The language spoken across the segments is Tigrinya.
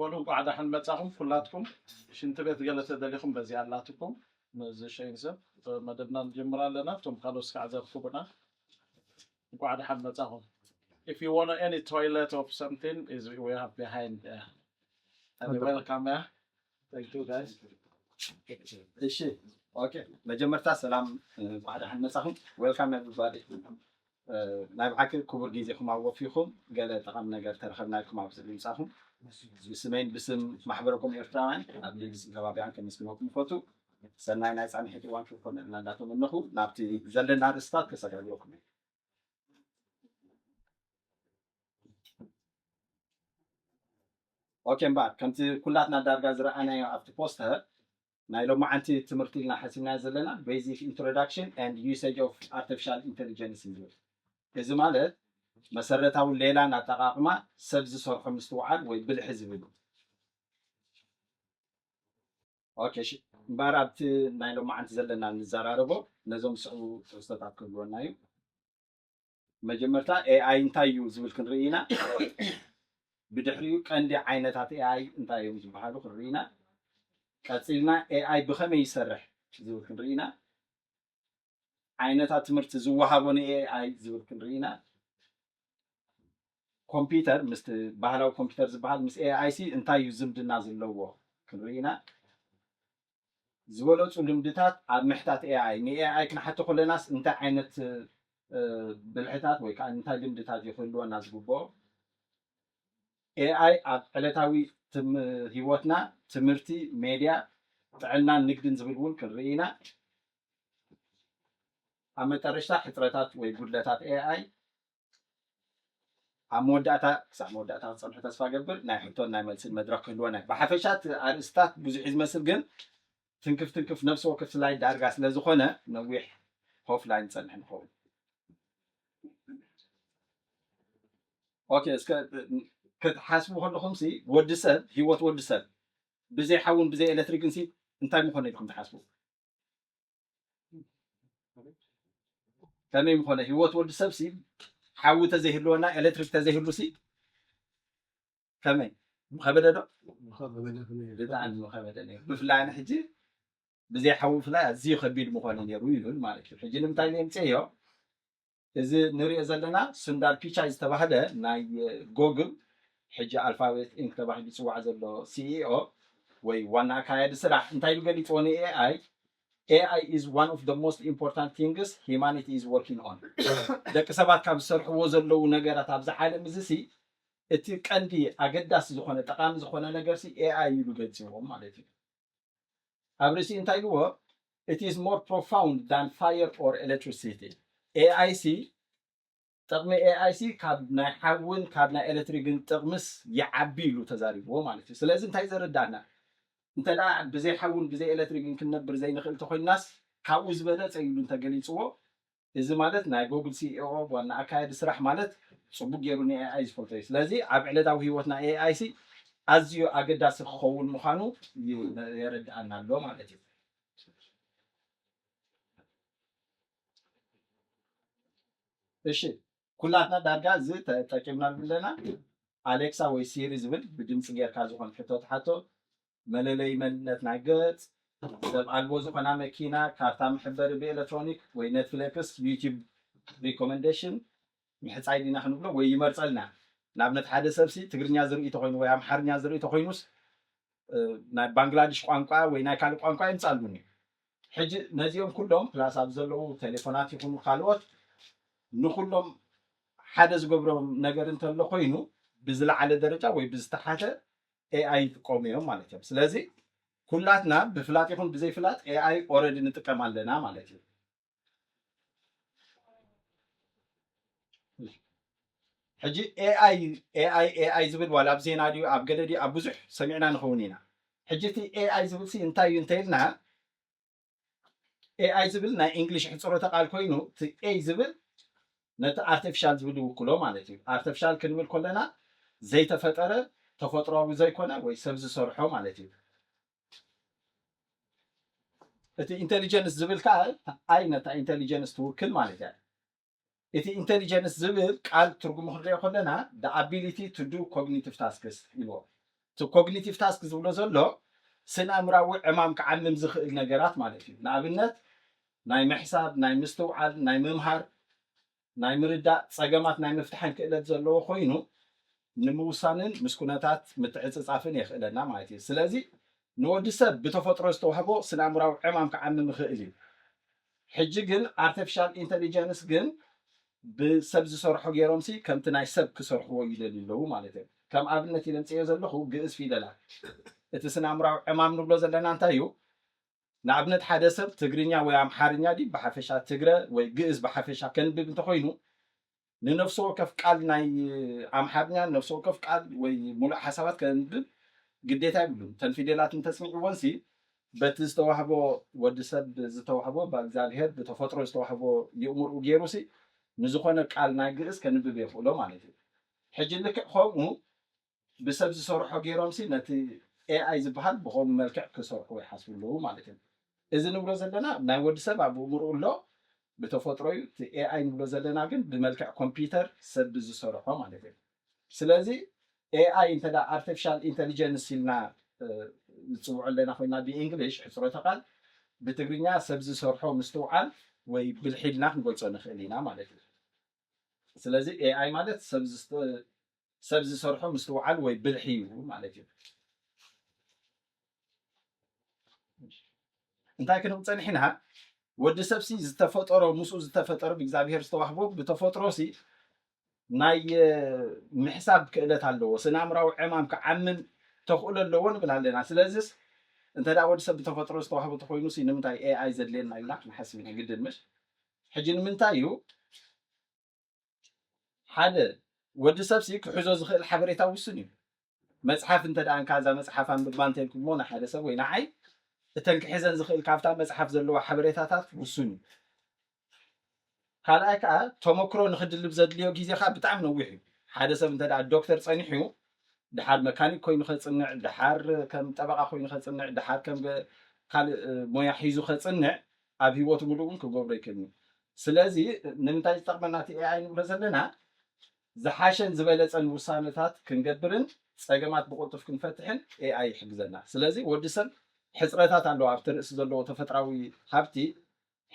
በሉ እንኳዕ ደሓን መጻኹም ኩላትኩም። ሽንቲ ቤት ገለ ተደሊኹም በዚኣ ኣላትኩም። ነዚ ሸይን ሰብ መደብና ንጀምር ኣለና። እቶም ካልኦት እስካዕ ዘርክቡና። እንኳዕ ደሓን መጻኹም። If you want any toilet or something, is we have behind there. And welcome, yeah. Thank you, guys. እሺ okay መጀመርታ ሰላም እንኳዕ ደሓን መጻኹም። Welcome everybody። ናይ ብሓቂ ክቡር ግዜኹም ኣወፊኹም ገለ ጠቓሚ ነገር ተረኸብናልኩም ኣብዚ ምምጻኹም። ብስመይን ብስም ማሕበረኮም ኤርትራውያን ኣብ ሊድስን ከባቢኣን ከመስግነኩም ይፈቱ። ሰናይ ናይ ጻንሒት እዋን ክኾነልና እንዳተመነኹ ናብቲ ዘለና ርእስታት ከሰጋግረኩም እየ። Okay እምበኣር ከምቲ ኩላትና ዳርጋ ዝረኣናዮ ኣብቲ ፖስተር ናይ ሎማዓንቲ ትምህርቲ ኢልና ሓሲብናዮ ዘለና basic introduction and usage of artificial intelligence እዩ ዝብል። እዚ ማለት መሰረታዊ ሌላን ኣጠቓቕማ ሰብ ዝሰርሖ ምስትውዓል ወይ ብልሒ ዝብል እዩ። Okay እሺ እምበኣር ኣብቲ ናይ ሎማዓንቲ ዘለና ንዘራረቦ ነዞም ዝስዕቡ ትሕዝቶታት ክህልወና እዩ። መጀመርታ ኤኣይ እንታይ እዩ ዝብል ክንርኢ ኢና። ብድሕሪኡ ቀንዲ ዓይነታት ኤኣይ እንታይ እዮም ዝበሃሉ ክንርኢ ኢና። ቀፂልና ኤኣይ ብኸመይ ይሰርሕ ዝብል ክንርኢ ኢና። ዓይነታት ትምህርቲ ዝወሃቦ ንኤኣይ ዝብል ክንርኢ ኢና። ኮምፒውተር ምስ ባህላዊ ኮምፒውተር ዝበሃል ምስ ኤኣይ ሲ እንታይ እዩ ዝምድና ዘለዎ ክንርኢ ኢና። ዝበለፁ ልምድታት ኣብ ምሕታት ኤኣይ ንኤኣይ ክንሓቶ ከለናስ እንታይ ዓይነት ብልሕታት ወይ ከዓ እንታይ ልምድታት እዩ ክህልወና ዝግብኦ? ኤኣይ ኣብ ዕለታዊ ህይወትና ትምህርቲ፣ ሜድያ፣ ጥዕናን ንግድን ዝብል እውን ክንርኢ ኢና። ኣብ መጠረሽታ ሕፅረታት ወይ ጉድለታት ኤኣይ ኣብ መወዳእታ ክሳብ መወዳእታ ክፀንሑ ተስፋ ገብር ናይ ሕቶን ናይ መልስን መድረክ ክህልወና እዩ። ብሓፈሻ እቲ ኣርእስታት ብዙሕ እዩ ዝመስል ግን ትንክፍ ትንክፍ ነፍሲ ወከፍ ስላይድ ዳርጋ ስለ ዝኾነ ነዊሕ ሆፍላይን ንፀንሕ ንኸውን። ኦኬ እስከ ክትሓስቡ ከለኹም ሲ ወዲ ሰብ ህይወት ወዲ ሰብ ብዘይ ሓውን ብዘይ ኤሌክትሪክን ሲ እንታይ ምኾነ ኢልኩም ትሓስቡ? ከመይ ምኾነ ህይወት ወዲ ሰብ ሲ ሓዊ ተዘይህልወና ኤሌክትሪክ ተዘይህሉ ሲ ከመይ ምኸበደ ዶ? ብጣዕሚ ምኸበደ ነይሩ። ብፍላይ ኣነ ሕጂ ብዘይ ሓዊ ብፍላይ ኣዝዩ ከቢድ ምኾነ ነይሩ ይብል ማለት እዩ። ሕጂ ንምንታይ ዘምፅእዮ እዚ ንሪኦ ዘለና ሱንዳር ፒቻይ ዝተባህለ ናይ ጎግል ሕጂ ኣልፋቤት ኢንክ ተባሂሉ ዝፅዋዕ ዘሎ ሲኢኦ ወይ ዋና ኣካያዲ ስራሕ እንታይ ኢሉ ገሊፅዎ ንኤኣይ AI is one of the most important things humanity is working on ደቂ ሰባት ካብ ዝሰርሕዎ ዘለዉ ነገራት ኣብዚ ዓለም እዚ ሲ እቲ ቀንዲ ኣገዳሲ ዝኾነ ጠቃሚ ዝኾነ ነገር ሲ ኤኣይ ኢሉ ገሊፅዎ ማለት እዩ። ኣብ ርእሲ እንታይ ኢልዎ it is more profound than fire or electricity AI ሲ ጥቕሚ AI ሲ ካብ ናይ ሓውን ካብ ናይ ኤሌክትሪክን ጥቕምስ ይዓቢ ኢሉ ተዛሪብዎ ማለት እዩ። ስለዚ እንታይ ዘረዳእና እንተ ደኣ ብዘይ ሓውን ብዘይ ኤሌክትሪክን ክንነብር ዘይንኽእል ተኾይንናስ ካብኡ ዝበለፀ ኢሉ እንተገሊፅዎ እዚ ማለት ናይ ጎግል ሲኢኦ ዋና ኣካያዲ ስራሕ ማለት ፅቡቅ ገይሩ ንኤኣይ ዝፈልጦ እዩ። ስለዚ ኣብ ዕለታዊ ህይወትና ኤኣይ ሲ ኣዝዩ ኣገዳሲ ክኸውን ምዃኑ የረድኣና ኣሎ ማለት እዩ። እሺ ኩላትና ዳርጋ እዚ ተጠቂምናሉ ኣለና። ኣሌክሳ ወይ ሲሪ ዝብል ብድምፂ ጌርካ ዝኾነ ሕቶ ትሓቶ መለለይ መንነት ናይ ገፅ ሰብ ኣልቦ ዝኾና መኪና ካርታ መሐበሪ ብኤሌክትሮኒክ ወይ ኔትፍሌክስ ዩቲብ ሪኮመንዴሽን ምሕፃይ ዲና ክንብሎ ወይ ይመርፀልና። ንኣብነት ሓደ ሰብሲ ትግርኛ ዝርኢ ተኮይኑ ወይ ኣምሓርኛ ዝርኢ ተኮይኑስ ናይ ባንግላድሽ ቋንቋ ወይ ናይ ካልእ ቋንቋ ይምፃሉኒ። ሕጂ ነዚኦም ኩሎም ፕላስ ኣብ ዘለዉ ቴሌፎናት ይኹኑ ካልኦት ንኩሎም ሓደ ዝገብሮም ነገር እንተሎ ኮይኑ ብዝለዓለ ደረጃ ወይ ብዝተሓተ ኤኣይ ይጥቀሙ እዮም ማለት እዮም። ስለዚ ኩላትና ብፍላጥ ይኹን ብዘይፍላጥ ኤኣይ ኦረዲ ንጥቀም ኣለና ማለት እዩ። ሕጂ ኤኣይ ኤኣይ ኤኣይ ዝብል ዋላ ኣብ ዜና ድዩ ኣብ ገለ ድዩ ኣብ ብዙሕ ሰሚዕና ንኸውን ኢና። ሕጂ እቲ ኤኣይ ዝብል ሲ እንታይ እዩ እንተኢልና ኤኣይ ዝብል ናይ እንግሊሽ ሕፅሮተ ቃል ኮይኑ እቲ ኤ ዝብል ነቲ ኣርቲፊሻል ዝብል ይውክሎ ማለት እዩ። ኣርቲፊሻል ክንብል ከለና ዘይተፈጠረ ተፈጥሯዊ ዘይኮነ ወይ ሰብ ዝሰርሖ ማለት እዩ። እቲ ኢንቴሊጀንስ ዝብል ከዓ ኣይ ነታ ኢንቴሊጀንስ ትውክል ማለት እያ። እቲ ኢንቴሊጀንስ ዝብል ቃል ትርጉሙ ክንሪኦ ከለና the ability to do cognitive tasks ኢልዎ። እቲ ኮግኒቲቭ ታስክ ዝብሎ ዘሎ ስነ ኣእምራዊ ዕማም ክዓምም ዝኽእል ነገራት ማለት እዩ። ንኣብነት ናይ ምሕሳብ፣ ናይ ምስትውዓል፣ ናይ ምምሃር፣ ናይ ምርዳእ፣ ጸገማት ናይ ምፍታሕን ክእለት ዘለዎ ኮይኑ ንምውሳንን ምስ ኩነታት ምትዕጽጻፍን የኽእለና ማለት እዩ። ስለዚ ንወዲ ሰብ ብተፈጥሮ ዝተዋህቦ ስነ ኣእምራዊ ዕማም ክዓምም ይኽእል እዩ። ሕጂ ግን ኣርቲፊሻል ኢንተሊጀንስ ግን ብሰብ ዝሰርሖ ገይሮምሲ ከምቲ ናይ ሰብ ክሰርሕዎ ይደልዩ ኣለዉ ማለት እዮም። ከም ኣብነት ኢለ ምፅዮ ዘለኹ ግእዝ ፊደላት፣ እቲ ስነ ኣእምራዊ ዕማም ንብሎ ዘለና እንታይ እዩ? ንኣብነት ሓደ ሰብ ትግርኛ ወይ ኣምሓርኛ ድዩ ብሓፈሻ ትግረ ወይ ግእዝ ብሓፈሻ ከንብብ እንተኾይኑ ንነፍሲ ወከፍ ቃል ናይ ኣምሓርኛ ነፍሲ ወከፍ ቃል ወይ ሙሉእ ሓሳባት ከንብብ ግዴታ ይብሉን። እተን ፊደላት እንተስሚዕዎንሲ በቲ ዝተዋህቦ ወዲ ሰብ ዝተዋህቦ ብእግዚኣብሔር ብተፈጥሮ ዝተዋህቦ ይእምርኡ ገይሩሲ ንዝኾነ ቃል ናይ ግእዝ ከንብብ የኽእሎ ማለት እዩ። ሕጂ ልክዕ ከምኡ ብሰብ ዝሰርሖ ገይሮምሲ ነቲ ኤኣይ ዝበሃል ብኸምኡ መልክዕ ክሰርሑ ይሓስቡ ኣለዉ ማለት እዩ። እዚ ንብሎ ዘለና ናይ ወዲ ሰብ ኣብ እምርኡ ኣሎ ብተፈጥሮ እዩ። እቲ ኤኣይ ንብሎ ዘለና ግን ብመልክዕ ኮምፒውተር ሰብ ዝሰርሖ ማለት እዩ። ስለዚ ኤኣይ እንተ ኣርቲፊሻል ኢንተሊጀንስ ኢልና ዝፅውዖ ኣለና ኮይና ብእንግሊሽ ሕፅሮተ ቃል ብትግርኛ ሰብ ዝሰርሖ ምስትውዓል ወይ ብልሒ ኢልና ክንገልፆ ንኽእል ኢና ማለት እዩ። ስለዚ ኤኣይ ማለት ሰብ ዝሰርሖ ምስትውዓል ወይ ብልሒ እዩ ማለት እዩ። እንታይ ክንብል ፀኒሕና? ወዲ ሰብሲ ዝተፈጠሮ ምስኡ ዝተፈጠረ ብእግዚኣብሔር ዝተዋህቦ ብተፈጥሮሲ ናይ ምሕሳብ ክእለት ኣለዎ። ስነ ኣእምራዊ ዕማም ክዓምም ተኽእሎ ኣለዎ ንብል ኣለና። ስለዚስ እንተ ደኣ ወዲ ሰብ ብተፈጥሮ ዝተዋህቦ ተኮይኑሲ ንምንታይ ኤኣይ ዘድልየና ኢልና ክንሓስብ ኢና ግድን ምሽ? ሕጂ ንምንታይ እዩ ሓደ ወዲ ሰብሲ ክሕዞ ዝኽእል ሓበሬታ ውሱን እዩ። መፅሓፍ እንተ ደኣ እንካ እዛ መፅሓፍ ኣንብባ እንተልኩሞ ንሓደ ሰብ ወይ ንዓይ እተን ክሕዘን ዝኽእል ካብታ መፅሓፍ ዘለዋ ሓበሬታታት ውሱን እዩ። ካልኣይ ከዓ ተመክሮ ንክድልብ ዘድልዮ ግዜ ከዓ ብጣዕሚ ነዊሕ እዩ። ሓደ ሰብ እንተ ደኣ ዶክተር ፀኒሑ ድሓር መካኒክ ኮይኑ ከፅንዕ፣ ድሓር ከም ጠበቃ ኮይኑ ከፅንዕ፣ ድሓር ከም ካልእ ሞያ ሒዙ ከፅንዕ ኣብ ህይወቱ ሙሉእ እውን ክገብሮ ይክእል እዩ። ስለዚ ንምንታይ ዝጠቕመና እቲ ኤኣይ ንብሎ ዘለና ዝሓሸን ዝበለፀን ውሳነታት ክንገብርን ፀገማት ብቕልጡፍ ክንፈትሕን ኤኣይ ይሕግዘና። ስለዚ ወዲ ሰብ ሕፅረታት ኣለዎ ኣብቲ ርእሲ ዘለዎ ተፈጥራዊ ሃብቲ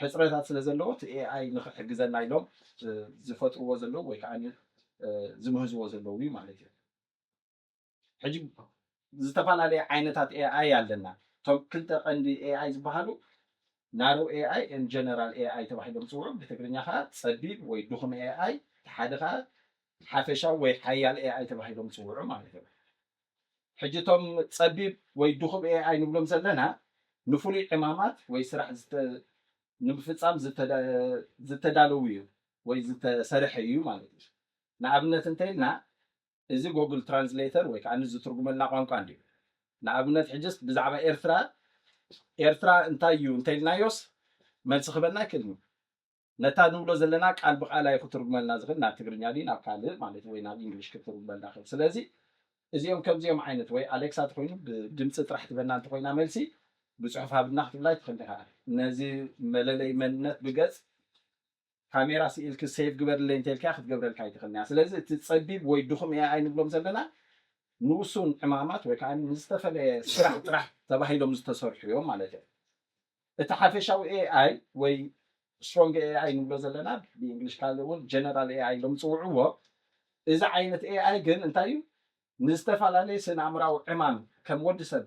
ሕፅረታት ስለ ዘለዎ እቲ ኤኣይ ንክሕግዘና ኢሎም ዝፈጥርዎ ዘለዉ ወይ ከዓ ዝምህዝዎ ዘለዉ እዩ ማለት እዩ። ሕጂ ዝተፈላለዩ ዓይነታት ኤኣይ ኣለና። እቶም ክልተ ቀንዲ ኤኣይ ዝበሃሉ ናሮ ኤኣይ ን ጀነራል ኤኣይ ተባሂሎም ዝፅውዑ፣ ብትግርኛ ከዓ ፀቢብ ወይ ድኹም ኤኣይ፣ ሓደ ከዓ ሓፈሻዊ ወይ ሓያል ኤኣይ ተባሂሎም ዝፅውዑ ማለት እዮም። ሕጂ እቶም ፀቢብ ወይ ድኹም ኤኣይ ንብሎም ዘለና ንፍሉይ ዕማማት ወይ ስራሕ ንምፍፃም ዝተዳለዉ እዩ ወይ ዝተሰርሐ እዩ ማለት እዩ። ንኣብነት እንተኢልና እዚ ጎግል ትራንስሌተር ወይ ከዓ ዝትርጉመልና ቋንቋ እንድዩ። ንኣብነት ሕጅስ ብዛዕባ ኤርትራ ኤርትራ እንታይ እዩ እንተኢልናዮስ መልሲ ክበና ኣይክእልን እዩ። ነታ ንብሎ ዘለና ቃል ብቃል ኣዩ ክትርጉመልና ዝኽእል ናብ ትግርኛ ድዩ ናብ ካልእ ማለት ወይ ናብ እንግሊሽ ክትርጉመልና ክእል። ስለዚ እዚኦም ከምዚኦም ዓይነት ወይ ኣሌክሳ ተኮይኑ ብድምፂ ጥራሕ ትበና እንተኮይና መልሲ ብፅሑፍ ሃብና ክትብላ ኣይትኽእል ኢኻ። ነዚ መለለይ መንነት ብገፅ ካሜራ ስኢልኪ ሴቭ ግበርለይ እንተልካ ክትገብረልካ ኣይትኽእልን እያ። ስለዚ እቲ ፀቢብ ወይ ድኹም ኤኣይ ንብሎም ዘለና ንውሱን ዕማማት ወይ ከዓ ንዝተፈለየ ስራሕ ጥራሕ ተባሂሎም ዝተሰርሑ እዮም ማለት እዮም። እቲ ሓፈሻዊ ኤኣይ ወይ ስትሮንግ ኤኣይ ንብሎ ዘለና ብእንግሊሽ ካልእ እውን ጀነራል ኤኣይ ኢሎም ዝፅውዕዎ እዚ ዓይነት ኤኣይ ግን እንታይ እዩ ንዝተፈላለየ ስነ ኣእምራዊ ዕማም ከም ወዲ ሰብ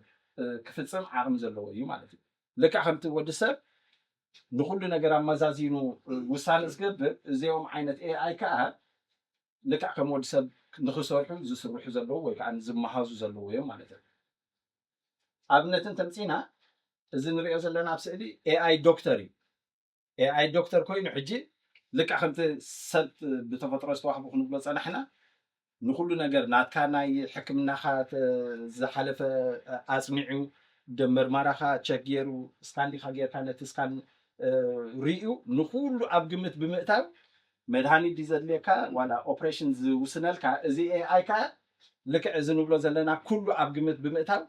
ክፍፅም ዓቕሚ ዘለዎ እዩ ማለት እዩ። ልክዕ ከምቲ ወዲ ሰብ ንኩሉ ነገር ኣመዛዚኑ ውሳነ ዝገብር እዚኦም ዓይነት ኤኣይ ከዓ ልክዕ ከም ወዲ ሰብ ንክሰርሑ ዝስርሑ ዘለዉ ወይ ከዓ ዝመሃዙ ዘለዉ እዮም ማለት እዩ። ኣብነት እንተምፂና እዚ ንሪኦ ዘለና ኣብ ስእሊ ኤኣይ ዶክተር እዩ። ኤኣይ ዶክተር ኮይኑ ሕጂ ልክዕ ከምቲ ሰብ ብተፈጥሮ ዝተዋህቡ ክንብሎ ፀናሕና ንኩሉ ነገር ናትካ ናይ ሕክምናኻ ዝሓለፈ ኣፅኒዑ ደም መርማራኻ ቸክ ገይሩ ስካን ዲኻ ጌርካ ነቲ ስካን ርእዩ ንኩሉ ኣብ ግምት ብምእታው መድሃኒት ድዩ ዘድልየካ ዋላ ኦፕሬሽን ዝውስነልካ እዚ ኤኣይ ከዓ ልክዕ እዚ ንብሎ ዘለና ኩሉ ኣብ ግምት ብምእታው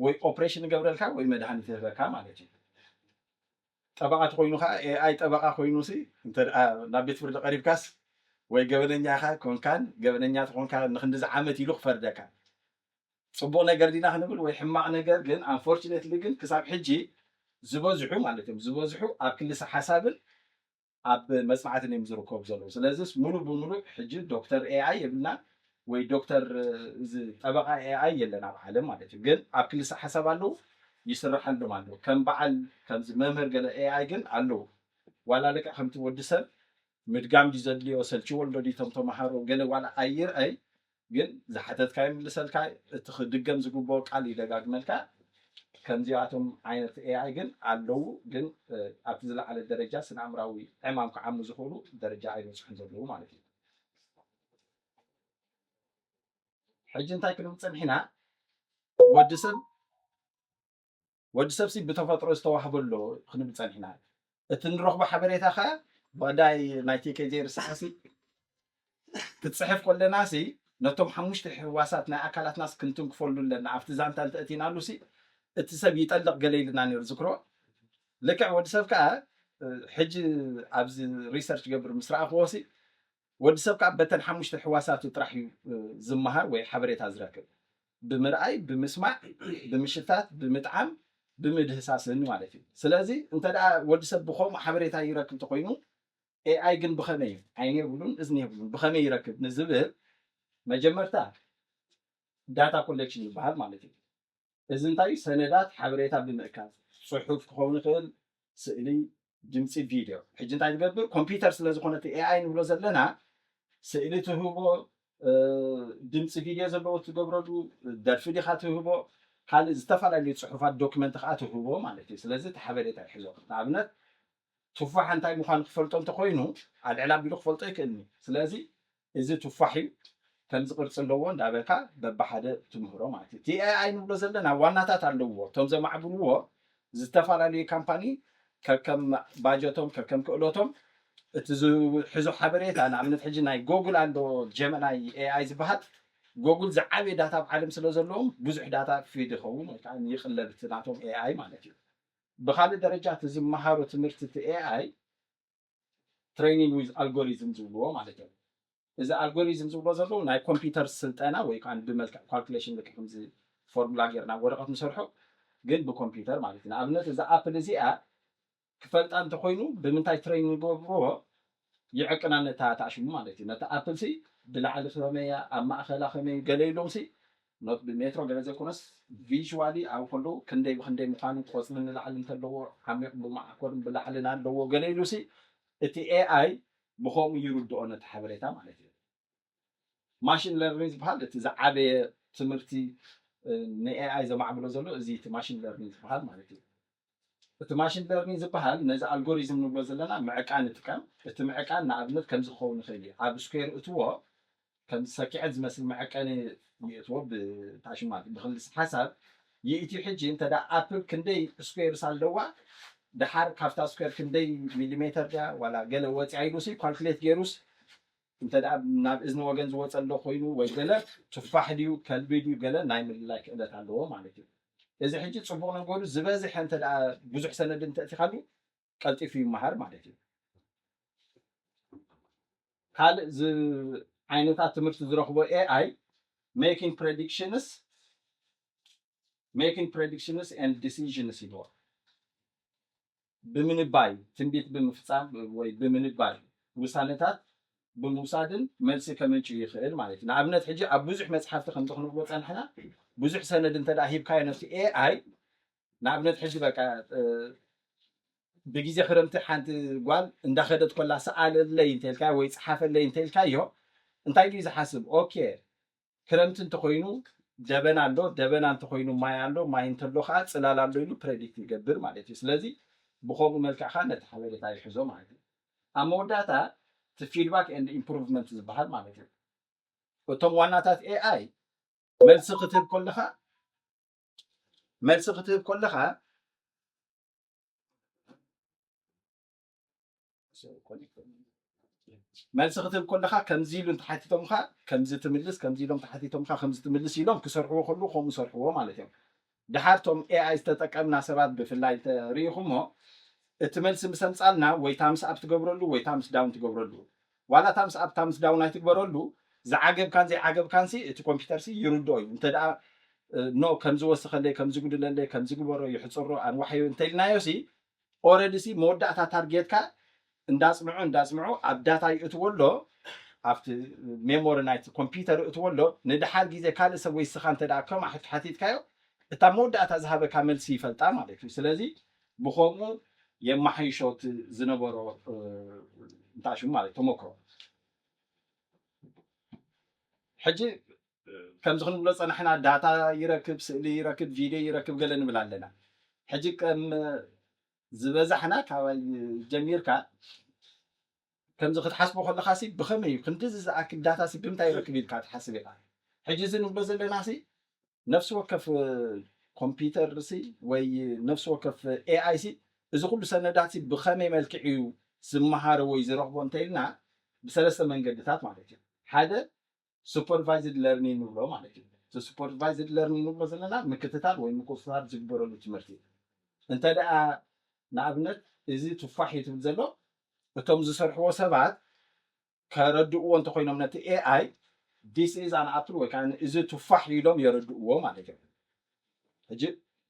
ወይ ኦፕሬሽን ይገብረልካ ወይ መድሃኒት ይህበካ ማለት እዩ። ጠበቓ ተኮይኑ ከዓ ኤኣይ ጠበቓ ኮይኑሲ እንተ ናብ ቤት ፍርዲ ቀሪብካስ ወይ ገበነኛ ኢኻ ኮንካን ገበነኛ ተኮንካ ንክንድዚ ዓመት ኢሉ ክፈርደካ። ፅቡቕ ነገር ዲና ክንብል ወይ ሕማቕ ነገር ግን፣ unfortunately ግን ክሳብ ሕጂ ዝበዝሑ ማለት እዮም፣ ዝበዝሑ ኣብ ክልሰ ሓሳብን ኣብ መፅናዕትን እዮም ዝርከቡ ዘለዉ። ስለዚስ ሙሉእ ብሙሉእ ሕጂ ዶክተር ኤኣይ የብልና ወይ ዶክተር፣ እዚ ጠበቓ ኤኣይ የለን ኣብ ዓለም ማለት እዩ። ግን ኣብ ክልሰ ሓሳብ ኣለዉ፣ ይስርሐሎም ኣለዉ። ከም በዓል ከምዚ መምህር ገለ ኤኣይ ግን ኣለዉ። ዋላ ልክዕ ከምቲ ወዲ ሰብ ምድጋም ድዩ ዘድልዮ፣ ሰልችዎ ኣሎ ድዩ እቶም ተምሃሮ፣ ገለ ዋላ ኣይርኣይ፣ ግን ዝሓተትካዮ ይምልሰልካ፣ እቲ ክድገም ዝግብኦ ቃል ይደጋግመልካ። ከምዚኣቶም ዓይነት ኤኣይ ግን ኣለዉ፣ ግን ኣብቲ ዝለዓለ ደረጃ ስነ ኣእምራዊ ዕማም ክዓሙ ዝኽእሉ ደረጃ ኣይበፅሑን ዘለዉ ማለት እዩ። ሕጂ እንታይ ክንብል ፀኒሕና? ወዲ ሰብ ወዲ ሰብ ሲ ብተፈጥሮ ዝተዋህበ ኣሎ ክንብል ጸኒሕና። እቲ ንረኽቦ ሓበሬታ ኸኣ ብቐዳይ ናይቲ ከይዘይርስሓሲ ክትጽሕፍ ከለና ሲ ነቶም ሓሙሽተ ሕዋሳት ናይ ኣካላትናስ ክንትንክፈሉ ኣለና። ኣብቲ ዛንታ እንተእቲናሉ ሲ እቲ ሰብ ይጠልቕ ገለ ኢልና ነይሩ ዝክሮ። ልክዕ ወዲ ሰብ ከኣ ሕጂ ኣብዚ ሪሰርች ገብር ምስ ረኣኽዎ ሲ ወዲ ሰብ ከዓ በተን ሓሙሽተ ሕዋሳቱ ጥራሕ እዩ ዝመሃር ወይ ሓበሬታ ዝረክብ፣ ብምርኣይ፣ ብምስማዕ፣ ብምሽታት፣ ብምጥዓም፣ ብምድህሳስን ማለት እዩ። ስለዚ እንተ ደኣ ወዲ ሰብ ብኸምኡ ሓበሬታ ይረክብ እንተኮይኑ፣ ኤኣይ ግን ብኸመይ እዩ? ዓይኒ የብሉን፣ እዝኒ የብሉን፣ ብኸመይ ይረክብ ንዝብል መጀመርታ ዳታ ኮሌክሽን ይበሃል ማለት እዩ። እዚ እንታይ እዩ? ሰነዳት ሓበሬታ ብምእካብ፣ ጽሑፍ ክኸውን ይኽእል፣ ስእሊ፣ ድምፂ፣ ቪድዮ። ሕጂ እንታይ ትገብር? ኮምፒውተር ስለ ዝኾነ እቲ ኤኣይ ንብሎ ዘለና፣ ስእሊ ትህቦ፣ ድምፂ ቪድዮ ዘለዎ ትገብረሉ፣ ደርፊ ዲኻ ትህቦ፣ ካልእ ዝተፈላለዩ ፅሑፋት ዶክመንት ከዓ ትህቦ ማለት እዩ። ስለዚ እቲ ሓበሬታ ይሕዞ። ንኣብነት ቱፋሕ እንታይ ምዃኑ ክፈልጦ እንተኮይኑ ኣልዕል ኣቢሉ ክፈልጦ ይክእልኒ። ስለዚ እዚ ቱፋሕ እዩ፣ ከምዚ ቅርፂ ኣለዎ እንዳበልካ በብሓደ ትምህሮ ማለት እዩ። እቲ ኤኣይ ንብሎ ዘለና ዋናታት ኣለውዎ፣ እቶም ዘማዕብልዎ ዝተፈላለዩ ካምፓኒ ከከም ባጀቶም ከከም ክእለቶም እቲ ዝሕዞ ሓበሬታ፣ ንኣብነት ሕጂ ናይ ጎግል ኣሎ ጀመናይ ኤኣይ ዝበሃል፣ ጎግል ዝዓበየ ዳታ ኣብ ዓለም ስለ ዘለዎም ብዙሕ ዳታ ፊድ ይኸውን ወይ ከዓ ይቕለብ እቲ ናቶም ኤኣይ ማለት እዩ። ብኻልእ ደረጃ እቲ ዝመሃሮ ትምህርቲ እቲ ኤኣይ ትሬኒንግ ዊዝ ኣልጎሪዝም ዝብልዎ ማለት እዩ። እዚ ኣልጎሪዝም ዝብሎ ዘለዉ ናይ ኮምፒውተር ስልጠና ወይ ከዓ ብመልክዕ ካልኩሌሽን ልክዕ ከምዚ ፎርሙላ ጌርና ወረቐት ንሰርሖ ግን ብኮምፒውተር ማለት እዩ። ንኣብነት እዚ ኣፕል እዚኣ ክፈልጣ እንተኮይኑ ብምንታይ ትሬን ንገብርዎ ይዕቅና ነታ ታሽሙ ማለት እዩ። ነታ ኣፕል ሲ ብላዕሊ ከመያ ኣብ ማእኸላ ከመይ ገለ ኢሎም ሲ ኖት ብሜትሮ ገለ ዘይኮነስ ቪዥዋሊ ኣብ ከለዉ ክንደይ ብክንደይ ምዃኑ ቆፅሊ ንላዕሊ እንተለዎ ዓሚቕ ብማዕኮርን ብላዕልን ኣለዎ ገለ ኢሉ ሲ እቲ ኤኣይ ብኸምኡ ይርድኦ ነቲ ሓበሬታ ማለት እዩ። ማሽን ለርኒንግ ዝበሃል እቲ ዝዓበየ ትምህርቲ ንኤኣይ ዘማዕብሎ ዘሎ እዚ እቲ ማሽን ለርኒንግ ዝበሃል ማለት እዩ። እቲ ማሽን ለርኒንግ ዝበሃል ነዚ ኣልጎሪዝም ንብሎ ዘለና ምዕቃን ይጥቀም። እቲ ምዕቃን ንኣብነት ከምዚ ክኸውን ይኽእል እዩ። ኣብ ስኩዌር እትዎ ከም ሰኪዐት ዝመስል መዐቀኒ ይእትዎ ብታሽማት ብክልስ ሓሳብ ይእትዩ። ሕጂ እንተ ኣፕል ክንደይ ስኩዌርስ ኣለዋ ድሓር ካብታ ስኩዌር ክንደይ ሚሊሜተር ድያ ዋላ ገለ ወፂኣ ኢሉሲ ካልኩሌት ገይሩስ እንተ ናብ እዝኒ ወገን ዝወፀ ኣሎ ኮይኑ ወይ ገለ ቱፋሕ ድዩ ከልቢ ድዩ ገለ ናይ ምልላይ ክእለት ኣለዎ ማለት እዩ። እዚ ሕጂ ፅቡቕ ነገሩ ዝበዝሐ እንተ ብዙሕ ሰነድ እንተእቲኻሉ ቀልጢፉ ይመሃር ማለት እዩ። ካልእ ዝ- ዓይነታት ትምህርቲ ዝረኽቦ ኤኣይ making predictions making predictions and decisions ይበሃል። ብምንባይ ትንቢት ብምፍፃም ወይ ብምንባይ ውሳነታት ብምውሳድን መልሲ ከመንጭ ይኽእል ማለት እዩ። ንኣብነት ሕጂ ኣብ ብዙሕ መፅሓፍቲ ከምዚ ክንብሎ ፀንሕና ብዙሕ ሰነድ እንተ ሂብካዮ ነቲ ኤኣይ ንኣብነት ሕጂ በቃ ብግዜ ክረምቲ ሓንቲ ጓል እንዳኸደት ኮላ ሰኣለለይ እንተልካ ወይ ፀሓፈለይ እንተልካዮ እንታይ ድዩ ዝሓስብ? ኦኬ ክረምቲ እንተኮይኑ ደበና ኣሎ፣ ደበና እንተኮይኑ ማይ ኣሎ፣ ማይ እንተሎ ከዓ ፅላል ኣሎ ኢሉ ፕሬዲክት ይገብር ማለት እዩ። ስለዚ ብከምኡ መልክዕ ከዓ ነቲ ሓበሬታ ይሕዞ ማለት እዩ። ኣብ መወዳእታ እቲ ፊድባክ ኤንድ ኢምፕሩቭመንት ዝበሃል ማለት እዩ። እቶም ዋናታት ኤኣይ መልሲ ክትህብ ከለካ መልሲ ክትህብ ከለካ መልሲ ክትህብ ከለካ ከምዚ ኢሉ እንተሓቲቶምካ ከምዚ ትምልስ ከምዚ ኢሎም ተሓቲቶምካ ከምዚ ትምልስ ኢሎም ክሰርሕዎ ከሉ ከምኡ ሰርሕዎ ማለት እዮም። ድሓር ቶም ኤኣይ ዝተጠቀምና ሰባት ብፍላይ እንተሪኢኹሞ እቲ መልሲ ምስ ኣምፃልና ወይ ታምስ ኣፕ ትገብረሉ ወይ ታምስ ዳውን ትገብረሉ ዋላ ታምስ ኣፕ ታምስ ዳውን ኣይትግበረሉ ዝዓገብካን ዘይዓገብካንሲ እቲ ኮምፒውተርሲ ይርድኦ እዩ እንተ ደኣ ኖ ከምዚ ወስኸለይ ከምዚ ጉድለለይ ከምዚ ግበሮ ይሕፅሮ ኣንዋሓዮ እንተኢልናዮ ሲ ኦረዲ ሲ መወዳእታ ታርጌትካ እንዳፅንዖ እንዳፅንዖ ኣብ ዳታ ይእትዎ ኣሎ ኣብቲ ሜሞሪ ናይቲ ኮምፒውተር እእትዎ ኣሎ ንድሓር ግዜ ካልእ ሰብ ወይ ስኻ እንተ ከም ሓቲትካዮ እታ መወዳእታ ዝሃበካ መልሲ ይፈልጣ ማለት እዩ ስለዚ ብኸምኡ የማሓይሾ ዝነበሮ እንታይ ሽሙ ማለት ተመክሮ ሕጂ ከምዚ ክንብሎ ፀናሕና ዳታ ይረክብ ስእሊ ይረክብ ቪድዮ ይረክብ ገለ ንብል ኣለና ሕጂ ከም ዝበዛሕና ካባይ ጀሚርካ ከምዚ ክትሓስቦ ከለካ ሲ ብከመይ እዩ ክንድዚ ዝኣክል ዳታ ሲ ብምንታይ ይረክብ ኢልካ ትሓስብ ኢካ ሕጂ እዚ ንብሎ ዘለና ሲ ነፍሲ ወከፍ ኮምፒውተር ሲ ወይ ነፍሲ ወከፍ ኤኣይ ሲ እዚ ኩሉ ሰነዳት ሲ ብከመይ መልክዕ እዩ ዝመሃሮ ወይ ዝረክቦ እንተኢልና ብሰለስተ መንገድታት ማለት እዩ ሓደ supervised learning ንብሎ ማለት እዩ። እቲ supervised learning ንብሎ ዘለና ምክትታል ወይ ምቁፅፃር ዝግበረሉ ትምህርቲ እዩ። እንተ ደኣ ንኣብነት እዚ ቱፋሕ እዩ ትብል ዘሎ እቶም ዝሰርሕዎ ሰባት ከረድእዎ እንተኮይኖም ነቲ ኤኣይ this is an apple ወይ ከዓ እዚ ቱፋሕ ኢሎም የረድእዎ ማለት እዮም። ሕጂ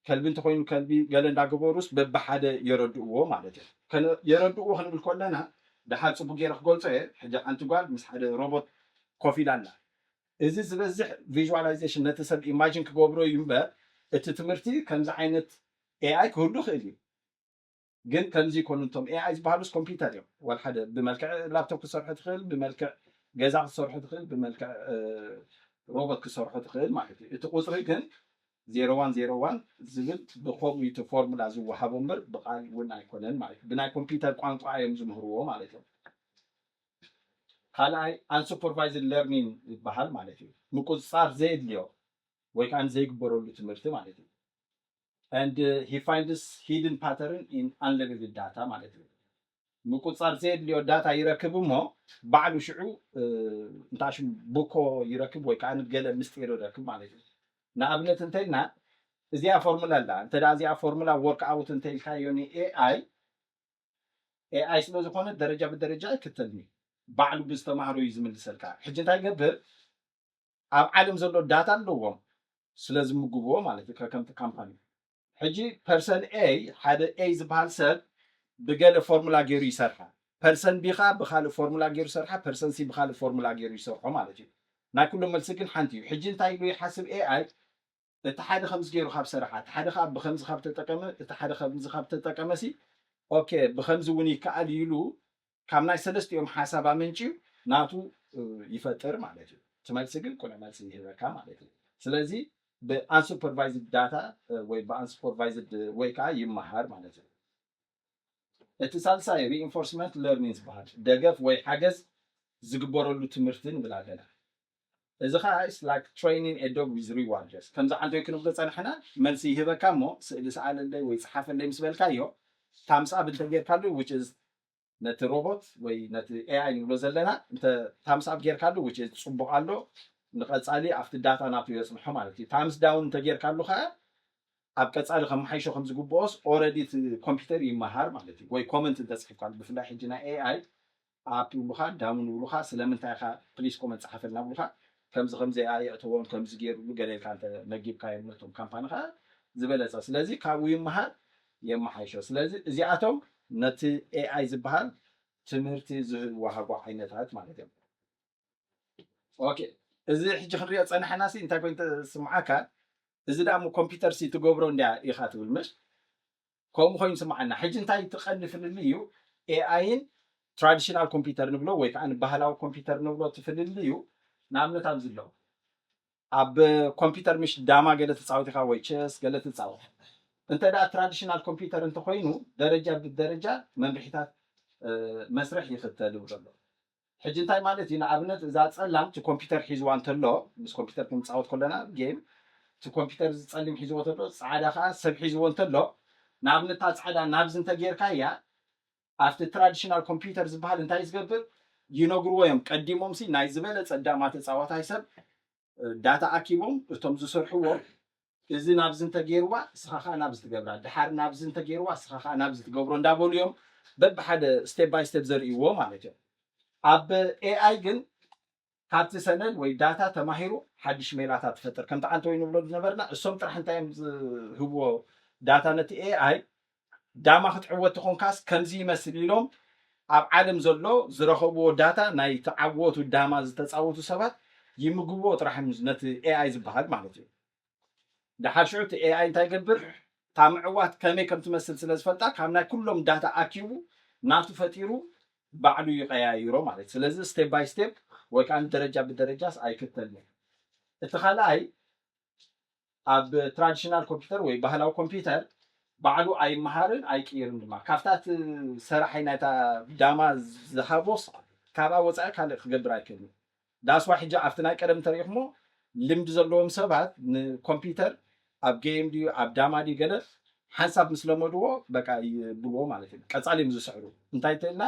ከልቢ እንተኮይኑ ከልቢ ገለ እንዳገበሩስ በብሓደ የረድእዎ ማለት እዮም። የረድእዎ ክንብል ከለና ደሓር ፅቡቅ ገይረ ክገልፆ እየ። ሕጂ ሓንቲ ጓል ምስ ሓደ ሮቦት ኮፍ ኢላ ኣላ። እዚ ዝበዝሕ ቪዥዋላይዜሽን ነቲ ሰብ ኢማጂን ክገብሮ እዩ እምበር እቲ ትምህርቲ ከምዚ ዓይነት ኤኣይ ክህሉ ይኽእል እዩ። ግን ከምዚ ይኮኑ እቶም ኤኣይ ዝበሃሉስ ኮምፒውተር እዮም። ዋላ ሓደ ብመልክዕ ላፕቶፕ ክሰርሑ ትኽእል፣ ብመልክዕ ገዛ ክሰርሑ ትኽእል፣ ብመልክዕ ሮቦት ክሰርሑ ትኽእል ማለት እዩ። እቲ ቁፅሪ ግን ዜሮ ዋን ዜሮ ዋን ዝብል ብከምኡ እቲ ፎርሙላ ዝወሃቦ እምበር ብቃል እውን ኣይኮነን ማለት እዩ። ብናይ ኮምፒውተር ቋንቋ እዮም ዝምህርዎ ማለት እዮም። ካልኣይ unsupervised learning ይበሃል ማለት እዩ። ምቁፅፃር ዘየድልዮ ወይ ከዓ ዘይግበረሉ ትምህርቲ ማለት እዩ። And he finds hidden pattern in unlabeled data ማለት እዩ። ምቁፃር ዘየድልዮ ዳታ ይረክብ እሞ ባዕሉ ሽዑ እንታይ ሽሙ ቡኮ ይረክብ ወይ ከዓ ገለ ምስጢር ይረክብ ማለት እዩ። ንኣብነት እንተኢልና እዚኣ ፎርሙላ ኣላ እንተ እዚኣ ፎርሙላ ወርክ ኣውት እንተኢልካዮ ንኤኣይ ኤኣይ ስለ ዝኾነ ደረጃ ብደረጃ ኣይክተልኒ ባዕሉ ብዝተማህሮ እዩ ዝምልሰልካ። ሕጂ እንታይ ገብር ኣብ ዓለም ዘሎ ዳታ ኣለዎም ስለ ዝምግብዎ ማለት እዩ ከምቲ ካምፓኒ ሕጂ ፐርሰን ኤ ሓደ ኤ ዝበሃል ሰብ ብገለ ፎርሙላ ገይሩ ይሰርሓ ፐርሰን ቢ ከዓ ብካልእ ፎርሙላ ገይሩ ይሰርሓ ፐርሰን ሲ ብካልእ ፎርሙላ ገይሩ ይሰርሖ ማለት እዩ ናይ ኩሎም መልሲ ግን ሓንቲ እዩ ሕጂ እንታይ ኢሉ ይሓስብ ኤኣይ እቲ ሓደ ከምዚ ገይሩ ካብ ሰረሓ እቲ ሓደ ከዓ ብከምዚ ካብ ተጠቀመ እቲ ሓደ ከምዚ ካብ ተጠቀመ ሲ ኦኬ ብከምዚ እውን ይከኣል ኢሉ ካብ ናይ ሰለስቲኦም ሓሳብ ኣመንጭዩ ናቱ ይፈጥር ማለት እዩ። እቲ መልሲ ግን ቅኑዕ መልሲ ይህበካ ማለት እዩ። ስለዚ ብኣንሱፐርቫይዝድ ዳታ ወይ ብኣንሱፐርቫይዝድ ወይ ከዓ ይመሃር ማለት እዩ። እቲ ሳልሳይ reinforcement learning ዝበሃል ደገፍ ወይ ሓገዝ ዝግበረሉ ትምህርቲ ንብል ኣለና። እዚ ከዓ is like training a dog with rewards ከምዚ ዓንቶይ ክንብሎ ፀናሕና መልሲ ይህበካ እሞ ስእሊ ሰኣለለይ ወይ ፀሓፈለይ ምስ በልካዮ thumbs up እንተጌርካሉ which is ነቲ ሮቦት ወይ ነቲ ኤኣይ ንብሎ ዘለና እንተ thumbs up ጌርካሉ which is ፅቡቅ ኣሎ ንቀፃሊ ኣብቲ ዳታ ናቱ የፅንሖ ማለት እዩ። Thumbs down እንተጌርካሉ ከዓ ኣብ ቀፃሊ ከመሓይሾ ከምዝግብኦስ already እቲ ኮምፒውተር ይመሃር ማለት እዩ። ወይ ኮመንት እንተፅሒፍካሉ ብፍላይ ሕጂ ናይ ኤኣይ ኣፕ ይብሉካ ዳውን ይብሉካ ስለምንታይ ኢካ please comment ፀሓፈልና ይብሉካ ከምዚ ከምዚ የእተዎም ከምዚ ገይርሉ ገለ ኢልካ እንተ መጊብካዮም ነቶም ካምፓኒ ከዓ ዝበለፀ ስለዚ ካብኡ ይመሃር የመሓይሾ ስለዚ እዚኣቶም ነቲ ኤኣይ ዝበሃል ትምህርቲ ዝወሃቡ ዓይነታት ማለት እዮም። ኦኬ እዚ ሕጂ ክንሪኦ ፀናሕና ሲ እንታይ ኮይኑ ተስምዓካ እዚ ደኣ ኮምፒውተር ሲ ትገብሮ እንድያ ኢካ ትብል ምሽ ከምኡ ኮይኑ ስምዓና ሕጂ እንታይ ትቐንዲ ፍልልይ እዩ ኤኣይን ትራዲሽናል ኮምፒውተር ንብሎ ወይ ከዓ ባህላዊ ኮምፒውተር ንብሎ ትፍልልይ እዩ ንኣብነት ኣብዚ ኣለዉ ኣብ ኮምፒውተር ምሽ ዳማ ገለ ትፃወት ኢካ ወይ ቸስ ገለ ትፃወት እንተ ደኣ ትራዲሽናል ኮምፒውተር እንተኮይኑ ደረጃ ብደረጃ መምርሒታት መስርሕ ይኽተል ይብሎ ኣሎ ሕጂ እንታይ ማለት እዩ ንኣብነት እዛ ፀላም እቲ ኮምፒውተር ሒዝዋ እንተሎ ምስ ኮምፒውተር ክንፃወት ከለና ጌም እቲ ኮምፒውተር ዝፀሊም ሒዝዎ ተሎ ፃዕዳ ከዓ ሰብ ሒዝዎ እንተሎ ንኣብነት እታ ፃዕዳ ናብዚ እንተጌርካያ ኣብቲ ትራዲሽናል ኮምፒውተር ዝበሃል እንታይ ዝገብር ይነግርዎ እዮም ቀዲሞም ሲ ናይ ዝበለፀ ዳማ ተፃዋታይ ሰብ ዳታ ኣኪቦም እቶም ዝሰርሕዎ እዚ ናብዚ እንተገይርዋ ስኻ ከዓ ናብዚ ትገብራ ድሓር ናብዚ እንተገይርዋ ስኻ ከዓ ናብዚ ትገብሮ እንዳበሉ እዮም በብሓደ step by step ዘርእይዎ ማለት እዮም ኣብ ኤኣይ ግን ካብቲ ሰነድ ወይ ዳታ ተማሂሩ ሓድሽ ሜላታት ትፈጥር። ከምቲ ዓንተወይ ንብሎ ዝነበርና እሶም ጥራሕ እንታይ እዮም ዝህብዎ ዳታ ነቲ ኤኣይ ዳማ ክትዕወት ተኾንካስ ከምዚ ይመስል ኢሎም ኣብ ዓለም ዘሎ ዝረኸብዎ ዳታ ናይ ተዓወቱ ዳማ ዝተፃወቱ ሰባት ይምግብዎ ጥራሕ እዮም ነቲ ኤኣይ ዝበሃል ማለት እዩ። ድሓር ሽዑ እቲ ኤኣይ እንታይ ይገብር? እታ ምዕዋት ከመይ ከም ትመስል ስለ ዝፈልጣ ካብ ናይ ኩሎም ዳታ ኣኪቡ ናቱ ፈጢሩ ባዕሉ ይቀያይሮ ማለት እዩ። ስለዚ ስቴፕ ባይ ስቴፕ ወይ ከዓ ደረጃ ብደረጃስ ኣይክተልን። እቲ ካልኣይ ኣብ ትራዲሽናል ኮምፒውተር ወይ ባህላዊ ኮምፒውተር ባዕሉ ኣይመሃርን ኣይቅይርን ድማ ካብታ እቲ ሰራሓይ ናይታ ዳማ ዝሃቦስ ካብኣ ወፃኢ ካልእ ክገብር ኣይክእልን። ዳስዋ ሕጂ ኣብቲ ናይ ቀደም እንተሪኢኹሞ ልምዲ ዘለዎም ሰባት ንኮምፒውተር ኣብ ጌም ድዩ ኣብ ዳማ ድዩ ገለ ሓንሳብ ምስ ለመድዎ በቃ ይብልዎ ማለት እዩ። ቀፃሊ እዮም ዝስዕሩ። እንታይ እንተኢልና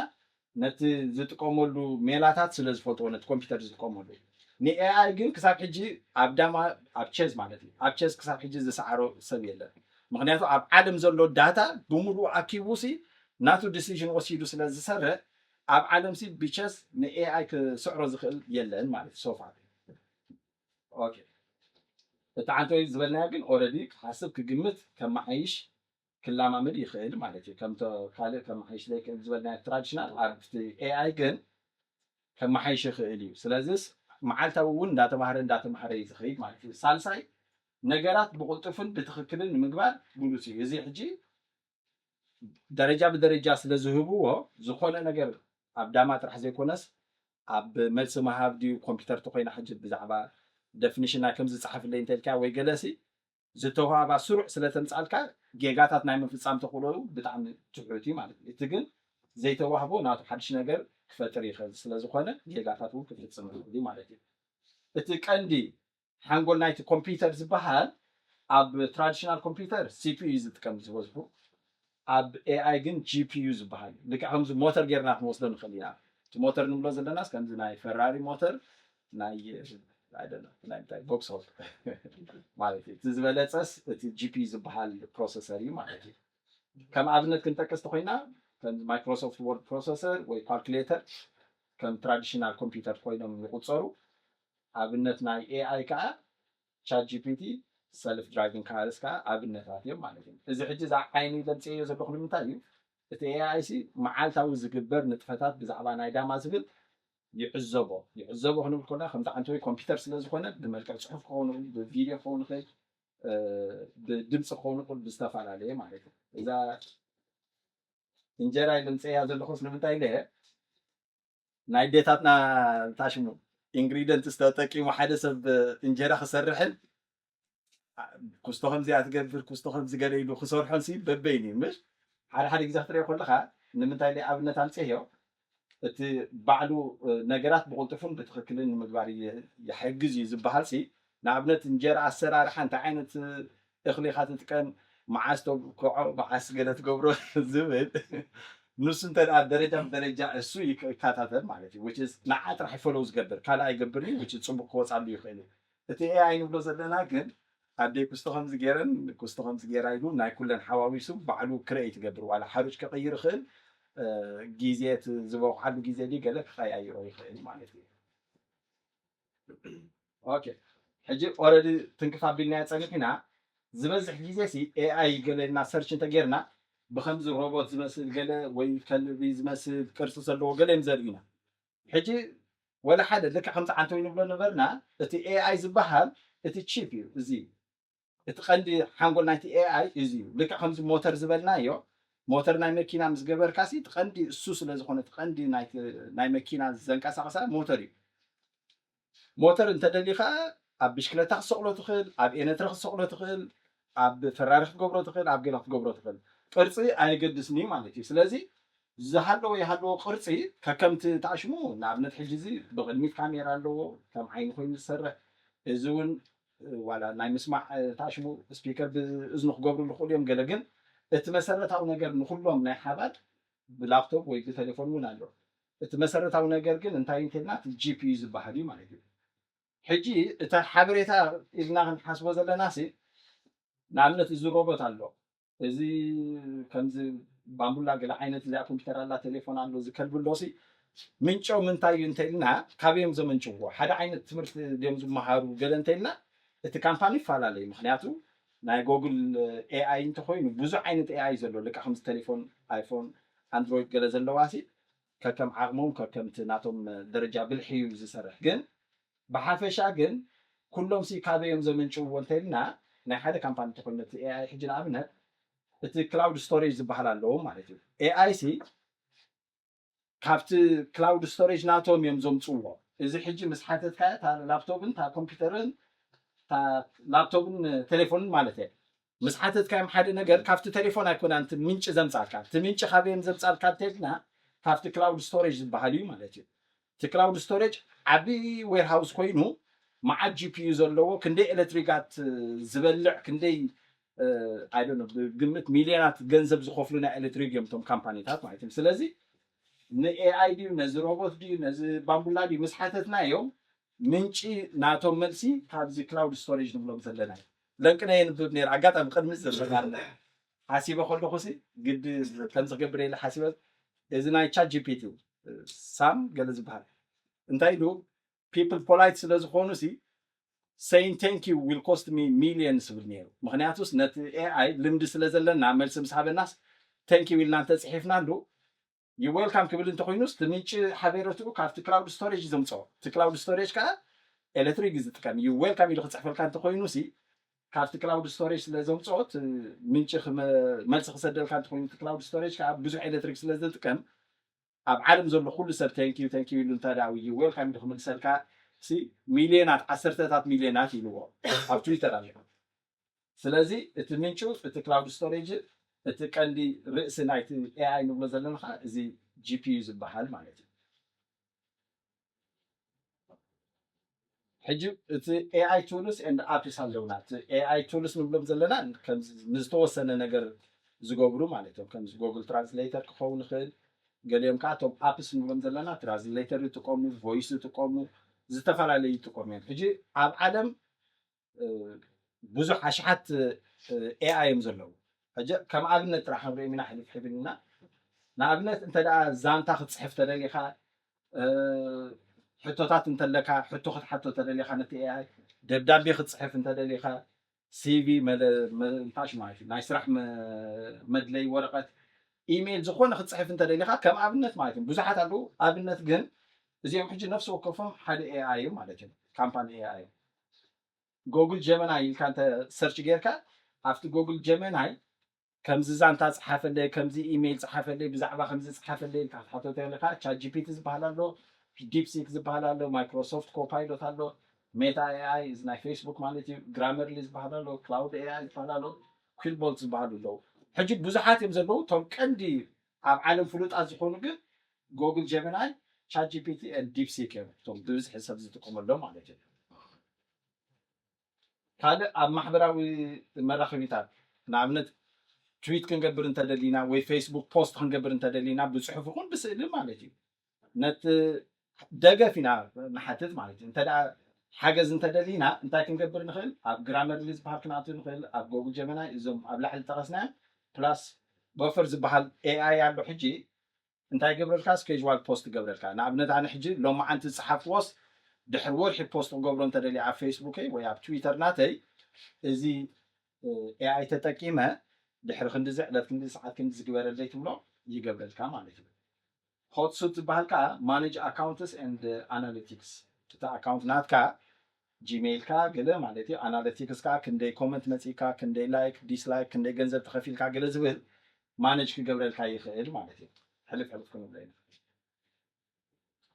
ነቲ ዝጥቀመሉ ሜላታት ስለ ዝፈልጥዎ ነቲ ኮምፒውተር ዝጥቀመሉ። ንኤኣይ ግን ክሳብ ሕጂ ኣብ ዳማ ኣብ ቸዝ ማለት እዩ ኣብ ቸዝ ክሳብ ሕጂ ዝሰዓሮ ሰብ የለን። ምክንያቱ ኣብ ዓለም ዘሎ ዳታ ብምሉኡ ኣኪቡ ሲ ናቱ ዲሲዥን ወሲዱ ስለ ዝሰርሕ ኣብ ዓለም ሲ ብቸዝ ንኤኣይ ክስዕሮ ዝኽእል የለን ማለት ሶፋ። ኦኬ እቲ ዓንተወይ ዝበልናዮ ግን ኦረዲ ክሓስብ ክግምት ከመሓይሽ ክላማመድ ይኽእል ማለት እዩ። ከምቶ ካልእ ከመሓይሽ ዘይክእል ዝበልናዮ ትራዲሽናል ኣብቲ ኤኣይ ግን ከመሓይሽ ይኽእል እዩ። ስለዚስ መዓልታዊ እውን እንዳተማሃረ እንዳተማሃረ እዩ ዝኸይድ ማለት እዩ። ሳልሳይ ነገራት ብቕልጡፍን ብትኽክልን ንምግባር ብሉፅ እዩ። እዚ ሕጂ ደረጃ ብደረጃ ስለ ዝህብዎ ዝኾነ ነገር ኣብ ዳማ ጥራሕ ዘይኮነስ ኣብ መልሲ ምሃብ ድዩ ኮምፒውተር ተኮይና ሕጂ ብዛዕባ ደፊኒሽን ናይ ከምዚ ፃሓፍለይ እንተልካ ወይ ገለሲ ዝተዋህባ ስሩዕ ስለ ተምፃልካ ጌጋታት ናይ ምፍፃም ተኽእሎ ብጣዕሚ ትሑት እዩ ማለት እዩ። እቲ ግን ዘይተዋህቦ ናቱ ሓድሽ ነገር ክፈጥር ይኽእል ስለ ዝኾነ ጌጋታት እውን ክፍፅም ይኽእል እዩ ማለት እዩ። እቲ ቀንዲ ሓንጎል ናይቲ ኮምፒውተር ዝበሃል ኣብ ትራዲሽናል ኮምፒውተር ሲፒዩ ዝጥቀም ዝበዝሑ ኣብ ኤኣይ ግን ጂፒዩ ዝበሃል ልክዕ ከምዚ ሞተር ጌርና ክንወስዶ ንኽእል ኢና። እቲ ሞተር ንብሎ ዘለናስ ከምዚ ናይ ፈራሪ ሞተር ናይ ናይ ቮክስሆል ማለት እዩ። እቲ ዝበለፀስ እቲ ጂፒዩ ዝበሃል ፕሮሰሰር እዩ ማለት እዩ። ከም ኣብነት ክንጠቅስ ተኮይና ከም ማይክሮሶፍት ወርድ ፕሮሰሰር ወይ ካልኩሌተር ከም ትራዲሽናል ኮምፒውተር ኮይኖም ይቁፀሩ። ኣብነት ናይ ኤኣይ ከዓ ቻት ጂፒቲ ሰልፍ ድራይቪንግ ካርስ ከዓ ኣብነታት እዮም ማለት እዩ። እዚ ሕጂ እዛ ዓይኒ ለምፅዮ ዘለኹ ንምንታይ እዩ? እቲ ኤኣይ ሲ መዓልታዊ ዝግበር ንጥፈታት ብዛዕባ ናይ ዳማ ዝብል ይዕዘቦ ይዕዘቦ ክንብል ኮና ከምዚ ዓንተወይ ኮምፒውተር ስለ ዝኾነ ብመልክዕ ፅሑፍ ክኸውን ይኽእል ብቪድዮ ክኸውን ይኽእል ብድምፂ ክኸውን ይኽእል ብዝተፈላለየ ማለት እዩ። እዛ እንጀራ ኢለ ምፅእያ ዘለኹስ ንምንታይ ኢለ ናይ ኣዴታትና እንታይ ሽሙ ኢንግሪደንትስ ተጠቂሙ ሓደ ሰብ እንጀራ ክሰርሕን ኩስቶ ከምዚኣ ትገብር ኩስቶ ከምዚ ገለ ኢሉ ክሰርሖን ሲ በበይን እዩ ምሽ ሓደ ሓደ ግዜ ክትሪኦ ከለካ ንምንታይ ናይ ኣብነት ኣምፅዮ እቲ ባዕሉ ነገራት ብቕልጡፍን ብትኽክልን ንምግባር ይሕግዝ እዩ ዝበሃል ሲ ንኣብነት እንጀራ ኣሰራርሓ እንታይ ዓይነት እኽሊ ኢኻ ትጥቀም መዓስ ተብኩዖ መዓስ ገለ ትገብሮ ዝብል ንሱ እንተ ደኣ ደረጃ ብደረጃ እሱ ይከታተል ማለት እዩ። ንዓ ጥራሕ ፎሎው ዝገብር ካልእ ኣይገብርን እዩ። ጽቡቕ ክወጻሉ ይኽእል እዩ። እቲ ኤኣይ ንብሎ ዘለና ግን ኣደይ ኩስቶ ከምዚ ገይረን ኩስቶ ከምዚ ገይራ ኢሉ ናይ ኩለን ሓዋዊሱ ባዕሉ ክረኤት ይገብር ዋላ ሓሩጭ ከቐይር ይኽእል ግዜ ዝበቑዓሉ ግዜ ድዩ ገለ ክቐያይሮ ይኽእል ማለት እዩ። ኦኬ ሕጂ ኦረዲ ትንክፍ ኣቢልናዮ ጸኒሕና ዝበዝሕ ግዜ ሲ ኤኣይ ገለ እና ሰርች እንተጌርና ብከምዚ ሮቦት ዝመስል ገለ ወይ ከልቢ ዝመስል ቅርፂ ዘለዎ ገለ እዮም ዘርእዩና። ሕጂ ወላ ሓደ ልክዕ ከምዚ ዓንተወይ ንብሎ ነበርና እቲ ኤኣይ ዝበሃል እቲ ቺፕ እዩ እዚ እቲ ቀንዲ ሓንጎል ናይቲ ኤኣይ እዚ እዩ። ልክዕ ከምዚ ሞተር ዝበልናዮ ሞተር ናይ መኪና ምስ ገበርካ ሲ እቲ ቀንዲ እሱ ስለ ዝኾነ እቲ ቀንዲ ናይ መኪና ዘንቀሳቕሳ ሞተር እዩ። ሞተር እንተደሊኻ ኣብ ብሽክለታ ክሰቕሎ ትኽእል፣ ኣብ ኤነትረ ክሰቕሎ ትኽእል፣ ኣብ ፈራሪ ክትገብሮ ትኽእል፣ ኣብ ገለ ክትገብሮ ትኽእል። ቅርፂ ኣየገድስን እዩ ማለት እዩ። ስለዚ ዝሃለወ ይሃለዎ ቅርፂ ከከምቲ ተኣሽሙ ንኣብነት ሕጂ እዚ ብቕድሚት ካሜራ ኣለዎ ከም ዓይኒ ኮይኑ ዝሰርሕ እዚ እውን ዋላ ናይ ምስማዕ ተኣሽሙ ስፒከር ብእዝኑ ክገብሩ ዝኽእሉ እዮም ገለ ግን እቲ መሰረታዊ ነገር ንኩሎም ናይ ሓባር ብላፕቶፕ ወይ ብቴሌፎን እውን ኣሎ እቲ መሰረታዊ ነገር ግን እንታይ እንተልና እቲ ጂፒዩ ዝበሃል እዩ ማለት እዩ ሕጂ እታ ሓበሬታ ኢልና ክንሓስቦ ዘለና ሲ ንኣብነት እዚ ሮቦት ኣሎ እዚ ከምዚ ባምቡላ ገለ ዓይነት እዚኣ ኮምፒውተር ኣላ፣ ቴሌፎን ኣሎ፣ እዚ ከልቢ ኣሎ ሲ ምንጮም እንታይ እዩ እንተኢልና፣ ካበዮም ዘመንጭዎ ሓደ ዓይነት ትምህርቲ ድዮም ዝመሃሩ ገለ እንተኢልና፣ እቲ ካምፓኒ ይፈላለዩ። ምክንያቱ ናይ ጎግል ኤኣይ እንተኮይኑ ብዙሕ ዓይነት ኤኣይ ዘሎ ልካ ከምዚ ቴሌፎን፣ ኣይፎን፣ ኣንድሮይድ ገለ ዘለዋ ሲ ከከም ዓቕሞም ከከምቲ ናቶም ደረጃ ብልሒ እዩ ዝሰርሕ። ግን ብሓፈሻ ግን ኩሎም ሲ ካበዮም ዘመንጭዎ እንተኢልና፣ ናይ ሓደ ካምፓኒ እንተኮይኑ እቲ ኤኣይ ሕጂ ንኣብነት እቲ ክላውድ ስቶሬጅ ዝበሃል ኣለዎም ማለት እዩ። ኤኣይ ሲ ካብቲ ክላውድ ስቶሬጅ ናቶም እዮም ዘምፅዎ። እዚ ሕጂ ምስ ሓተትካ እታ ላፕቶፕን እታ ኮምፒውተርን እታ ላፕቶፕን ቴሌፎንን ማለት እየ ምስ ሓተትካዮም ሓደ ነገር ካብቲ ቴሌፎን ኣይኮናን እቲ ምንጭ ዘምፃልካ። እቲ ምንጭ ካበየን ዘምፃልካ እንተልና ካብቲ ክላውድ ስቶሬጅ ዝበሃል እዩ ማለት እዩ። እቲ ክላውድ ስቶሬጅ ዓቢ ዌርሃውስ ኮይኑ መዓት ጂፒዩ ዘለዎ ክንደይ ኤሌክትሪጋት ዝበልዕ ክንደይ ኣይዶ ብግምት ሚልዮናት ገንዘብ ዝኸፍሉ ናይ ኤሌክትሪክ እዮም እቶም ካምፓኒታት ማለት እዩ። ስለዚ ንኤኣይ ድዩ ነዚ ሮቦት ድዩ ነዚ ባምቡላ ድዩ ምስ ሓተትናዮም ምንጪ ናቶም መልሲ ካብዚ ክላውድ ስቶሬጅ ንብሎም ዘለና እዩ። ለንቅነ የንብብ ነይሩ ኣጋጣሚ ቅድሚ ዘበና ሓሲበ ከለኹ ሲ ግዲ ከምዚ ክገብር የለ ሓሲበ እዚ ናይ ቻት ጂፒቲ ሳም ገለ ዝበሃል እንታይ ኢሉ people polite ስለ ዝኾኑ ሲ saying thank you will cost me millions ይብል ነይሩ። ምክንያቱስ ነቲ ኤኣይ ልምዲ ስለ ዘለና መልሲ ምስ ሃበናስ thank you ኢልና እንተፅሒፍናሉ you welcome ክብል እንተኮይኑስ እቲ ምንጪ ሓቤረትኡ ካብቲ ክላውድ ስቶሬጅ ዘምፅኦ እቲ ክላውድ ስቶሬጅ ከዓ ኤሌክትሪክ ዝጥቀም you welcome ኢሉ ክፅሕፈልካ እንተኮይኑ ሲ ካብቲ ክላውድ ስቶሬጅ ስለ ዘምፅኦ እቲ ምንጪ ክመ- መልሲ ክሰደልካ እንተኮይኑ እቲ ክላውድ ስቶሬጅ ከዓ ብዙሕ ኤሌክትሪክ ስለ ዝጥቀም ኣብ ዓለም ዘሎ ኩሉ ሰብ thank you thank you ኢሉ እንተ ደኣ you welcome ኢሉ ክምልሰልካ ሲ ሚልዮናት ዓሰርተታት ሚልዮናት ኢልዎ ኣብ ትዊተር ኣሎ። ስለዚ እቲ ምንጩ እቲ ክላውድ ስቶሬጅ እቲ ቀንዲ ርእሲ ናይቲ ኤኣይ ንብሎ ዘለና ከዓ እዚ ጂፒዩ ዝበሃል ማለት እዩ። ሕጂ እቲ ኤኣይ ቱልስ ኤንድ ኣፕስ ኣለውና። እቲ ኤኣይ ቱልስ ንብሎም ዘለና ከምዚ ንዝተወሰነ ነገር ዝገብሩ ማለት እዮም። ከምዚ ጎግል ትራንስሌተር ክኸውን ይኽእል። ገሊኦም ከዓ እቶም ኣፕስ ንብሎም ዘለና ትራንስሌተር ይጥቀሙ፣ ቮይስ ይጥቀሙ፣ ዝተፈላለዩ ይጥቀሙ እዮም። ሕጂ ኣብ ዓለም ብዙሕ ኣሽሓት ኤኣይ እዮም ዘለዉ። ሕጂ ከም ኣብነት ጥራሕ ክንሪኦም ኢና ሕልፍ ሕብል ኢና። ንኣብነት እንተ ደኣ ዛንታ ክትፅሕፍ ተደሊኻ ሕቶታት እንተለካ ሕቶ ክትሓቶ ተደሊኻ ነቲ ኤኣይ ደብዳቤ ክትፅሕፍ እንተደሊኻ ሲቪ ምንፋሽ ማለት እዩ ናይ ስራሕ መድለይ ወረቀት ኢሜይል ዝኾነ ክትፅሕፍ እንተደሊኻ ከም ኣብነት ማለት እዩ ብዙሓት ኣለዉ ኣብነት ግን እዚኦም ሕጂ ነፍሲ ወከፎም ሓደ ኤኣይ እዩ ማለት እዩ ካምፓኒ ኤኣይ እዩ ጎግል ጀመናይ ኢልካ እንተ ሰርች ጌርካ ኣብቲ ጎግል ጀመናይ ከምዚ ዛንታ ፀሓፈለይ ከምዚ ኢሜይል ፀሓፈለይ ብዛዕባ ከምዚ ፀሓፈለይ ኢልካ ክትሓቶ ተለካ ቻት ጂፒቲ ዝበሃል ኣሎ ዲፕሲክ ዝበሃል ኣሎ ማይክሮሶፍት ኮፓይሎት ኣሎ ሜታ ኤኣይ እዚ ናይ ፌስቡክ ማለት እዩ ግራመርሊ ዝበሃል ኣሎ ክላውድ ኤኣይ ዝበሃል ኣሎ ኪልቦልት ዝበሃሉ ኣለዉ ሕጂ ብዙሓት እዮም ዘለዉ እቶም ቀንዲ ኣብ ዓለም ፍሉጣት ዝኾኑ ግን ጎግል ጀመናይ ቻት ጂፒቲ ዲፕሲክ እዮም እቶም ብብዝሒ ሰብ ዝጥቀመሎም ማለት እዩ ካልእ ኣብ ማሕበራዊ መራኸቢታት ንኣብነት ትዊት ክንገብር እንተደሊና ወይ ፌስቡክ ፖስት ክንገብር እንተደሊና ብፅሑፍ ይኹን ብስእሊ ማለት እዩ ነቲ ደገፍ ኢና ንሓትት ማለት እዩ እንተ ሓገዝ እንተደሊና እንታይ ክንገብር ንኽእል ኣብ ግራመርሊ ዝበሃል ክንኣቱ ንኽእል ኣብ ጎግል ጀመናይ እዞም ኣብ ላዕሊ ጠቐስናዮ ፕላስ በፈር ዝበሃል ኤኣይ ኣሎ ሕጂ እንታይ ይገብረልካ? ስኬጅዋል ፖስት ይገብረልካ። ንኣብነት ኣነ ሕጂ ሎማዓንቲ ዝፀሓፍክዎስ ድሕሪ ወርሒ ፖስት ክገብሮ እንተደልየ ኣብ ፌስቡከይ ወይ ኣብ ትዊተር ናተይ እዚ ኤኣይ ተጠቂመ ድሕሪ ክንድዚ ዕለት ክንድዚ ሰዓት ክንድዚ ግበረለይ ትብሎ ይገብረልካ ማለት እዩ። ሆትሱት ዝበሃል ከዓ ማኔጅ ኣካውንትስ ኤንድ ኣናሊቲክስ እቲ ኣካውንት ናትካ ጂሜይልካ ገለ ማለት እዩ ኣናሊቲክስካ ክንደይ ኮመንት መፂእካ ክንደይ ላይክ ዲስላይክ ክንደይ ገንዘብ ተኸፊልካ ገለ ዝብል ማነጅ ክገብረልካ ይኽእል ማለት እዩ ሕልፍ ሕልፍ ክንብሎ ኢና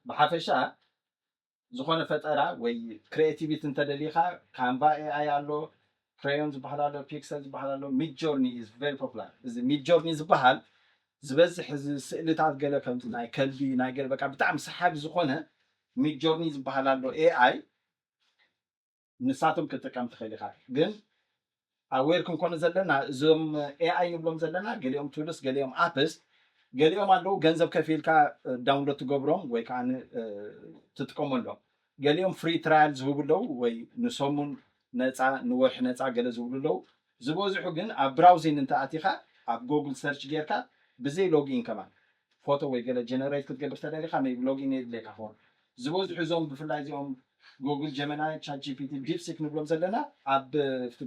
ብሓፈሻ ዝኾነ ፈጠራ ወይ ክሪኤቲቪቲ እንተደሊኻ ካንቫ ኤኣይ ኣሎ ክሬዮን ዝበሃል ኣሎ ፒክሰል ዝበሃል ኣሎ ሚድጆርኒ is very popular እዚ ሚድጆርኒ ዝበሃል ዝበዝሕ እዚ ስእልታት ገለ ከም ናይ ከልቢ ናይ ገለ በቃ ብጣዕሚ ሰሓቢ ዝኾነ ሚድጆርኒ ዝበሃል ኣሎ ኤኣይ ንሳቶም ክትጥቀም ትኽእል ኢኻ ግን ኣዌር ክንኮነ ዘለና እዞም ኤኣይ ንብሎም ዘለና ገሊኦም ቱልስ ገሊኦም ኣፕስ ገሊኦም ኣለዉ ገንዘብ ከፊልካ ዳውንሎድ ትገብሮም ወይ ከዓ ትጥቀመሎም ገሊኦም ፍሪ ትራያል ዝህቡ ኣለዉ ወይ ንሰሙን ነፃ ንወርሒ ነፃ ገለ ዝብሉ ኣለዉ ዝበዝሑ ግን ኣብ ብራውዚን እንተኣቲኻ ኣብ ጎግል ሰርች ጌርካ ብዘይ ሎጊን ከማን ፎቶ ወይ ገለ ጀነሬት ክትገብር ተደሊኻ ሜይ ቢ ሎጊን የድልየካ ክኸውን። ዝበዝሑ እዞም ብፍላይ እዚኦም ጉግል ጀመናይ፣ ቻት ጂ ፒ ቲ፣ ዲፕሲክ ንብሎም ዘለና ኣብ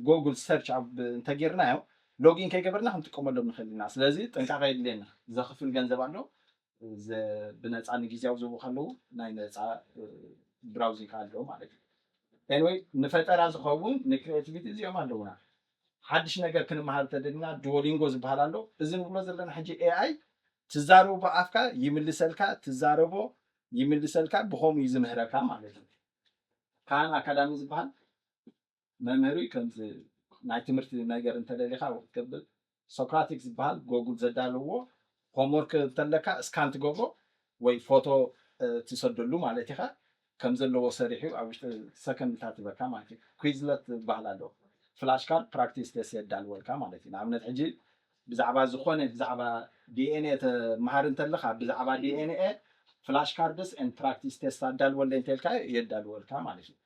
ጉግል ሰርች ኣብ እንተጌርናዮም ሎጊን ከይገበርና ክንጥቀመሎም ንኽእል ኢና። ስለዚ ጥንቃቐ የድልየና። ዘኽፍል ገንዘብ ኣሎ። ዘ- ብነፃ ንግዜያዊ ዝህቡ ከለዉ ናይ ነፃ ብራውዚንግ ኣሎ ማለት እዩ። ኤንወይ ንፈጠራ ዝኸውን ንክሪኤቲቪቲ እዚኦም ኣለውና። ሓድሽ ነገር ክንመሃር ተደሊና ዱኦሊንጎ ዝበሃል ኣሎ። እዚ ንብሎ ዘለና ሕጂ ኤኣይ ትዛረቦ ኣፍካ ይምልሰልካ፣ ትዛረቦ ይምልሰልካ፣ ብኸምኡ እዩ ዝምህረካ ማለት እዩ። ካን ኣካዳሚ ዝበሃል መምህር እዩ። ከምዚ ናይ ትምህርቲ ነገር እንተደሊኻ ክትገብር ሶክራቲክ ዝበሃል ጎጉል ዘዳለዎ ሆምወርክ እንተለካ ስካን ትገብሮ ወይ ፎቶ ትሰደሉ ማለት ኢኻ። ከም ዘለዎ ሰሪሑ ኣብ ውሽጢ ሰከንድታት ይበካ ማለት እዩ። ኩዝለት ዝበሃል ኣሎ። ፍላሽ ካርድ ፕራክቲስ ቴስት የዳልወልካ ማለት እዩ። ንኣብነት ሕጂ ብዛዕባ ዝኾነ ብዛዕባ ዲኤንኤ ተመሃር እንተለኻ ብዛዕባ ዲኤንኤ ፍላሽ ካርድስ ን ፕራክቲስ ቴስት ኣዳልወለይ እንተልካ የዳልወልካ ማለት እዩ።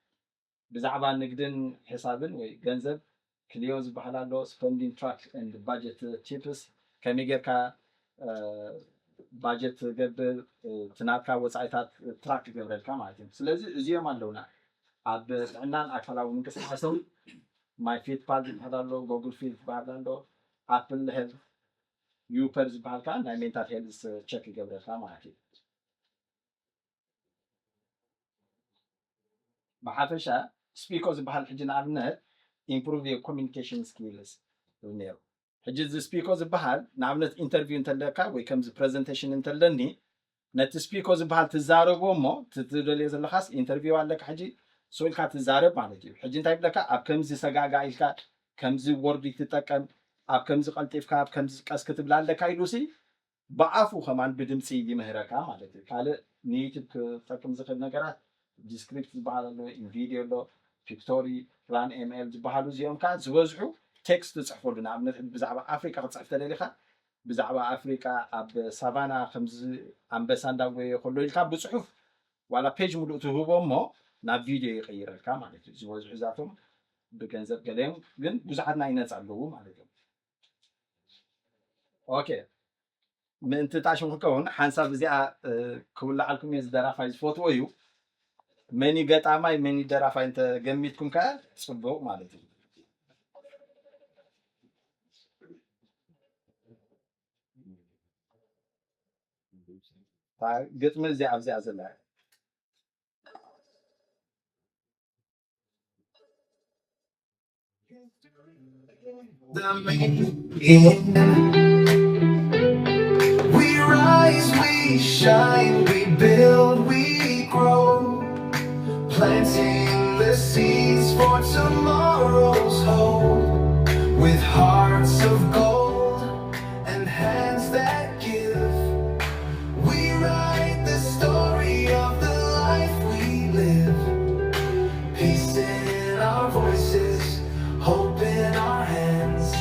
ብዛዕባ ንግድን ሕሳብን ወይ ገንዘብ ክሊዮ ዝበሃል ኣሎ። ስፐንዲንግ ትራክ ን ባጀት ቲፕስ ከመይ ጌርካ ባጀት ትገብር፣ እቲ ናትካ ወፃኢታት ትራክ ክገብረልካ ማለት እዩ። ስለዚ እዚኦም ኣለውና ኣብ ጥዕናን ኣካላዊ ምንቅስቃስን። ማይ ፊት ፓል ዝበሃል ኣሎ፣ ጎግል ፊት ዝበሃል ኣሎ፣ ኣፕል ሄልት ዩፐር ዝበሃል ከዓ ናይ ሜንታል ሄልት ቸክ ይገብረልካ ማለት እዩ። ብሓፈሻ ስፒኮ ዝበሃል ሕጂ ንኣብነት ኢምፕሩቭ ዮር ኮሚኒኬሽን ስኪልስ ነይሩ። ሕጂ እዚ ስፒኮ ዝበሃል ንኣብነት ኢንተርቪው እንተለካ ወይ ከምዚ ፕረዘንቴሽን እንተለኒ ነቲ ስፒኮ ዝበሃል ትዛረቦ እሞ ትደልዮ ዘለካስ ኢንተርቪው ኣለካ ሕጂ ስኢልካ ትዛረብ ማለት እዩ። ሕጂ እንታይ ብለካ ኣብ ከምዚ ሰጋጋ ኢልካ ከምዚ ወርድ ትጠቀም ኣብ ከምዚ ቀልጢፍካ ኣብ ከምዚ ቀስ ክትብል ኣለካ ኢሉሲ ብኣፉ ከማን ብድምፂ ይምህረካ ማለት እዩ። ካልእ ንዩቱብ ክጠቅም ዝኽእል ነገራት ዲስክሪፕት ዝበሃል ኣሎ፣ ኢንቪዲዮ ኣሎ፣ ፒክቶሪ፣ ራን ኤምኤል ዝበሃሉ እዚኦም ከዓ ዝበዝሑ ቴክስት ትፅሕፈሉ። ንኣብነት ብዛዕባ ኣፍሪቃ ክትፅሕፍ ተደሊኻ ብዛዕባ ኣፍሪቃ ኣብ ሳቫና ከምዚ ኣንበሳ እንዳጎየ ከሎ ኢልካ ብፅሑፍ ዋላ ፔጅ ሙሉእ ትህቦ እሞ ናብ ቪድዮ ይቀይረልካ ማለት እዩ። ዝበዝሑ እዛቶም ብገንዘብ ገለዮም ግን ብዙሓት ናይ ነፃ ኣለዉ ማለት እዮም። ኦኬ ምእንቲ ጣሽም ክከውን ሓንሳብ እዚኣ ክውላዓልኩም እየ። ዝደራፋይ ዝፈትዎ እዩ። መኒ ገጣማይ መኒ ደራፋይ እንተገሚትኩም ከ ፅቡቅ ማለት እዩ። ግጥሚ እዚኣ ኣብዚኣ ዘላ We rise, we shine, we build, we grow. Planting the seeds for tomorrow's hope. With hearts of gold and hands that give. We write the story of the life we live. Peace in our voices, hope in our hands.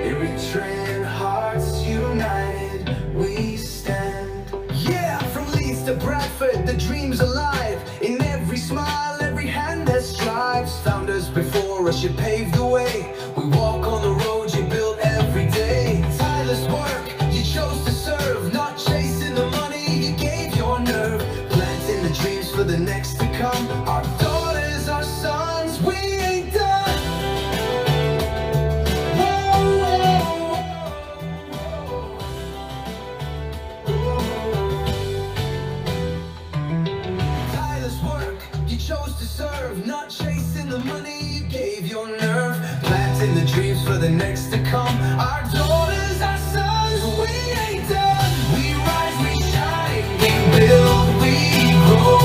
Eritrean hearts united, we stand. Yeah, from Leeds to Bradford, the dream's alive. In every smile, every hand that strives. Founders before us, you paved the way. We walk on the road you built every day. Tireless work, you chose to serve. Not chasing the money, you gave your nerve. Planting the dreams for the next to come. Our daughters, our sons, we ain't done. Whoa, whoa, whoa, whoa. Tireless work, you chose to serve. Not chasing the money, you gave your nerve. Planting the dreams for the next to come. Our daughters, our sons, we ain't done. We rise, we shine, we build, we grow.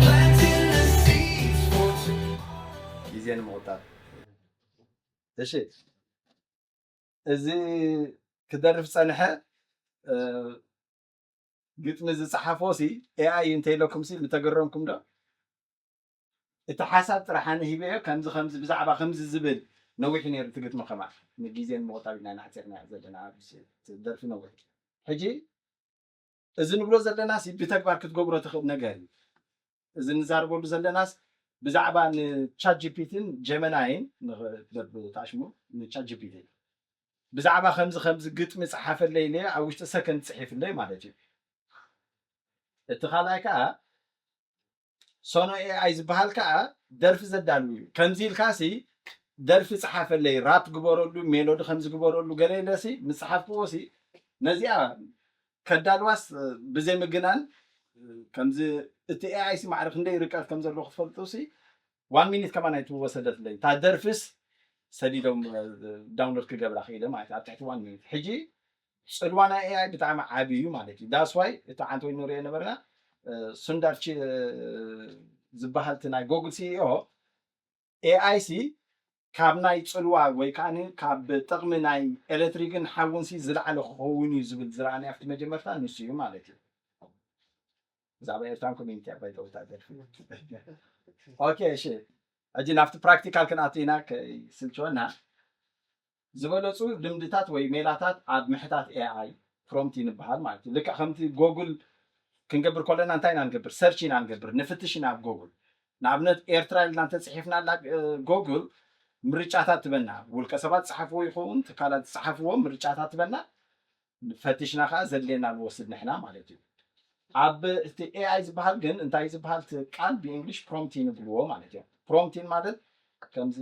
Planting the seeds for tomorrow. ግዜ ንምቑጣብ። እሺ፣ እዚ ክደርፍ ጸንሐ። ግጥሚ ዝጸሓፎ ሲ ኤኣይ እዩ እንተኢለኩም ሲ ምተገረምኩም ዶ? እቲ ሓሳብ ጥራሕ ኣነ ሂበዮ ከምዚ ከምዚ ብዛዕባ ከምዚ ዝብል ነዊሕ ነይሩ እቲ ግጥሚ ከማ ንግዜ ንምቑጣብ ኢና ናዕፂርና ዘለና ኣብዚ ደርፊ ነዊሕ ሕጂ እዚ ንብሎ ዘለና ሲ ብተግባር ክትገብሮ ትኽእል ነገር እዩ። እዚ ንዛረበሉ ዘለናስ ብዛዕባ ንቻት ጂፒቲን ጀመናይን ንበብ ታሽሙ ንቻት ጂፒቲ ብዛዕባ ከምዚ ከምዚ ግጥሚ ጸሓፈለይ ኢለ ኣብ ውሽጢ ሰከንድ ጽሒፍለይ ማለት እዩ። እቲ ካልኣይ ከዓ ሶኖ ኤኣይ ዝበሃል ከዓ ደርፊ ዘዳልው እዩ። ከምዚ ኢልካ ሲ ደርፊ ጸሓፈለይ፣ ራፕ ግበረሉ፣ ሜሎዲ ከምዚ ግበረሉ ገለ ኢለ ሲ ምስ ጸሓፍክዎ ሲ ነዚኣ ከዳልዋስ ብዘይ ምግናን ከምዚ እቲ ኤኣይ ሲ ማዕረ ክንደይ ርቀት ከም ዘለዎ ክትፈልጡ ሲ ዋን ሚኒት ከማን ኣይትወሰደትለይ። እታ ደርፍስ ሰዲዶም ዳውንሎድ ክገብራ ክኢለ ማለት እዩ ኣብ ትሕቲ ዋን ሚኒት። ሕጂ ጽልዋ ናይ ኤኣይ ብጣዕሚ ዓቢ እዩ ማለት እዩ። ዳስ ዋይ እቲ ዓንተ ወይ ንሪኦ ነበርና ሱንዳር ዝበሃል እቲ ናይ ጎግል ሲኢኦ ኤኣይ ሲ ካብ ናይ ጽልዋ ወይ ከዓ ካብ ጥቕሚ ናይ ኤሌክትሪክን ሓውን ሲ ዝለዓለ ክኸውን እዩ ዝብል ዝረኣኒ ኣብቲ መጀመርታ ንሱ እዩ ማለት እዩ። ብዛዕባ ኤርትራን ኮሚኒቲ ኣባይ ጠውታ ደርፊ ኦኬ። እሺ፣ ሕጂ ናብቲ ፕራክቲካል ክንኣቱ ኢና ከይስልችወና። ዝበለጹ ልምድታት ወይ ሜላታት ኣብ ምሕታት ኤኣይ ፕሮምፕት ይንበሃል ማለት እዩ። ልክዕ ከምቲ ጎግል ክንገብር ከለና እንታይ ኢና ንገብር? ሰርች ኢና ንገብር፣ ንፍትሽ ኢና ኣብ ጎግል። ንኣብነት ኤርትራ ኢልና እንተጽሒፍናላ ጎግል ምርጫታት ትበና፣ ውልቀ ሰባት ዝጸሓፍዎ ይኸውን ትካላት ዝጸሓፍዎ ምርጫታት ትበና፣ ፈቲሽና ከዓ ዘድልየና ንወስድ ንሕና ማለት እዩ። ኣብ እቲ ኤኣይ ዝበሃል ግን እንታይ ዝበሃል እቲ ቃል ብእንግሊሽ ፕሮምፕቲን ይብልዎ ማለት እዮም። ፕሮምፕቲን ማለት ከምዚ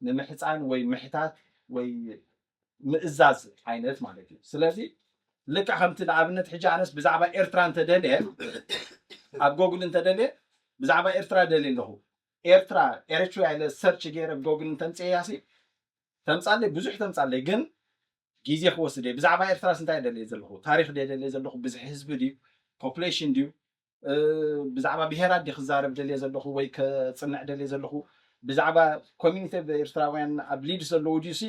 ንምሕፃን ወይ ምሕታት ወይ ምእዛዝ ዓይነት ማለት እዩ። ስለዚ ልክዕ ከምቲ ንኣብነት ሕጂ ኣነስ ብዛዕባ ኤርትራ እንተደልየ ኣብ ጎግል እንተደልየ ብዛዕባ ኤርትራ ደልየ ኣለኹ። ኤርትራ ኤሪትሪያ ኢለ ሰርች ገይረ ጎግል እንተምፅእያ ሲ ተምፃለይ ብዙሕ ተምፃለይ ግን ግዜ ክወስድ እየ። ብዛዕባ ኤርትራስ እንታይ ደልየ ዘለኹ? ታሪኽ ደልየ ዘለኹ? ብዝሒ ህዝቢ ድዩ? ፖፕሌሽን ድዩ? ብዛዕባ ብሄራት ድየ ክዛረብ ደልየ ዘለኹ ወይ ከፅንዕ ደልየ ዘለኹ? ብዛዕባ ኮሚኒቲ ኤርትራውያን ኣብ ሊድስ ዘለዉ ድዩ ሲ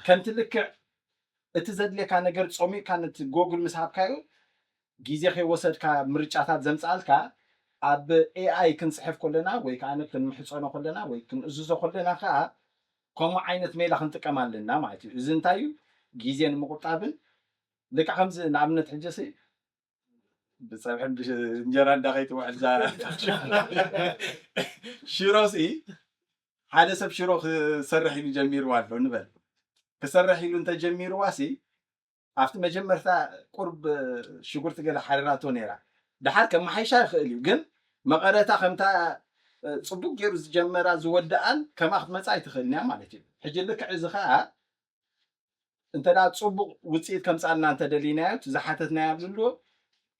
ከምቲ ልክዕ እቲ ዘድልየካ ነገር ፆሚቕካ ነቲ ጎግል ምስ ሃብካዮ ግዜ ከይወሰድካ ምርጫታት ዘምፅኣልካ ኣብ ኤኣይ ክንፅሕፍ ከለና ወይ ከዓ ክንምሕፀኖ ከለና ወይ ክንእዝዞ ከለና ከዓ ከምኡ ዓይነት ሜላ ክንጥቀም ኣለና ማለት እዩ። እዚ እንታይ እዩ? ግዜ ንምቁጣብን ልክዕ ከምዚ ንኣብነት ሕጂ ሲ ብፀብሕን እንጀራ እንዳኸይትውዕል ሽሮ ሲ ሓደ ሰብ ሽሮ ክሰርሕ ኢሉ ጀሚርዋ ኣሎ ንበል። ክሰርሕ ኢሉ እንተጀሚርዋ ሲ ኣብቲ መጀመርታ ቁርብ ሽጉርቲ ገለ ሓሪራቶ ነይራ። ድሓር ከመሓይሻ ይኽእል እዩ፣ ግን መቐረታ ከምታ ፅቡቅ ገይሩ ዝጀመራ ዝወደኣን ከማ ክትመፃ ኣይትኽእልን እያ ማለት እዩ። ሕጂ ልክዕ እዚ ከዓ እንተ ደኣ ፅቡቕ ውፅኢት ከምፃልና እንተደሊናዮ እቲ ዝሓተትናዮ ኣብልዎ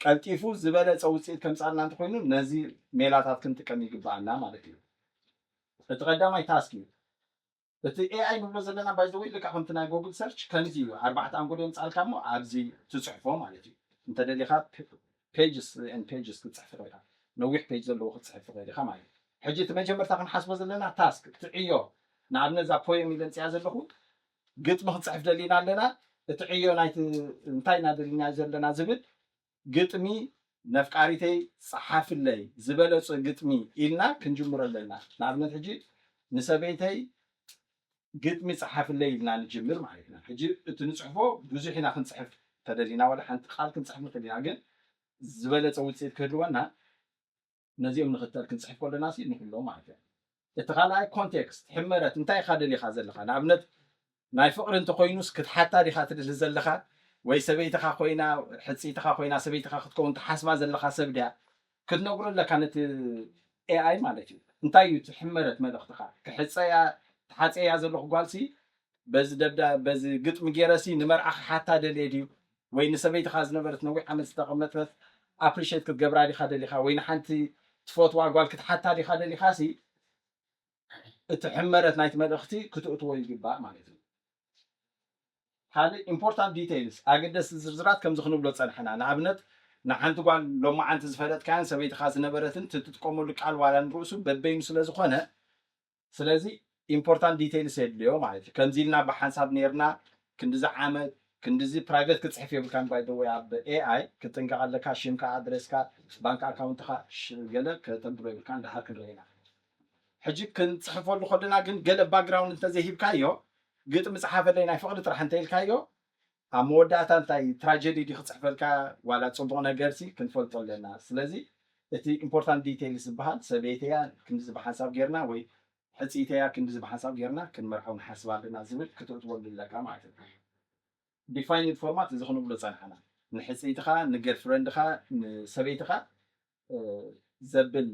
ቀልጢፉ ዝበለፀ ውፅኢት ከምፃልና እንተኮይኑ ነዚ ሜላታት ክንጥቀም ይግበኣና ማለት እዩ። እቲ ቀዳማይ ታስክ እዩ። እቲ ኤኣይ ንብሎ ዘለና ባይዘወይ ልካ ከምቲ ናይ ጎግል ሰርች ከምዚ እዩ። ኣርባዕተ ኣንጎል የምፃልካ እሞ ኣብዚ ትፅሕፎ ማለት እዩ። እንተደሊካ ፔጅስ ን ፔጅስ ክትፅሕፍ ትኽእል ኢኻ። ነዊሕ ፔጅ ዘለዎ ክትፅሕፍ ትኽእል ኢኻ ማለት እዩ። ሕጂ እቲ መጀመርታ ክንሓስቦ ዘለና ታስክ እቲ ዕዮ ንኣብነት እዛ ፖየም ኢለ ምፅያ ዘለኹ ግጥሚ ክንፅሕፍ ደሊና ኣለና። እቲ ዕዮ ናይቲ እንታይ ኢና ደሊና ዘለና ዝብል ግጥሚ ነፍቃሪተይ ፀሓፍለይ ዝበለፀ ግጥሚ ኢልና ክንጅምሮ ኣለና። ንኣብነት ሕጂ ንሰበይተይ ግጥሚ ፀሓፍለይ ኢልና ንጅምር ማለት ኢና። ሕጂ እቲ ንፅሕፎ ብዙሕ ኢና ክንፅሕፍ ተደሊና ዋላ ሓንቲ ቃል ክንፅሕፍ ንኽእል ኢና፣ ግን ዝበለፀ ውፅኢት ክህልወና ነዚኦም ንኽተል ክንፅሕፍ ከለና ሲ ንኽሎም ማለት እዩ። እቲ ካልኣይ ኮንቴክስት ሕመረት እንታይ ኢኻ ደሊኻ ዘለኻ? ንኣብነት ናይ ፍቕሪ እንተኮይኑስ ክትሓታ ዲኻ ትደሊ ዘለኻ ወይ ሰበይትኻ ኮይና ሕፅይትኻ ኮይና ሰበይትኻ ክትከውን ትሓስባ ዘለኻ ሰብ ድያ ክትነግሮ ኣለካ ነቲ ኤኣይ ማለት እዩ። እንታይ እዩ እቲ ሕመረት መልእኽትኻ? ክሕፀያ ትሓፀያ ዘለኹ ጓልሲ በዚ ደብዳ በዚ ግጥሚ ገይረሲ ንመርዓ ክሓታ ደልየ ድዩ ወይ ንሰበይትኻ ዝነበረት ነዊሕ ዓመት ዝተቐመጠት ኣፕሪሼት ክትገብራ ዲኻ ደሊኻ ወይ ንሓንቲ ትፈትዋ ጓል ክትሓታ ዲኻ ደሊኻ ሲ እቲ ሕመረት ናይቲ መልእኽቲ ክትእትዎ ይግባእ ማለት እዩ። ካልእ ኢምፖርታንት ዲቴይልስ ኣገደስቲ ዝርዝራት ከምዚ ክንብሎ ፀንሐና። ንኣብነት ንሓንቲ ጓል ሎማዓንቲ ዝፈለጥካያን ሰበይትኻ ዝነበረትን ትጥቀመሉ ቃል ዋላ ንርእሱ በበይኑ ስለ ዝኾነ ስለዚ ኢምፖርታንት ዲቴይልስ የድልዮ ማለት እዩ። ከምዚ ኢልና ብሓንሳብ ነርና ክንድዚ ዓመት ክንድዚ ፕራይቬት ክፅሕፍ የብልካን ባይ ወይ ኣብ ኤኣይ ክትጥንቀቕ ኣለካ። ሽምካ ኣድረስካ ባንክ ኣካውንትካ ገለ ከተንብሮ የብልካን። ድሓር ክንረኢና ሕጂ ክንፅሕፈሉ ከለና ግን ገለ ባክግራውንድ እንተዘይሂብካዮ ግጥሚ ፀሓፈለይ ናይ ፍቕሪ ጥራሕ እንተኢልካዮ ኣብ መወዳእታ እንታይ ትራጀዲ ድዩ ክፅሕፈልካ ዋላ ፅቡቕ ነገር ሲ ክንፈልጦ ኣለና። ስለዚ እቲ ኢምፖርታንት ዲቴይልስ ዝበሃል ሰበይተያ ክንድዚ ብሓንሳብ ጌርና ወይ ሕፅይተያ ክንድዚ ብሓንሳብ ጌርና ክንመርዓው ንሓስብ ኣለና ዝብል ክትእትወሉ ኣለካ ማለት እዩ። defined format እዚ ክንብሎ ጸንሓና። ንሕጽይትኻ፣ ንገርፍረንድኻ፣ ንሰበይትኻ ዘብል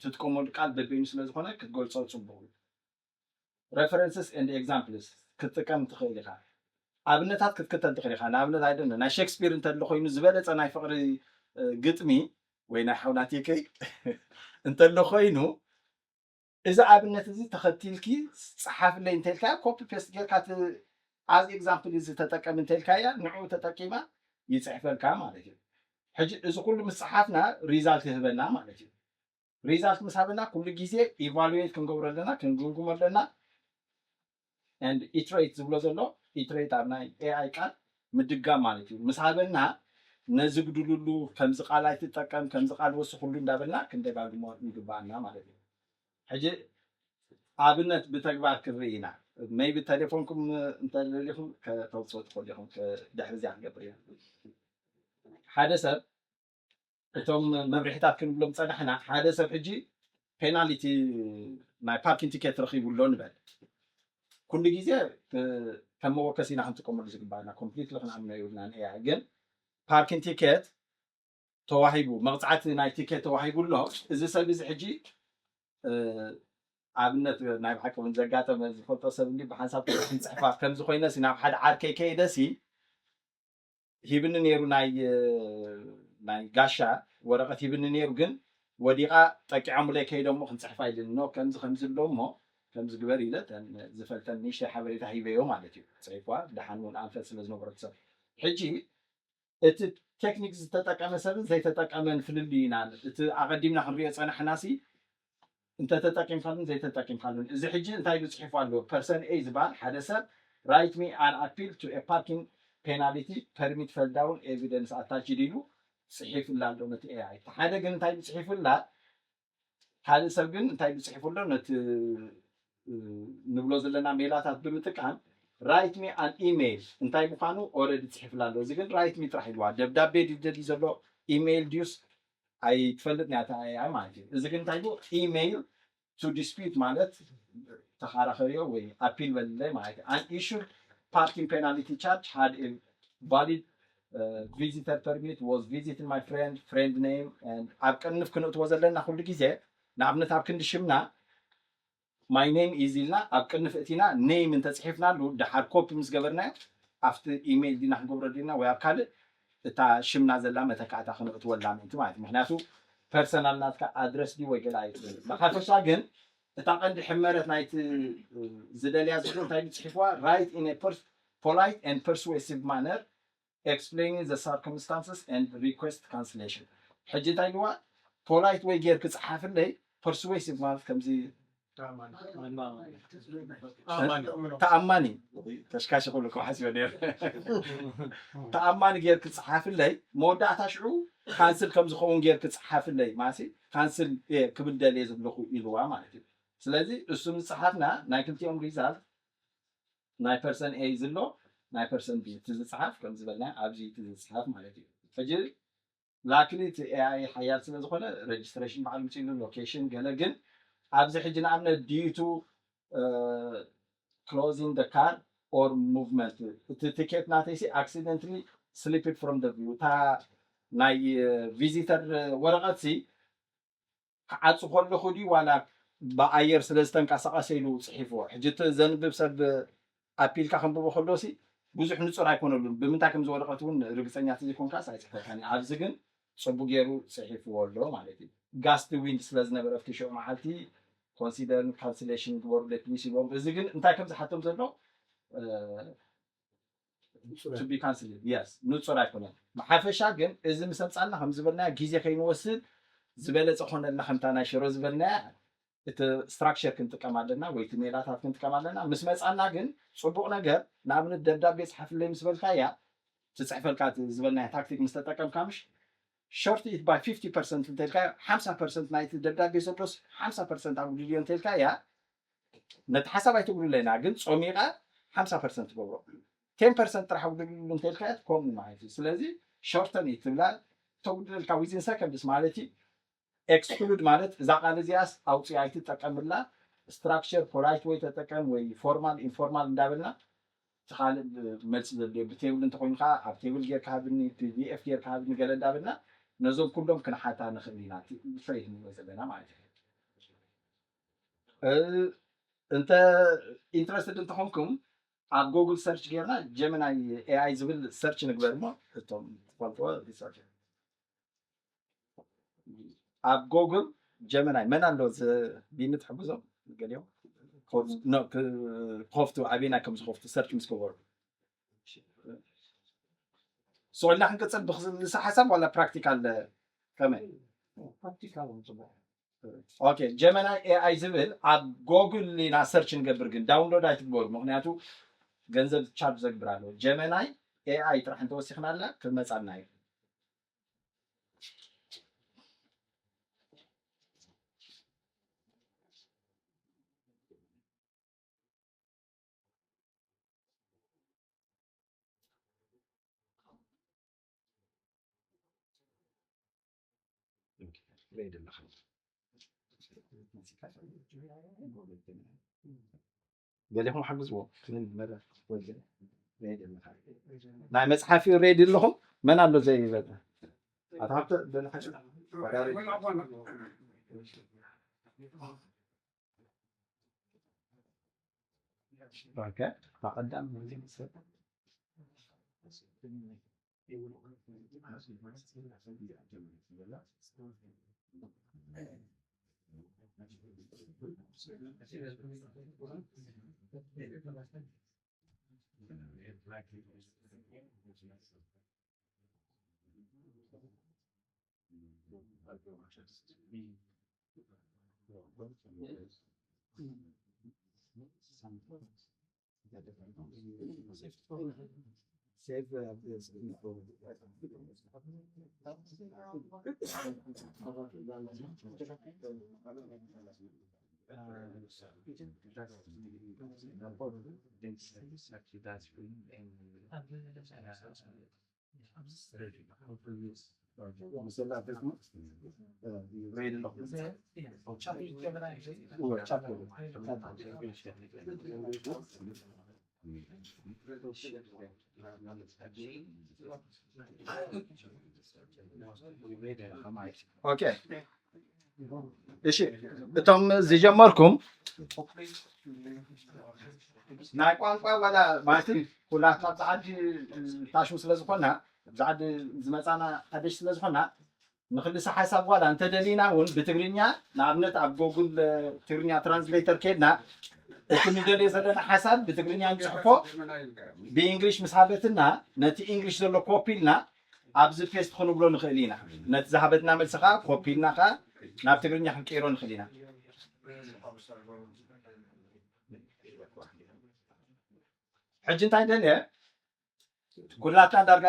ትጥቀመሉ ቃል በበይኑ ስለ ዝኾነ ክትገልጾ ጽቡቕ እዩ። References and examples ክትጥቀም ትኽእል ኢኻ። ኣብነታት ክትክተል ትኽእል ኢኻ። ንኣብነት ኣይደነ ናይ ሸክስፒር እንተሎ ኮይኑ ዝበለጸ ናይ ፍቕሪ ግጥሚ ወይ ናይ ሓውና ቴከይ እንተሎ ኮይኑ እዚ ኣብነት እዚ ተኸቲልኪ ጸሓፍለይ እንተልካ ኮፒ ፔስት ጌርካ as example እዚ ተጠቀም እንተልካያ ንዕኡ ተጠቂማ ይጽሕፈልካ ማለት እዩ። ሕጂ እዚ ኩሉ ምስ ጸሓፍና ሪዛልት ይህበና ማለት እዩ። ሪዛልት ምስ ሃበና ኩሉ ግዜ ኢቫሉዌት ክንገብሮ ኣለና፣ ክንግምግሞ ኣለና። And iterate ዝብሎ ዘሎ iterate ኣብ ናይ ኤኣይ ቃል ምድጋም ማለት እዩ። ምስ ሃበና ነዚ ግድልሉ፣ ከምዚ ቃል ኣይትጠቀም፣ ከምዚ ቃል ወስኽሉ እንዳበልና ክንደጋግሞ ይግባኣና ማለት እዩ። ሕጂ ኣብነት ብተግባር ክንርኢ ኢና። ሜይቢ ተሌፎንኩም እንተደሊኹም ከተውፅኡ ትኽእሉ ኢኹም። ድሕሪ እዚኣ ክንገብር ኢና። ሓደ ሰብ እቶም መምርሒታት ክንብሎም ጸናሕና ሓደ ሰብ ሕጂ ፔናልቲ ናይ ፓርኪንግ ቲኬት ረኺቡ ኣሎ ንበል። ኩሉ ግዜ ከም መወከሲ ኢና ክንጥቀመሉ ዝግባኣና ኮምፕሊትሊ ክንኣምኖ ይብልናን እያ። ግን ፓርኪንግ ቲኬት ተዋሂቡ መቕጻዕቲ ናይ ቲኬት ተዋሂቡ ኣሎ። እዚ ሰብ እዚ ሕጂ ኣብነት ናይ ብሓቂ እውን ዘጋጠመ ዝፈልጦ ሰብ እንዲ ብሓንሳብ ክንፅሕፋ ከምዚ ኮይነሲ ናብ ሓደ ዓርከይ ከይደሲ ሂብኒ ነይሩ ናይ ናይ ጋሻ ወረቐት ሂብኒ ነይሩ ግን ወዲቓ ጠቂዖምለይ ከይዶሞ ክንፅሕፋ ኢልኒ ኖ ከምዚ ከምዚ ኣሎ እሞ ከምዚ ግበር ኢለ ዝፈልጠን ንእሽተይ ሓበሬታ ሂበዮ ማለት እዩ። ፅሒፍዋ ደሓን እውን ኣንፈት ስለ ዝነበረቱ ሰብ ሕጂ እቲ ቴክኒክ ዝተጠቀመ ሰብን ዘይተጠቀመን ፍልልይ ኢና እቲ ኣቐዲምና ክንሪኦ ፀናሕናሲ እንተተጠቂምካሉን ዘይተጠቂምካሉን እዚ ሕጂ እንታይ ኢሉ ፅሒፉ ኣሎ person A ዝበሃል ሓደ ሰብ write me an appeal to a parking penalty permit fell down evidence attached ኢሉ ፅሒፉላ ኣሎ ነቲ ኤኣይ እቲ ሓደ ግን እንታይ ኢሉ ፅሒፉላ ካልእ ሰብ ግን እንታይ ኢሉ ፅሒፉ ኣሎ ነቲ ንብሎ ዘለና ሜላታት ብምጥቃም write me an email እንታይ ምዃኑ already ፅሒፍላ ኣሎ እዚ ግን write me ጥራሕ ኢልዋ ደብዳቤ ድዩ ደልዩ ዘሎ ኢሜይል ድዩስ ኣይትፈልጥን እያ እታ ኤኣይ ማለት እዩ። እዚ ግን እንታይ ኢሉ ኢሜይል to dispute ማለት ተኻራኸርዮ ወይ ኣፒል በልለይ ማለት እዩ። An issued parking penalty charge had a valid visitor permit was visiting my friend friend name and ኣብ ቅንፍ ክንእትዎ ዘለና ኩሉ ግዜ ንኣብነት ኣብ ክንዲ ሽምና my name is ኢልና ኣብ ቅንፍ እቲና ኔም እንተፅሒፍናሉ ደሓር ኮፒ ምስ ገበርናዮ ኣብቲ ኢሜይል ዲና ክንገብሮ ዲና ወይ ኣብ ካልእ እታ ሽምና ዘላ መተካእታ ክንእትወላ ምእንቲ ማለት እዩ። ምክንያቱ ፐርሰናል ናትካ ኣድረስ ድዩ ወይ ገለ ኣይትብል። ብሓፈሻ ግን እታ ቀንዲ ሕመረት ናይቲ ዝደልያ ዘሎ እንታይ ኢሉ ፅሒፍዋ write in a polite and persuasive manner explaining the circumstances and request cancellation። ሕጂ እንታይ ኢልዋ ፖላይት ወይ ጌርኪ ፀሓፍለይ ፐርስዌሲቭ ማለት ከምዚ ተኣማኒ ተሽካሽኩሉ ክሓስዮ ነይሩ ተኣማኒ ጌርኪ ፀሓፍለይ መወዳእታ ሽዑ ካንስል ከም ዝኸውን ጌርኪ ፀሓፍለይ ማሲ ካንስል ክብል ደልየ ዘለኹ ኢልዋ ማለት እዩ። ስለዚ እሱ ምፅሓፍና ናይ ክልቲኦም ሪዛልት ናይ ፐርሰን ኤ ዝሎ ናይ ፐርሰን ቢ እቲ ዝፅሓፍ ከም ዝበልና ኣብዚ እቲ ዝፅሓፍ ማለት እዩ። ሕጂ ላክሊ እቲ ኤኣይ ሓያል ስለ ዝኾነ ሬጅስትሬሽን ባዕሉ ምፅሉ ሎኬሽን ገለ ግን ኣብዚ ሕጂ ንኣብነት due to closing the car or movement እቲ ቲኬት ናተይሲ accidentally slipped from the view እታ ናይ ቪዚተር ወረቐት ሲ ክዓፁ ከለኹ ድዩ ዋላ ብኣየር ስለ ዝተንቀሳቐሰ ኢሉ ፅሒፍዎ። ሕጂ እቲ ዘንብብ ሰብ ኣፒልካ ከንብቦ ከሎ ሲ ብዙሕ ንፁር ኣይኮነሉን። ብምንታይ ከም ዝወረቐት እውን ርግፀኛ ተዘይኮንካስ ኣይፅሕፈካን እዩ። ኣብዚ ግን ፅቡቅ ገይሩ ፅሒፍዎ ኣሎ ማለት እዩ። ጋስት ዊንድ ስለ ዝነበረ ኣብቲ ሽዑ መዓልቲ ኮንሲደርን ካንስሌሽን ግበሩለይ ፕሊስ ይብሎም። እዚ ግን እንታይ ከም ዝሓቶም ዘሎ to be cancelled yes ንፁር ኣይኮነን። ብሓፈሻ ግን እዚ ምስ ኣምፃልና ከም ዝበልናዮ ግዜ ከይንወስድ ዝበለፀ ኮነልና ከምታ ናይ ሽሮ ዝበልናያ እቲ ስትራክቸር ክንጥቀም ኣለና ወይ እቲ ሜላታት ክንጥቀም ኣለና። ምስ መፃና ግን ፅቡቅ ነገር ንኣብነት ደብዳቤ ፅሓፍለይ ምስ በልካያ ትፅሕፈልካ ዝበልናያ ታክቲክ ምስ ተጠቀምካ ምሽ short it by fifty percent እንተልካ ሓምሳ percent ናይቲ ደብዳቤ ዘሎስ ሓምሳ percent ኣጉድልዮ እንተልካ እያ ነቲ ሓሳብ ኣይተጉድለና ግን ፆሚቃ ሓምሳ percent ትገብሮ ten percent ጥራሕ ኣጉድልሉ እንተልካ እያ ከምኡ ማለት እዩ። ስለዚ shorten it ትብላ ተጉድለልካ within seconds ማለት እዩ። ኤክስክሉድ ማለት እዛ ቃል እዚኣስ ኣውፅእ ኣይትጠቀምላ ስትራክቸር ፖላይት ወይ ተጠቀም ወይ ፎርማል ኢንፎርማል እንዳበልና እቲ ካልእ መልሲ ዘድልዮ ብቴብል እንተኾይኑ ከዓ ኣብ ቴብል ጌርካ ሃብኒ፣ ፒዲኤፍ ጌርካ ሃብኒ ገለ እንዳበልና ነዞም ኩሎም ክንሓታ ንኽእል ኢና። እቲ ትሬድ ንብሎ ዘለና ማለት እዩ። እ፣ እንተ ኢንትረስትድ እንተኾንኩም ኣብ ጎግል ሰርች ጌርና ጀመናይ ኤኣይ ዝብል ሰርች ንግበር እሞ እቶም ትፈልጥዎ ሪሰርች ኣብ ጎግል ጀመናይ መን ኣሎ ዝ-፣ ቢኒ ትሕግዞም ገሊኦም ኮፍ-፣ ኖ፣ ክ-፣ ክኸፍቱ ኣበይና ከም ዝኸፍቱ ሰርች ምስ ገበሩ። ሶ ኢልና ክንቅጽል ብክልሰ ሓሳብ ዋላ ፕራክቲካል ከመይ? ፕራክቲካል ጽቡቕ። ኦኬ፣ ጀመናይ ኤኣይ ዝብል ኣብ ጎግል ኢና ሰርች ንገብር፣ ግን ዳውንሎድ ኣይትግበሩ፣ ምኽንያቱ ገንዘብ ቻርጅ ዘግብር ኣሎ። ጀመናይ ኤኣይ ጥራሕ እንተወሲኽናላ ክመጻልና እዩ። ገሊኹም ሓግዝዎ። ምን መረ-፣ ወይ ገለ ሬዲ ኣለኻ። ናይ መጽሓፊ ሬዲ ኣለኹም። መን ኣሎ ዘይበለ? ኣታ ሃብተ በለ ሓቂ። ኦኬ። ተቐዳም። ኦኬ። እሺ፣ እቶም ዝጀመርኩም ናይ ቋንቋ ዋላ ማለት ኩላትና ኣብዚ ዓዲ ታሽሙ ስለ ዝኾንና፣ ኣብዚ ዓዲ ዝመጻና ሓደሽ ስለ ዝኾንና፣ ንክልሰ ሓሳብ ዋላ እንተደሊና እውን ብትግርኛ፣ ንኣብነት ኣብ ጎግል ትግርኛ ትራንስሌተር ከድና እቲ ንደልዮ ዘለና ሓሳብ ብትግርኛ ንፅሕፎ፣ ብእንግሊሽ ምስ ሃበትና ነቲ እንግሊሽ ዘሎ ኮፒ ኢልና ኣብዚ ፔስት ክንብሎ ንኽእል ኢና። ነቲ ዝሃበትና መልሲ ከዓ ኮፒ ኢልና ከዓ ናብ ትግርኛ ክንቀይሮ ንኽእል ኢና። ሕጂ እንታይ ደልየ? ኩላትና ዳርጋ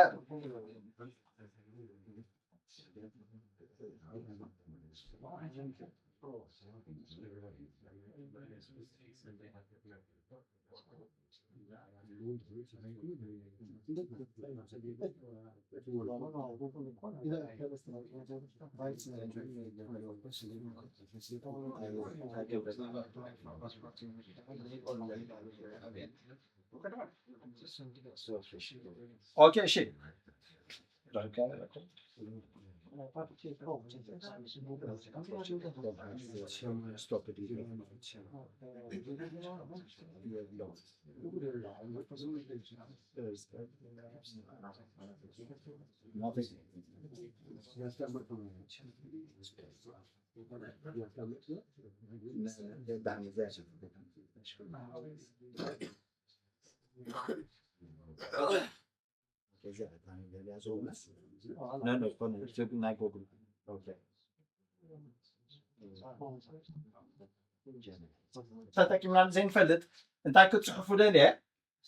ኦኬ፣ እሺ። ተጠቂምናሉ ዘይንፈልጥ እንታይ ክትፅሕፉ ደልየ፣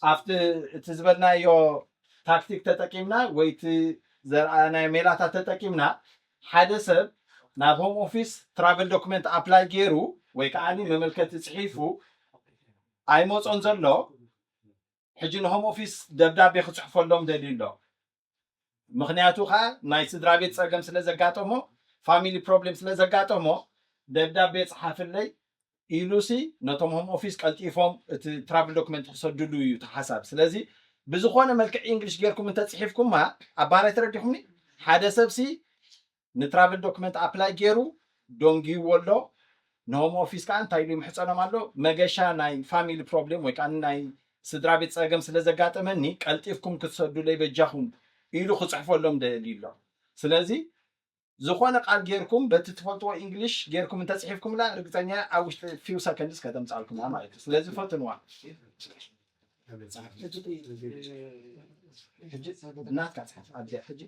ኣብቲ እቲ ዝበልናዮ ታክቲክ ተጠቂምና ወይ እቲ ዘርኣናዮ ሜላታት ተጠቂምና ሓደ ሰብ ናብ ሆም ኦፊስ ትራቨል ዶክመንት ኣፕላይ ገይሩ ወይ ከዓ መመልከቲ ፅሒፉ ኣይመፆን ዘሎ፣ ሕጂ ንሆም ኦፊስ ደብዳቤ ክፅሕፈሎም ደልዩ ኣሎ። ምኽንያቱ ከዓ ናይ ስድራ ቤት ፀገም ስለ ዘጋጠሞ፣ ፋሚሊ ፕሮብሌም ስለ ዘጋጠሞ ደብዳቤ ፀሓፍለይ ኢሉሲ ነቶም ሆም ኦፊስ ቀልጢፎም እቲ ትራቭል ዶክመንት ክሰድሉ እዩ እቲ ሓሳብ። ስለዚ ብዝኾነ መልክዕ ኢንግሊሽ ጌርኩም እንተፅሒፍኩማ ኣባራይ ተረዲኹምኒ። ሓደ ሰብሲ ንትራቭል ዶክመንት ኣፕላይ ገይሩ ዶንጊዎ ኣሎ። ንሆም ኦፊስ ከዓ እንታይ ኢሉ ይምሕፀኖም ኣሎ? መገሻ ናይ ፋሚሊ ፕሮብሌም ወይ ከዓ ናይ ስድራ ቤት ፀገም ስለ ዘጋጠመኒ ቀልጢፍኩም ክትሰዱለይ በጃኹም ኢሉ ክፅሕፈሎም ደልዩ ኣሎ። ስለዚ ዝኾነ ቃል ጌርኩም በቲ ትፈልጥዎ ኢንግሊሽ ጌርኩም እንተፅሒፍኩምላ ርግፀኛ ኣብ ውሽጢ ፊው ሰከንድስ ከተምፃልኩማ ማለት እዩ። ስለዚ ፈትንዋ። ናትካ ፅሓፍ ኣብዚኣ ሕጂ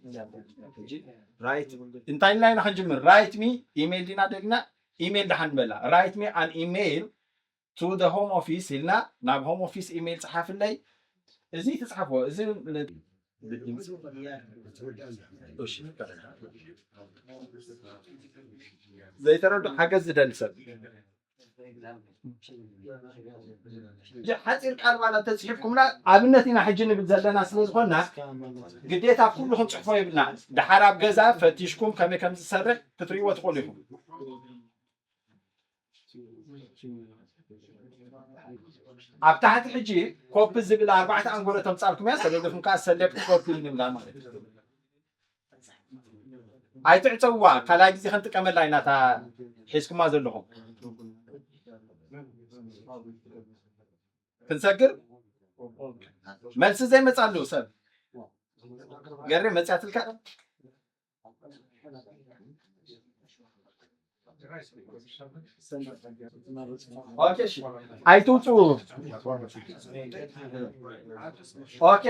ራይት እንታይ ኢልና ኢና ክንጅምር? ራይት ሚ ኢሜይል ዲና ደሊና ኢሜይል ደሓን ንበላ። Write me an email to the home office ኢልና ናብ ሆም ኦፊስ ኢሜይል ፀሓፍለይ። እዚ ትፅሓፍዎ እዚ ዘይተረዱ ሓገዝ ዝደሊ ሰብ ሓፂር ቃል ዋላ ተፅሒፍኩምና ኣብነት ኢና ሕጂ ንብል ዘለና ስለ ዝኾንና ግዴታ ኩሉ ክንፅሕፎ የብልና። ደሓር ኣብ ገዛ ፈቲሽኩም ከመይ ከም ዝሰርሕ ክትርእይዎ ትኽእሉ ኢኹም። ኣብ ታሕቲ ሕጂ ኮፒ ዝብል ኣርባዕተ ኣንጎሎ ተምፃልኩም እያ። ሰለለኹም ከዓ ሰሌክት ኮፒ ንብላ ማለት እዩ። ኣይትዕፀዋ ካልኣይ ግዜ ክንጥቀመላ ኢና እታ ሒዝኩማ ዘለኹም ክንሰግር መልሲ ዘይመፃሉ ሰብ ገሬ መፅያትልካ ኣይትውፅኡ። ኦኬ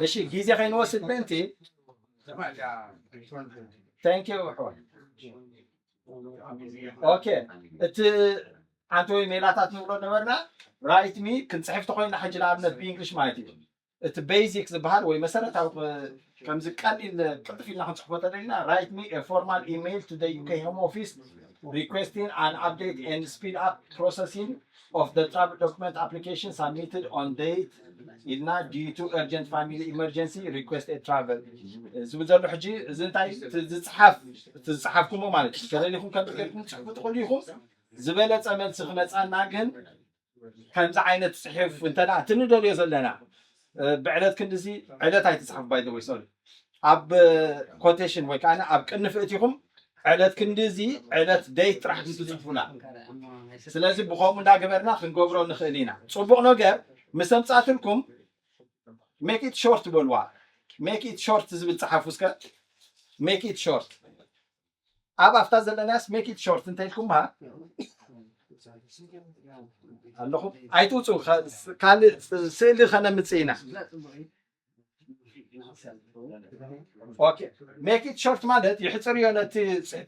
እሺ፣ ግዜ ከይንወስድ ምእንቲ። Thank you ኣሕዋት። ኦኬ፣ እቲ ሓንቲ ወይ ሜላታት ንብሎ ነበርና። Write me ክንፅሕፍ ተኮይና ሕጂ ንኣብነት ብእንግሊሽ ማለት እዩ። እቲ ቤዚክ ዝበሃል ወይ መሰረታዊ ከምዚ ቀሊል ቅልጥፍ ኢልና ክንፅሕፎ ተደሊና write me a formal email to the U K Home Office requesting an update and speed up processing of the travel document application submitted on date ኢልና due to urgent family emergency request a travel ዝብል ዘሎ ሕጂ እዚ እንታይ ዝፅሓፍ ዝፅሓፍኩሞ ማለት እዩ። ተደሊኹም ከም ገርኩም ፅሕፉ ትኽእሉ ኢኹም። ዝበለፀ መልሲ ክመፃና ግን ከምዚ ዓይነት ፅሑፍ እንተ እቲ ንደልዮ ዘለና ብዕለት ክንዲዚ ዕለት ኣይትፅሓፍ ባይ ወይ ሶሪ ኣብ ኮቴሽን ወይ ከዓ ኣብ ቅንፍ እቲኹም ዕለት ክንዲዚ ዕለት ደይት ጥራሕ ትፅሕፉና። ስለዚ ብኸምኡ እንዳገበርና ክንገብሮ ንኽእል ኢና። ፅቡቕ ነገር ምስ ኣምፃትልኩም make it short በልዋ። Make it short ዝብል ፀሓፉ እስከ make it short ኣብ ኣፍታ ዘለናስ make it short እንተኢልኩም ሃ ኣለኹም ኣይትውፅኡ። ካልእ ስእሊ ከነምፅእ ኢና። Make it short ማለት ይሕፅር እዮ ነቲ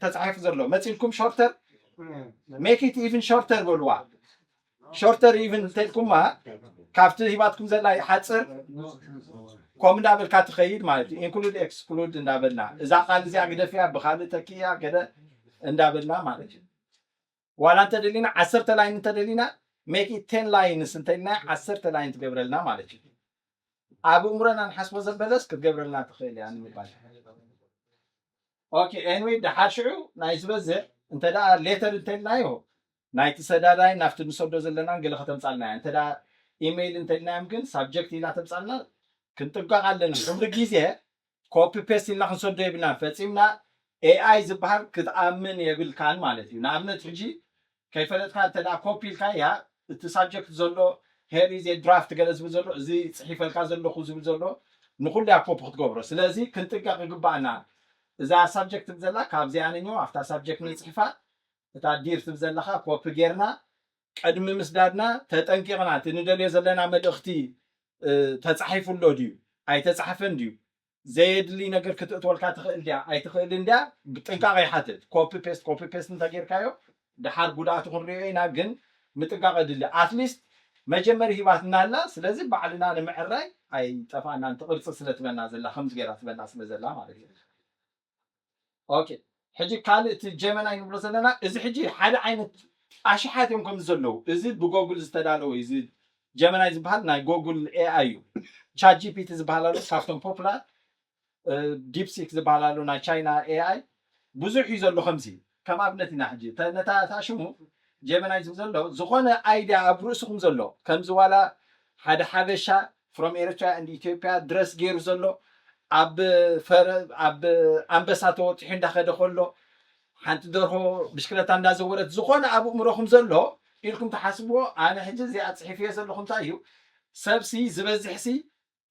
ተፃሒፉ ዘሎ መፂልኩም shorter make it even shorter በልዋ። Shorter even እንተልኩማ ካብቲ ሂባትኩም ዘላ ይሓፅር ኮም እንዳበልካ ትኸይድ ማለት እዩ። Include exclude እንዳበልና እዛ ቃል እዚኣ ግደፍያ ብካልእ ተክእያ ገለ እንዳበልና ማለት እዩ። ዋላ እንተደሊና ዓሰርተ ላይን እንተደሊና make it ten lines እንተልና ዓሰርተ ላይን ትገብረልና ማለት እዩ። ኣብ እምሮና ንሓስቦ ዘበለስ ክትገብረልና ትኽእል እያ ንምባል። Okay anyway ደሓር ሽዑ ናይ ዝበዝሕ እንተ ደኣ ሌተር እንተልናዮ ናይቲ ሰዳዳይ ናብቲ ንሰዶ ዘለናን ገለ ከተምጻልና እያ። እንተ ደኣ ኢሜይል እንተልናዮም ግን ሳብጀክት ኢላ ተምጻልና ክንጥንቀቕ ኣለና። ኩሉ ግዜ ኮፒ ፔስት ኢልና ክንሰዶ የብልና። ፈጺምና ኤኣይ ዝበሃል ክትኣምን የብልካን ማለት እዩ። ንኣብነት ሕጂ ከይፈለጥካ እንተ ደኣ ኮፒ ኢልካያ እቲ ሳብጀክት ዘሎ here is a draft ገለ ዝብል ዘሎ እዚ ጽሒፈልካ ዘለኹ ዝብል ዘሎ ንኹሉ እያ ኮፒ ክትገብሮ። ስለዚ ክንጥንቀቕ ይግባኣና። እዛ ሳብጀክት ትብል ዘላ ካብዚኣ ንኞ ኣብታ ሳብጀክት ንጽሕፋ እታ ዲር ትብል ዘለኻ ኮፒ ጌርና ቅድሚ ምስዳድና ተጠንቂቕና እቲ ንደልዮ ዘለና መልእኽቲ ተጻሒፉ ኣሎ ድዩ ኣይተጻሕፈን ድዩ ዘየድሊ ነገር ክትእትወልካ ትኽእል ድያ ኣይትኽእልን ድያ ብጥንቃቐ ይሓትት። ኮፒ ፔስት ኮፒ ፔስት እንተጌርካዮ ድሓር ጉድኣቱ ክንሪኦ ኢና፣ ግን ምጥንቃቐ ድሊ ኣትሊስት መጀመሪ ሂባትና ኣላ። ስለዚ ባዕልና ንምዕራይ ኣይጠፋእናን፣ ትቕርፂ ስለ ትበና ዘላ ከምዚ ገይራ ትበና ስለ ዘላ ማለት እዩ። ኦኬ ሕጂ ካልእ እቲ ጀመናይ ንብሎ ዘለና እዚ ሕጂ ሓደ ዓይነት ኣሽሓት እዮም ከምዚ ዘለዉ። እዚ ብጎግል ዝተዳለወ እዚ ጀመናይ ዝበሃል ናይ ጎግል ኤኣይ እዩ። ቻት ጂፒቲ ዝበሃል ኣሎ ካብቶም ፖፑላር፣ ዲፕሲክ ዝበሃል ኣሎ ናይ ቻይና ኤኣይ ብዙሕ እዩ ዘሎ ከምዚ። ከም ኣብነት ኢና ሕጂ፣ ተ-፣ ነታ፣ እታ ሽሙ ጀመናይ ዝብል ዘሎ፣ ዝኾነ ኣይድያ ኣብ ርእስኹም ዘሎ፣ ከምዚ ዋላ ሓደ ሓበሻ from Eritrea and ኢትዮጵያ ድረስ ገይሩ ዘሎ፣ ኣብ ፈረ-፣ ኣብ ኣንበሳ ተወጢሑ እንዳኸደ ከሎ፣ ሓንቲ ደርሆ ብሽክለታ እንዳዘወረት፣ ዝኾነ ኣብ ኣእምሮኹም ዘሎ ኢልኩም ትሓስብዎ፣ ኣነ ሕጂ እዚኣ ጽሒፍዮ ዘለኹ እንታይ እዩ፣ ሰብሲ ዝበዝሕሲ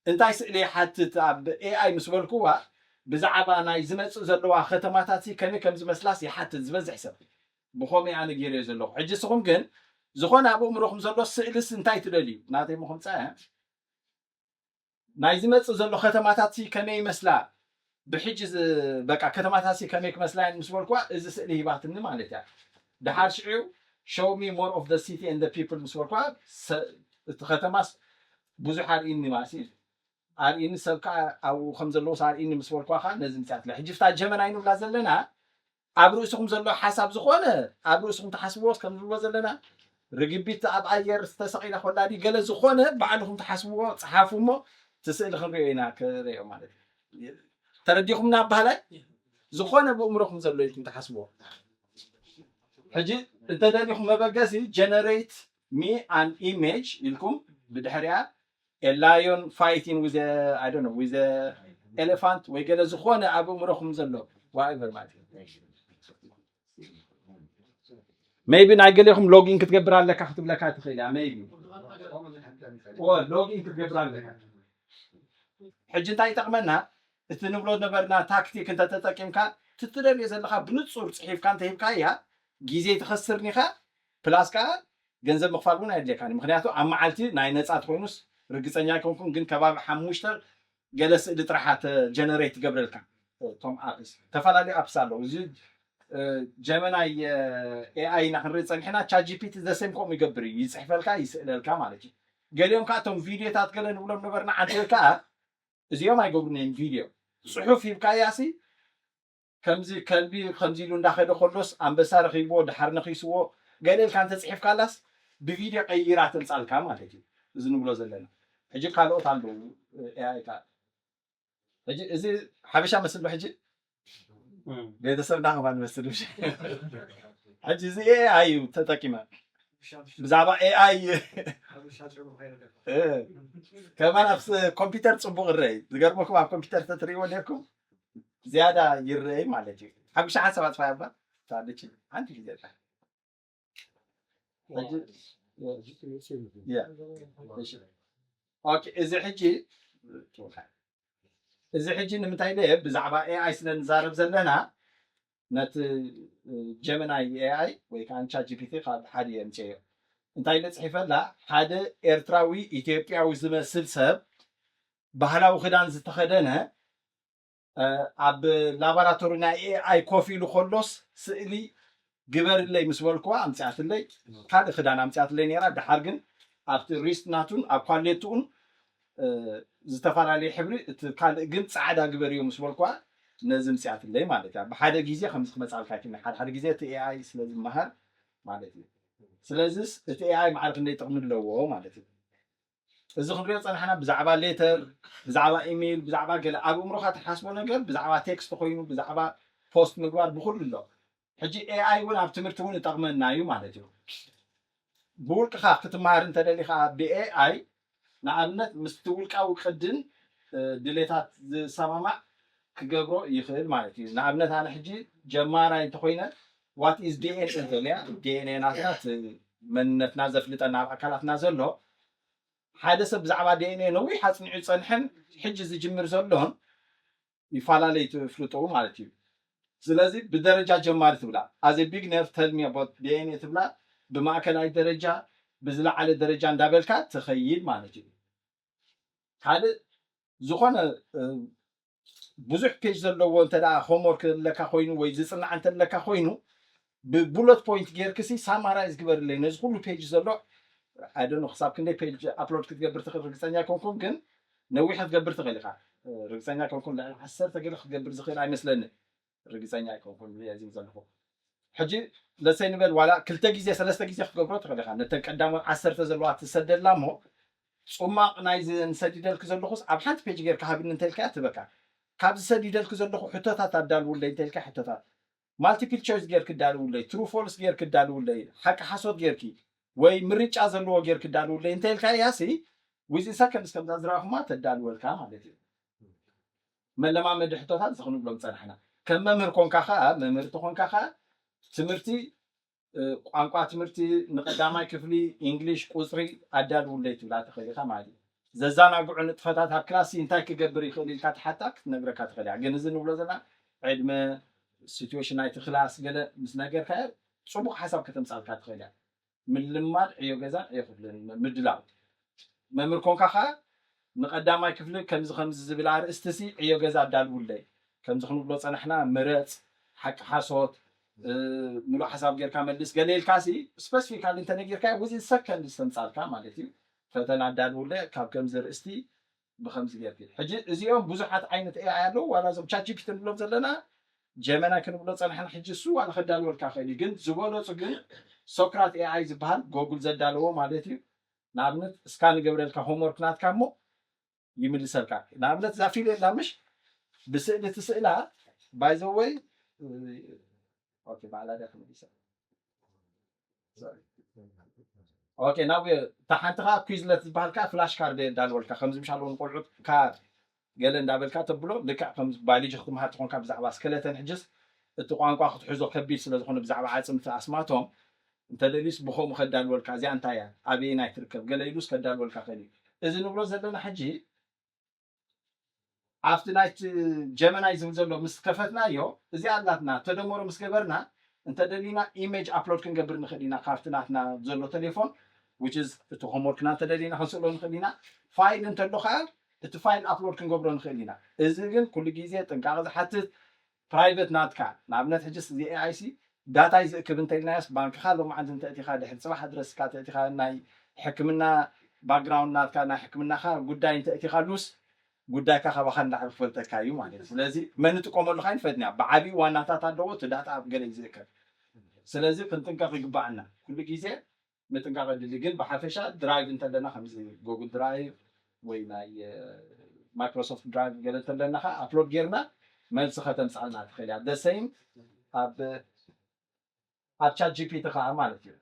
እንታይ ስእሊ ይሓትት ኣብ ኤኣይ ምስ በልኩዋ፣ ብዛዕባ ናይ ዝመጽእ ዘለዋ ከተማታት ከመይ ከም ዝመስላስ ይሓትት ዝበዝሕ ሰብ። ብኸምኡ ኣነ ገይረዮ ዘለኹ። ሕጂ ንስኹም ግን ዝኾነ ኣብ ኣእምሮኹም ዘሎ ስእልስ እንታይ ትደልዩ? ናተይ ምኹም ጸ-፣ ናይ ዝመጽእ ዘሎ ከተማታት ከመይ ይመስላ? ብሕጂ ዝ-፣ በቃ ከተማታት ከመይ ክመስላ እየን ምስ በልኩዋ፣ እዚ ስእሊ ሂባትኒ ማለት እያ። ደሓር ሽዑ show me more of the city and the people ምስ በልኩዋ፣ ሰ-፣ እቲ ከተማስ ብዙሕ ኣርእይኒ ማለት እዩ። ኣርእይኒ ሰብ ከዓ ኣብኡ ከም ዘለዎስ ኣርእይኒ ምስ በልኩዋ ከዓ ነዚ ምፅኣት ኣለ። ሕጂ ፍታ ጀመናይ ንብላ ዘለና ኣብ ርእስኹም ዘሎ ሓሳብ ዝኾነ ኣብ ርእስኹም ትሓስብዎ ከም ንብሎ ዘለና ርግቢት ኣብ ኣየር ዝተሰቒላ ኮላ ድዩ ገለ ዝኾነ ባዕልኹም ትሓስብዎ ፀሓፉ እሞ እቲ ስእሊ ክንሪኦ ኢና ክርእዮ ማለት እዩ። ተረዲኹምና ኣባህላይ ዝኾነ ብእምሮኹም ዘሎ ኢልኩም ትሓስብዎ። ሕጂ እንተደሊኹም መበገሲ generate me an image ኢልኩም ብድሕሪኣ a lion fighting with a, I don't know, with a elephant ወይ ገለ ዝኾነ ኣብ እምሮኹም ዘሎ whatever ማለት እዩ። Maybe ናይ ገሌኹም ሎጊን ክትገብር ኣለካ ክትብለካ ትኽእል እያ። Maybe ሎጊን ክትገብር ኣለካ። ሕጂ እንታይ ይጠቕመና? እቲ ንብሎ ነበርና ታክቲክ እንተተጠቂምካ ትትደልዮ ዘለካ ብንጹር ጽሒፍካ እንተሂብካያ ግዜ ትኸስርኒኻ ፕላስ ከዓ ገንዘብ ምኽፋል እውን ኣየድልየካን እዩ። ምክንያቱ ኣብ መዓልቲ ናይ ነፃ ትኮይኑስ ርግፀኛ ኣይኮንኩን፣ ግን ከባቢ ሓሙሽተ ገለ ስእሊ ጥራሓ ጀነሬት ትገብረልካ። እቶም ኣፕስ ዝተፈላለዩ ኣፕስ ኣለዉ። እዚ ጀመናይ ኤኣይ ኢና ክንርኢ ፀኒሕና። ቻት ጂፒቲ ዘሴም ከምኡ ይገብር እዩ፣ ይፅሕፈልካ ይስእለልካ ማለት እዩ። ገሊኦም ከዓ እቶም ቪድዮታት ገለ ንብሎም ነበርና ዓንተልካ እዚኦም ኣይገብሩን እዮም። ቪድዮ ፅሑፍ ሂብካያሲ ከምዚ ከልቢ ከምዚ ኢሉ እንዳኸደ ከሎስ ኣንበሳ ረኺብዎ ድሓር ነኺስዎ ገለ ኢልካ እንተፅሒፍካላስ ብቪድዮ ቀይራ ተምፃልካ ማለት እዩ። እዚ ንብሎ ዘለና ሕጂ ካልኦት ኣለዉ። ኤኣይ ካ ሕጂ እዚ ሓበሻ መስሎ ሕጂ ቤተሰብና ከማን መስል ሕጂ እዚ ኤኣይ እዩ ተጠቂመ ብዛዕባ ኤኣይ ከማን ኣብ ኮምፒውተር ፅቡቅ እረይ ዝገርመኩም ኣብ ኮምፒውተር ተትሪእዎ ነርኩም ዝያዳ ይረይ ማለት እዩ። ሓጉሻ ሓሳብ ኣጥፋ ያባ ታደች ሓንቲ ግዜ እዚ ሕጂ እዚ ሕጂ ንምንታይ ለ ብዛዕባ ኤኣይ ስለ ንዛረብ ዘለና ነቲ ጀመናይ ኤኣይ ወይ ከዓ ቻት ጂፒቲ ካብ ሓደ የምፅዮ እንታይ ኢለ ፅሒፈላ ሓደ ኤርትራዊ ኢትዮጵያዊ ዝመስል ሰብ ባህላዊ ክዳን ዝተኸደነ ኣብ ላቦራቶሪ ናይ ኤኣይ ኮፍ ኢሉ ከሎስ ስእሊ ግበርለይ ምስ በልኩዋ ኣምፅኣትለይ ካልእ ክዳን ኣምፅኣትለይ ነራ። ድሓር ግን ኣብቲ ሪስት ናቱን ኣብ ኳሌትኡን ዝተፈላለዩ ሕብሪ እቲ ካልእ ግን ፃዕዳ ግበርዮ ምስ በልኩዋ ነዚ ምፅኣትለይ ማለት እያ። ብሓደ ግዜ ከምዚ ክመፃልካ ይክእል ሓደ ሓደ ግዜ እቲ ኤኣይ ስለ ዝመሃር ማለት እዩ። ስለዚስ እቲ ኤኣይ ማዕረ ክንደይ ጥቕሚ ኣለዎ ማለት እዩ። እዚ ክንሪኦ ፀናሕና ብዛዕባ ሌተር ብዛዕባ ኢሜይል ብዛዕባ ገለ ኣብ እምሮካ ትሓስቦ ነገር ብዛዕባ ቴክስት ኮይኑ ብዛዕባ ፖስት ምግባር ብኩሉ ኣሎ። ሕጂ ኤኣይ እውን ኣብ ትምህርቲ እውን ይጠቕመና እዩ ማለት እዩ። ብውልቅኻ ክትመሃር እንተደሊኻ ብኤኣይ ንኣብነት ምስቲ ውልቃዊ ቅድን ድሌታት ዝሰማማዕ ክገብሮ ይኽእል ማለት እዩ። ንኣብነት ኣነ ሕጂ ጀማራይ እንተኮይነ what is DNA እንተልያ DNA ናትና መንነትና ዘፍልጠና ኣብ ኣካላትና ዘሎ ሓደ ሰብ ብዛዕባ DNA ነዊሕ ኣፅኒዑ ዝፀንሐን ሕጂ ዝጅምር ዘሎን ይፈላለዩ ትፍልጡ ማለት እዩ። ስለዚ ብደረጃ ጀማሪ ትብላ as a beginner tell me about DNA ትብላ ብማእከላይ ደረጃ ብዝለዓለ ደረጃ እንዳበልካ ትኸይድ ማለት እዩ። ካልእ ዝኾነ ብዙሕ ፔጅ ዘለዎ እንተ homework ለካ ኮይኑ ወይ ዝፅናዕ እንተለካ ኮይኑ ብቡለት ፖይንት ጌርክሲ ሳማራይዝ ግበርለይ ነዚ ኩሉ ፔጅ ዘሎ ኣይደኖ ክሳብ ክንደይ ፔጅ ኣፕሎድ ክትገብር ትኽእል ርግፀኛ ኣይኮንኩን ግን ነዊሕ ክትገብር ትኽእል ኢኻ። ርግፀኛ ኣይኮንኩን ልዕሊ ዓሰርተ ገለ ክትገብር ዝኽእል ኣይመስለንን። ርግፀኛ ኣይኮንኩን እዚ ዘለኹ ሕጂ ለሰይ ንበል ዋላ ክልተ ግዜ ሰለስተ ግዜ ክትገብሮ ትኽእል ኢኻ። ነተን ቀዳሞት ዓሰርተ ዘለዋ ትሰደላ እሞ ፅማቕ ናይ ዝሰዲደልክ ዘለኹስ ኣብ ሓንቲ ፔጅ ጌርካ ሃብኒ እንተልካ ትበካ ካብ ዝሰዲደልክ ዘለኹ ሕቶታት ኣዳልውለይ እንተልካ ሕቶታት multiple choice ጌርክ ዳልውለይ፣ true false ጌርክ ዳልውለይ፣ ሓቂ ሓሶት ጌርኪ ወይ ምርጫ ዘለዎ ጌርክ ዳልውለይ እንተ ኢልካያ ሲ within seconds ከምዛ ዝረኣኹማ ተዳልወልካ ማለት እዩ። መለማመዲ ሕቶታት እዚ ክንብሎም ጸናሕና። ከም መምህር ኮንካ ከኣ፣ መምህር ተኾንካ ከኣ ትምህርቲ እ፣ ቋንቋ ትምህርቲ ንቀዳማይ ክፍሊ፣ ኢንግሊሽ፣ ቁጽሪ ኣዳልውለይ ትብላ ትኽእል ኢኻ ማለት እዩ። ዘዘናግዑ ንጥፈታት ኣብ ክላስ እንታይ ክገብር ይኽእል ኢልካ ትሓታ ክትነግረካ ትኽእል እያ። ግን እዚ ንብሎ ዘለና ዕድመ፣ ሲትዌሽን ናይቲ ክላስ ገለ ምስ ነገርካዮ ጽቡቕ ሓሳብ ከተምጻልካ ትኽእል እያ። ምልማድ ዕዮ ገዛን ዕዮ ክፍልን ምድላው። መምህር ኮንካ ኸኣ ንቀዳማይ ክፍሊ ከምዚ ከምዚ ዝብል ኣርእስቲ ሲ ዕዮ ገዛ ኣዳልውለይ። ከምዚ ክንብሎ ጸናሕና፣ ምረጽ፣ ሓቂ ሓሶት፣ እ፣ ምሉእ ሓሳብ ጌርካ መልስ፣ ገለ ኢልካ ሲ ስፐሲፊካሊ እንተነጊርካዮ within ሰከንድ ዝተምጻልካ ማለት እዩ። ፈተና ኣዳልውለይ ካብ ከምዚ ርእስቲ ብኸምዚ ጌርኪ። ሕጂ እዚኦም ብዙሓት ዓይነት ኤኣይ ኣለዉ፣ ዋላ እዞም ቻት ጂ ፒ ቲ ንብሎም ዘለና ጀመናይ ክንብሎ ጸናሕና፣ ሕጂ እሱ ዋላ ከዳልወልካ ይኽእል እዩ። ግን ዝበለጹ ግን ሶክራት ኤኣይ ዝበሃል ጎግል ዘዳለዎ ማለት እዩ። ንኣብነት እስካ ንገብረልካ ሆምወርክ ናትካ እሞ ይምልሰልካ። ንኣብነት እዛ ፊልም የላ ምሽ ብስእሊ ትስእላ ባይ ዘ ወይ ኦኬ ባዕላ ድያ ትምልሳ። ኦኬ ናብ እታ ሓንቲ ከዓ ኩዝለት ዝበሃል ከዓ ፍላሽ ካርድ የዳልወልካ ከምዚ ምሽ ኣለዎ ንቆልዑት ካርድ ገለ እንዳበልካ ተብሎ ልክዕ ከም ባዮሎጂ ክትምሃር ትኾንካ ብዛዕባ ስከለተን ሕጅስ እቲ ቋንቋ ክትሕዞ ከቢድ ስለ ዝኾነ ብዛዕባ ዓፅምቲ ኣስማቶም እንተደልዩስ ብኸምኡ ከዳልወልካ እዚኣ እንታይ እያ ኣበየናይ ትርከብ ገለ ኢሉስ ከዳልወልካ ኽእል እዩ። እዚ ንብሎ ዘለና ሕጂ ኣብቲ ናይቲ ጀመናይ ዝብል ዘሎ ምስ ከፈትናዮ እዚኣ ኣላትና ተደመሮ ምስ ገበርና እንተደሊና ኢሜጅ ኣፕሎድ ክንገብር ንኽእል ኢና ካብቲ ናትና ዘሎ ቴሌፎን which is እቲ ሆምወርክና እንተደሊና ክንስእሎ ንኽእል ኢና። ፋይል እንተሎ ከዓ እቲ ፋይል ኣፕሎድ ክንገብሮ ንኽእል ኢና። እዚ ግን ኩሉ ግዜ ጥንቃቐ ዝሓትት ፕራይቨት ናትካ ንኣብነት ሕጅስ እዚ ኤኣይ ሲ ዳታይ ዝእክብ እንተኢልናዮስ ባንክኻ ሎማዓንቲ እንተእቲኻ ድሕሪ ፅባሕ ኣድረስካ ተእቲኻ ናይ ሕክምና ባክግራውንድ ናትካ ናይ ሕክምናኻ ጉዳይ እንተእቲኻሉስ ጉዳይካ ካባኻ ንላዕሊ ክፈልጠካ እዩ ማለት እዩ። ስለዚ መን ንጥቀመሉ ካ ንፈትንያ ብዓብዩ ዋናታት ኣለዎ እቲ ዳታ ኣብ ገለ እዩ ዝእከብ። ስለዚ ክንጥንቀቕ ይግባኣና ኩሉ ግዜ ምጥንቃቕ ድሊ ግን ብሓፈሻ ድራይቭ እንተለና ከምዚ ጉግል ድራይቭ ወይ ናይ ማይክሮሶፍት ድራይቭ ገለ እንተለና ካ ኣፕሎድ ጌርና መልሲ ከተምፅኣልና ትኽእል እያ። ደሰይም ኣብ ኣብ ቻት ጂፒቲ ከዓ ማለት እዩ።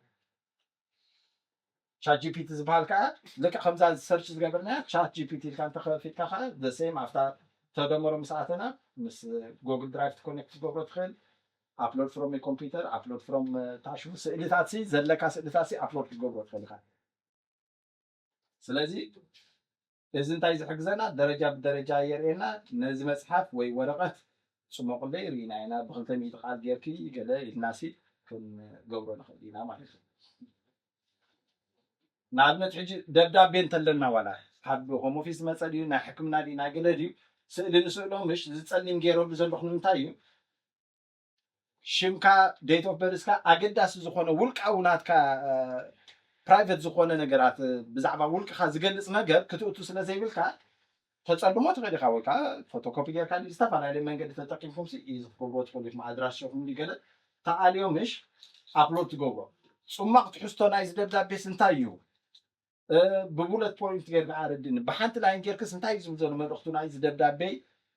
ቻት ጂፒቲ ዝበሃል ከዓ ልክዕ ከምዛ ሰርች ዝገበርናያ ቻት ጂፒቲ ኢልካ እንተኸፊትካ ከዓ ደሰይም ኣብታ ተደመሮ ምስ ኣተና ምስ ጉግል ድራይቭ ኮኔክት ትገብሮ ትኽእል ኣፕሎድ ፍሮም ኮምፒውተር ኣፕሎድ ፍሮም ታሽሙ ስእልታት ሲ ዘለካ ስእልታት ሲ ኣፕሎድ ክትገብሮ ትኽእል ኢኻ። ስለዚ እዚ እንታይ ዝሕግዘና ደረጃ ብደረጃ የርእየና። ነዚ መፅሓፍ ወይ ወረቐት ፅሞቕለይ ርኢና ኢና ብክልተ ሚእቲ ቃል ጌርኪ ገለ ኢልና ሲ ክንገብሮ ንኽእል ኢና ማለት እዩ። ንኣብነት ሕጂ ደብዳቤ እንተለና ዋላ ካብ ሆም ኦፊስ ዝመፀ ድዩ ናይ ሕክምና ድዩ ናይ ገለ ድዩ ስእሊ ንስእሎ ምሽ ዝፀሊም ገይረሉ ዘለኹ ንምንታይ እዩ ሽምካ ዴት ኦፍ በርስካ ኣገዳሲ ዝኾነ ውልቃዊ ናትካ ፕራይቨት ዝኾነ ነገራት ብዛዕባ ውልቅኻ ዝገልፅ ነገር ክትእቱ ስለ ዘይብልካ ተፀልሞ ትኽእል ኢኻ ወይ ከዓ ፎቶኮፒ ጌርካ ዝተፈላለዩ መንገዲ ተጠቂምኩም እዚ ክትገብሮ ትኽእሉ ኢኹም ኣድራሻኹም ገለ ተኣልዮ ምሽ ኣፕሎድ ትገብሮ ፅማቕ ትሕዝቶ ናይዚ ደብዳቤስ እንታይ እዩ ብቡለት ፖይንት ጌርካ ኣረድኒ ብሓንቲ ላይን ጌርክስ እንታይ እዩ ዝብል ዘሎ መልእኽቱ ናይዚ ደብዳቤይ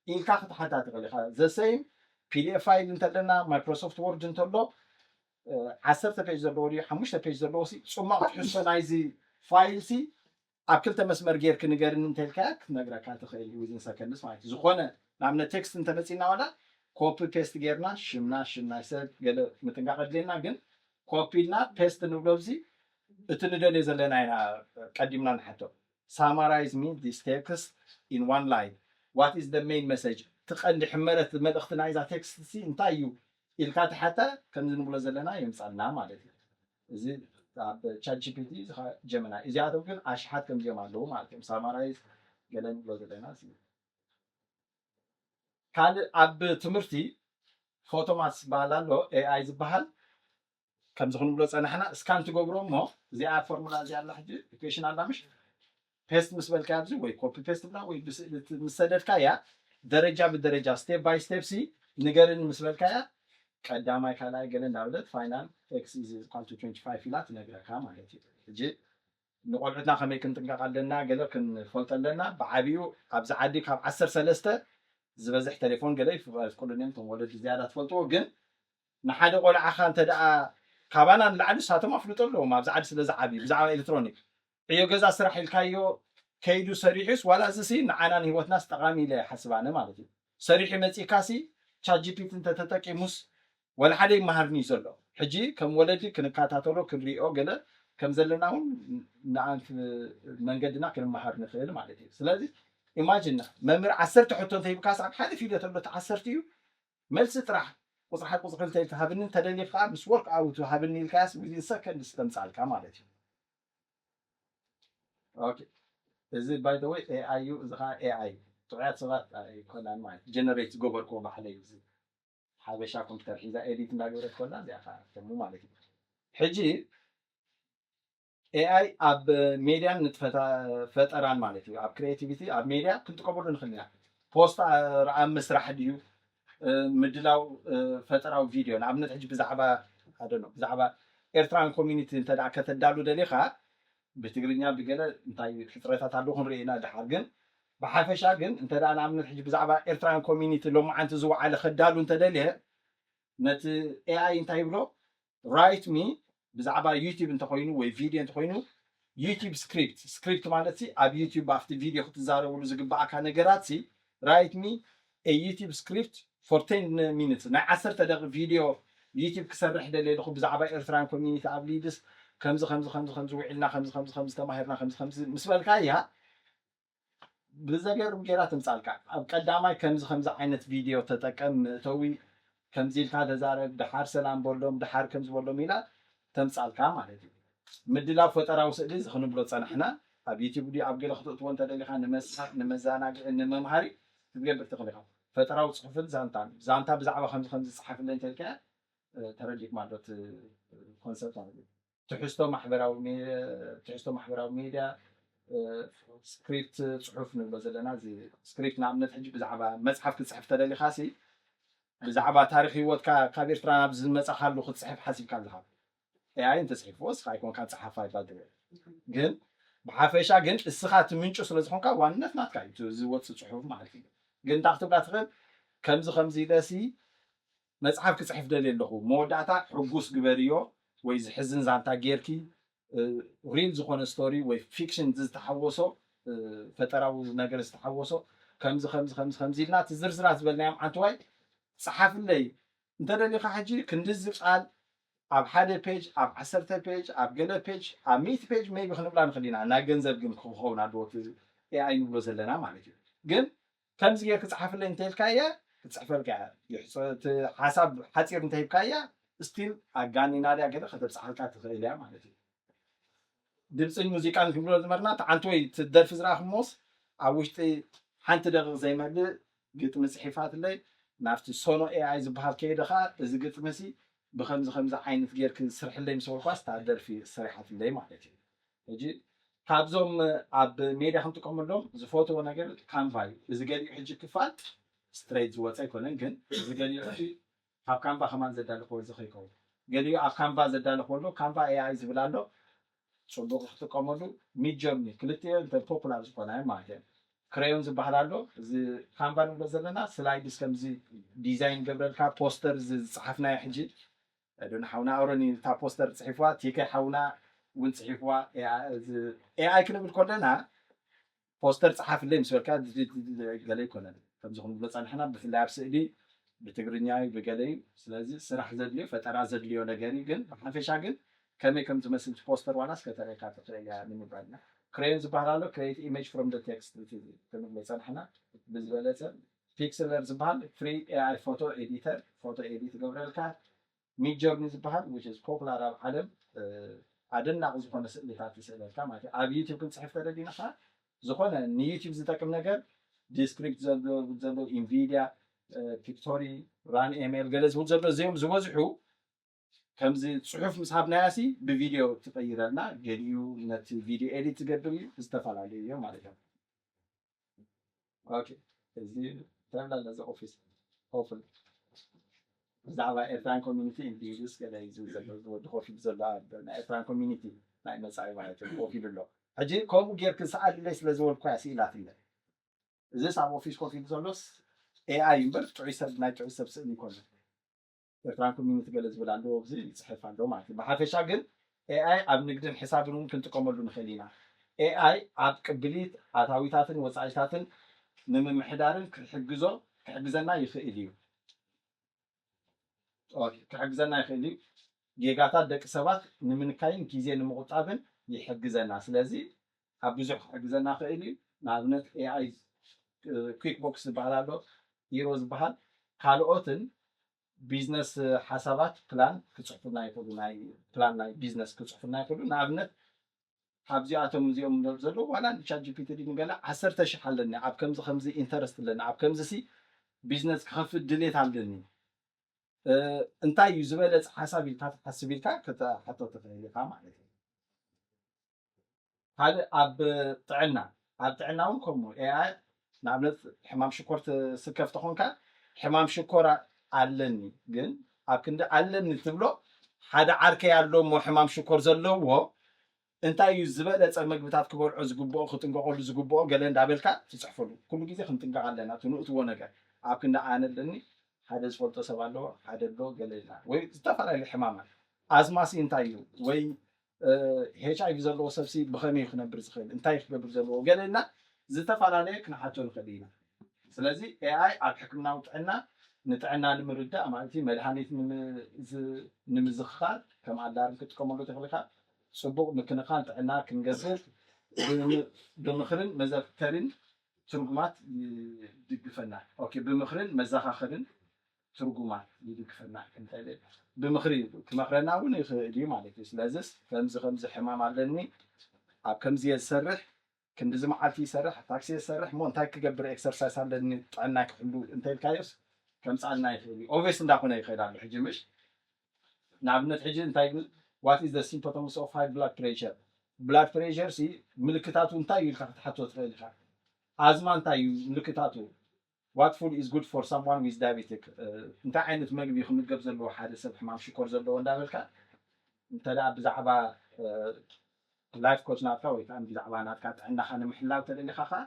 ኢልካ ክትሓታ ትኽእል ኢኻ ዘሰይም ፒዲኤፍ ፋይል እንተለና ማይክሮሶፍት ወርድ እንተሎ ዓሰርተ ፔጅ ዘለዎ ድዩ ሓሙሽተ ፔጅ ዘለዎ ሲ ፅማቕ ትሕዝቶ ናይዚ ፋይል ሲ ኣብ ክልተ መስመር ጌርክ ንገርኒ እንተልካያ ክትነግረካ ትኽእል እዩ ዊዝን ሰከንድስ ማለት እዩ ዝኾነ ንኣብነት ቴክስት እንተመፂና ዋላ ኮፒ ፔስት ጌርና ሽምና ሽም ናይ ሰብ ገለ ምጥንቃቕ ኣድልየና ግን ኮፒ ኢልና ፔስት ንብሎ እዚ እቲ ንደልዮ ዘለና ኢና ቀዲምና ንሓቶ summarize me this text in one line what is the main message እቲ ቀንዲ ሕመረት መልእኽቲ ናይዛ ቴክስት ሲ እንታይ እዩ ኢልካ ትሓተ ከምዚ ንብሎ ዘለና የምፃልና ማለት እዩ እዚ ኣብ ቻት ጂፒቲ ጀመና እዚኣቶም ግን ኣሽሓት ከምዚኦም ኣለዉ ማለት እዮም summarize ገለ ንብሎ ዘለና ካልእ ኣብ ትምህርቲ ፎቶማት ዝበሃል ኣሎ ኤኣይ ዝበሃል ከምዚ ክንብሎ ፀናሕና እስካን ትገብሮ እሞ እዚኣ ፎርሙላ እዚኣ ኣላ ሕጂ ኢኩዌሽን ኣላ ምሽ ፔስት ምስ በልካ ኣብዚ ወይ ኮፒ ፔስት ብላ ወይ ብስእሊ ምስ ሰደድካ እያ ደረጃ ብደረጃ ስቴፕ ባይ ስቴፕ ሲ ንገርኒ ምስ በልካ እያ ቀዳማይ ካልኣይ ገለ እንዳበለት ፋይናል ኤክስ ኢዝ ኢኳል ቱ ትዌንቲ ፋይቭ ኢላ ትነግረካ ማለት እዩ ሕጂ ንቆልዑትና ከመይ ክንጥንቀቕ ኣለና ገለ ክንፈልጦ ኣለና ብዓብኡ ኣብዚ ዓዲ ካብ ዓሰርተ ሰለስተ ዝበዝሕ ቴሌፎን ገለ ይፍቀዱን እዮም እቶም ወለዲ ዝያዳ ትፈልጥዎ ግን ንሓደ ቆልዓኻ እንተ ደኣ ካባና ንላዕሊ ንሳቶም ኣፍልጦ ኣለዎም፣ ኣብዚ ዓዲ ስለ ዝዓብዩ ብዛዕባ ኤሌክትሮኒክ። ዕዮ ገዛ ስራሕ ኢልካዮ ከይዱ ሰሪሑስ፣ ዋላ እዚ ሲ ንዓና ንህይወትናስ ጠቓሚ ኢለ ኣይሓስብ ኣነ ማለት እዩ። ሰሪሑ መጺእካ ሲ ቻት ጂ ፒ ቲ እንተ ተጠቂሙስ፣ ወላ ሓደ ይመሃርኒ እዩ ዘሎ። ሕጂ ከም ወለዲ ክንከታተሎ፣ ክንሪኦ ገለ ከም ዘለና እውን ንኣንፍ መንገድና ክንመሃር ንኽእል ማለት እዩ። ስለዚ ኢማጂን መምህር ዓሰርተ ሕቶ እንተሂብካስ ኣብ ሓደ ፊደል ተሎ እቲ ዓሰርተ እዩ፣ መልሲ ጥራሕ ቁፅሪ ሓደ ቁፅሪ ክልተ ኢልካ ሃብኒ እንተደሊኻ ምስ ወርክ ኣውት ሃብኒ ኢልካያስ ዊዝን ሰከንድስ ተምፃልካ ማለት እዩ። ኦኬ፣ እዚ ባይ ዘ ወይ ኤ ኣይ እዩ። እዚ ከዓ ኤ ኣይ ጥዑያት ሰባት ኣይኮናን ማለት ጀነሬት ዝገበርክዎ ባሕለይ እዩ። እዚ ሓበሻ ኮምፒተር ሒዛ ኤዲት እንዳገበረት ኮላ እዚኣ ከዓ ተሙ ማለት እዩ። ሕጂ ኤ ኣይ ኣብ ሜድያን ንጥፈታ ፈጠራን ማለት እዩ። ኣብ ክሪኤቲቪቲ ኣብ ሜድያ ክንጥቀመሉ ንኽእል ኢና። ፖስት ኣብ ምስራሕ ድዩ፣ ምድላው ፈጠራዊ ቪድዮ፣ ንኣብነት ሕጂ ብዛዕባ ኣደኖ ብዛዕባ ኤርትራን ኮሚኒቲ እንተ ደኣ ከተዳሉ ደሊኻ ብትግርኛ ብገለ እንታይ ሕፅረታት ኣለዉ ክንርኢ ኢና ድሓር። ግን ብሓፈሻ ግን እንተ ደኣ ንኣብነት ሕጂ ብዛዕባ ኤርትራን ኮሚኒቲ ሎማዓንቲ ዝወዓለ ከዳሉ እንተደልየ ነቲ ኤ ኣይ እንታይ ይብሎ፣ ራይት ሚ ብዛዕባ ዩቲብ እንተኮይኑ ወይ ቪድዮ እንተኮይኑ ዩቲብ ስክሪፕት፣ ስክሪፕት ማለት ሲ ኣብ ዩቲብ ኣብቲ ቪድዮ ክትዛረብሉ ዝግባኣካ ነገራት ሲ ራይት ሚ ኤ ዩቲብ ስክሪፕት ፎር ቴን ሚኒትስ፣ ናይ ዓሰርተ ደቂ ቪድዮ ዩቲብ ክሰርሕ ደልየ ኣለኹ ብዛዕባ ኤርትራን ኮሚኒቲ ኣብ ሊድስ ከምዚ ከምዚ ከምዚ ከምዚ ውዒልና ከምዚ ከምዚ ከምዚ ተማሂርና ከምዚ ከምዚ ምስ በልካ እያ ብዘገርም ጌራ ትምጻልካ። ኣብ ቀዳማይ ከምዚ ከምዚ ዓይነት ቪድዮ ተጠቀም፣ መእተዊ ከምዚ ኢልካ ተዛረብ፣ ድሓር ሰላም በሎም፣ ድሓር ከምዚ በሎም ኢላ ተምጻልካ ማለት እዩ። ምድላው ፈጠራዊ ስእሊ እዚ ክንብሎ ጸናሕና። ኣብ ዩቲብ ድዩ ኣብ ገለ ክትእትዎ እንተደሊኻ ንመስሓቅ፣ ንመዘናግዒ፣ ንመምሃሪ ክትገብር ትኽእል ኢኻ። ፈጠራዊ ጽሑፍን ዛንታን፣ ዛንታ ብዛዕባ ከምዚ ከምዚ ጸሓፍለይ እንተልካያ ተረዲእካ ማለት ኮንሰፕት ማለት እዩ። ትሕዝቶ ማሕበራዊ ሜ- ትሕዝቶ ማሕበራዊ ሜድያ ስክሪፕት ጽሑፍ ንብሎ ዘለና እዚ ስክሪፕት ንኣብነት ሕጂ ብዛዕባ መጽሓፍ ክትጽሕፍ ተደሊኻ ሲ ብዛዕባ ታሪክ ህይወትካ ካብ ኤርትራ ናብ ዝመጻኻሉ ክትጽሕፍ ሓሲብካ ኣለኻ ኤኣይ እንተጽሒፍዎ እስኻ ኣይኮንካ ጸሓፋይ ባድረ ግን ብሓፈሻ ግን እስኻ እቲ ምንጩ ስለ ዝኾንካ ዋንነት ናትካ እዩ ዝወጽእ ጽሑፍ ማለት እዩ ግን እንታይ ክትብላ ትኽእል ከምዚ ከምዚ ኢለ ሲ መጽሓፍ ክጽሕፍ ደልየ ኣለኹ መወዳእታ ሕጉስ ግበርዮ ወይ ዝሕዝን ዛንታ ጌርኪ ሪል ዝኾነ ስቶሪ ወይ ፊክሽን ዝተሓወሶ ፈጠራዊ ነገር ዝተሓወሶ ከምዚ ከምዚ ከምዚ ከምዚ ኢልና እቲ ዝርዝራት ዝበልናዮም ዓንተዋይ ጸሓፍለይ እንተደሊኻ ሕጂ ክንድዚ ቃል ኣብ ሓደ ፔጅ ኣብ ዓሰርተ ፔጅ ኣብ ገለ ፔጅ ኣብ ሚእቲ ፔጅ ሜቢ ክንብላ ንኽእል ኢና ናይ ገንዘብ ግን ክኸውን ኣለዎ ኤኣይ ንብሎ ዘለና ማለት እዩ ግን ከምዚ ጌር ክፅሓፍለይ እንተልካየ ክፅሕፈልካ ሓሳብ ሓፂር እንተሂብካያ ስቲል ኣጋኒና ድያ ገለ ከተብፅሓልካ ትኽእል እያ ማለት እዩ ድምፅን ሙዚቃን ክንብሎ ዝመርና ተዓንትወይ ትደርፊ ዝረኣኹሞስ ኣብ ውሽጢ ሓንቲ ደቂቕ ዘይመልእ ግጥሚ ፅሒፋትለይ ናብቲ ሶኖ ኤኣይ ዝበሃል ከይደ ከዓ እዚ ግጥሚ ሲ ብከምዚ ከምዚ ዓይነት ጌርክ ስርሕለይ ምስ በልኳስ እታ ደርፊ ሰሪሓትለይ ማለት እዩ ሕጂ ካብዞም ኣብ ሜድያ ክንጥቀመሎም ዝፈትዎ ነገር ካንቫ እዩ እዚ ገሊኡ ሕጂ ክፋል ስትሬት ዝወፀ ኣይኮነን ግን እዚ ገሊኡ ሕጂ ካብ ካንቫ ከማን ዘዳለፈ ወዚ ከይከውን ገሊኡ ኣብ ካንቫ ዘዳለፈ ኣሎ ካንቫ ኤኣይ ዝብል ኣሎ ፅቡቅ ክትጥቀመሉ ሚድጆርኒ ክልቲኦ እንተ ፖፑላር ዝኾነ ማለት እዮም ክሬዮን ዝበሃል ኣሎ እዚ ካንቫ ንብሎ ዘለና ስላይድስ ከምዚ ዲዛይን ገብረልካ ፖስተር ዝፀሓፍናዮ ሕጂ ዶን ሓውና ኣሮኒ እታ ፖስተር ፅሒፍዋ ቲከ ሓውና እውን ፅሒፍዋ ኤኣይ ክንብል ከለና ፖስተር ፀሓፍለይ ምስ በልካ ገለ ይኮነን ከምዚ ክንብሎ ፀንሕና ብፍላይ ኣብ ስእሊ ብትግርኛ እዩ ብገለ እዩ ስለዚ ስራሕ ዘድልዮ ፈጠራ ዘድልዮ ነገር እዩ ግን ብሓፈሻ ግን ከመይ ከም ትመስል ፖስተር ዋላ እስከ ተርእካ ትኽእል እያ ንምባልና ክሬዮን ዝበሃል ኣሎ create image from the text ክንብሎ ፀንሕና ብዝበለፀ ፒክስለር ዝበሃል ፍሪ ኤኣይ ፎቶ ኤዲተር ፎቶ ኤዲት ገብረልካ ሚድጆርኒ ዝበሃል which is ፖፑላር ኣብ ዓለም ኣደናቂ ዝኾነ ስእልታት ይስእለልካ ማለት እዩ ኣብ ዩቲብ ክንፅሕፍ ተደሊና ከዓ ዝኾነ ንዩቲብ ዝጠቅም ነገር ዲስክሪፕት ዘሎ ዘሎ ኢንቪድያ ፒክቶሪ ራን ኤምኤል ገለ ዝብል ዘሎ እዚኦም ዝበዝሑ ከምዚ ፅሑፍ ምስ ሃብናያ ሲ ብቪድዮ ትቀይረልና ገሊኡ ነቲ ቪድዮ ኤዲት ትገብር እዩ ዝተፈላለዩ እዮም ማለት እዮም ኦኬ እዚ ተብላ ነዚ ኦፊስ ኦፍል ብዛዕባ ኤርትራን ኮሚኒቲ ኢንዲዩስ ገለ እዩ ዝብል ዘሎ ዝወዲ ኮፍ ኢሉ ዘሎ ኣብ ናይ ኤርትራን ኮሚኒቲ ናይ መፃኢ ማለት እዩ ኮፍ ኢሉ ኣሎ ሕጂ ከምኡ ጌርክ ሰኣልለይ ስለ ዝበልኩ እያ ስኢላትለ እዚስ ኣብ ኦፊስ ኮፍ ኢሉ ዘሎስ ኤኣይ እምበር ጥዑይ ሰብ ናይ ጥዑይ ሰብ ስእሊ ይኮነ ኤርትራን ኮሚኒቲ ገለ ዝብል ኣለዎ፣ ኣብዚ ይፅሕፍ ኣሎ ማለት እዩ። ብሓፈሻ ግን ኤኣይ ኣብ ንግድን ሕሳብን እውን ክንጥቀመሉ ንኽእል ኢና። ኤኣይ ኣብ ቅብሊት ኣታዊታትን ወፃኢታትን ንምምሕዳርን ክሕግዞ ክሕግዘና ይኽእል እዩ። ክሕግዘና ይኽእል እዩ። ጌጋታት ደቂ ሰባት ንምንካይን ግዜ ንምቑጣብን ይሕግዘና። ስለዚ ኣብ ብዙሕ ክሕግዘና ይኽእል እዩ። ንኣብነት ኤኣይ ኩዊክ ቦክስ ዝበሃል ኣሎ፣ ሂሮ ዝበሃል፣ ካልኦትን ቢዝነስ ሓሳባት ፕላን ክፅሕፉልና ይኽእሉ፣ ናይ ፕላን ናይ ቢዝነስ ክፅሕፉልና ይኽእሉ። ንኣብነት ኣብዚኣቶም እዚኦም ዘለዉ ዋላ ንቻት ጂፒቲ ድዩ ንገለ ዓሰርተ ሽሕ ኣለኒ፣ ኣብ ከምዚ ከምዚ ኢንተረስት ኣለኒ፣ ኣብ ከምዚ ሲ ቢዝነስ ክኸፍት ድሌት ኣለኒ፣ እንታይ እዩ ዝበለፀ ሓሳብ ኢልካ ትሓስብ ኢልካ ክትሓቶ ትኽእል ኢኻ ማለት እዩ። ካልእ ኣብ ጥዕና፣ ኣብ ጥዕና እውን ከምኡ ኤኣይ ንኣብነት ሕማም ሽኮር ትስከፍ ተኾንካ ሕማም ሽኮር ኣለኒ፣ ግን ኣብ ክንዲ ኣለኒ ትብሎ ሓደ ዓርከይ ኣሎ እሞ ሕማም ሽኮር ዘለዎ እንታይ እዩ ዝበለፀ ምግብታት ክበልዖ ዝግብኦ ክጥንቀቀሉ ዝግብኦ ገለ እንዳበልካ ትፅሕፈሉ። ኩሉ ግዜ ክንጥንቀቅ ኣለና። እቲ ንእትዎ ነገር ኣብ ክንዲ ኣነ ኣለኒ ሓደ ዝፈልጦ ሰብ ኣለዎ ሓደ ኣሎ ገለ ኢልና ወይ ዝተፈላለዩ ሕማማት ኣዝማሲ እንታይ እዩ ወይ ኤች ኣይ ቪ ዘለዎ ሰብሲ ብኸመይ ክነብር ዝኽእል እንታይ ክገብር ዘለዎ ገለ ኢልና ዝተፈላለየ ክንሓቶ ንኽእል ኢና። ስለዚ ኤኣይ ኣብ ሕክምናዊ ጥዕና ንጥዕና ንምርዳእ ማለት እዩ መድሃኒት ንምዝኽኻር ከም ኣላርም ክትጥቀመሉ ትኽእል ኢኻ። ፅቡቕ ምክንኻን ጥዕና ክንገብር ብምኽርን መዘከርን ትርጉማት ይድግፈና። ኦኬ፣ ብምኽርን መዘኻኸርን ትርጉማት ይድግፈና። እንታይ ኢለ? ብምኽሪ ክመኽረና እውን ይኽእል እዩ ማለት እዩ። ስለዚስ ከምዚ ከምዚ ሕማም ኣለኒ፣ ኣብ ከምዚ እየ ዝሰርሕ፣ ክንድዚ መዓልቲ ይሰርሕ፣ ኣብ ታክሲ እየ ዝሰርሕ፣ እሞ እንታይ ክገብር ኤክሰርሳይስ ኣለኒ ጥዕናይ ክሕሉ እንተኢልካዮስ ከምፅኣልና ይኽእል እዩ። ኦብቪየስ እንዳኾነ ይኽእል ኣሎ ሕጂ ምሽ ንኣብነት ሕጂ እንታይ ይብል what is the symptoms of high blood pressure blood pressure ሲ ምልክታቱ እንታይ እዩ ኢልካ ክትሓቶ ትኽእል ኢኻ። ኣዝማ እንታይ እዩ ምልክታቱ what food is good for someone with diabetic እንታይ ዓይነት መግቢ ክምገብ ዘለዎ ሓደ ሰብ ሕማም ሽኮር ዘለዎ እንዳበልካ እንተ ብዛዕባ ላይፍ ኮች ናትካ ወይ ከዓ ብዛዕባ ናትካ ጥዕናኻ ንምሕላው ተደሊኻ ከዓ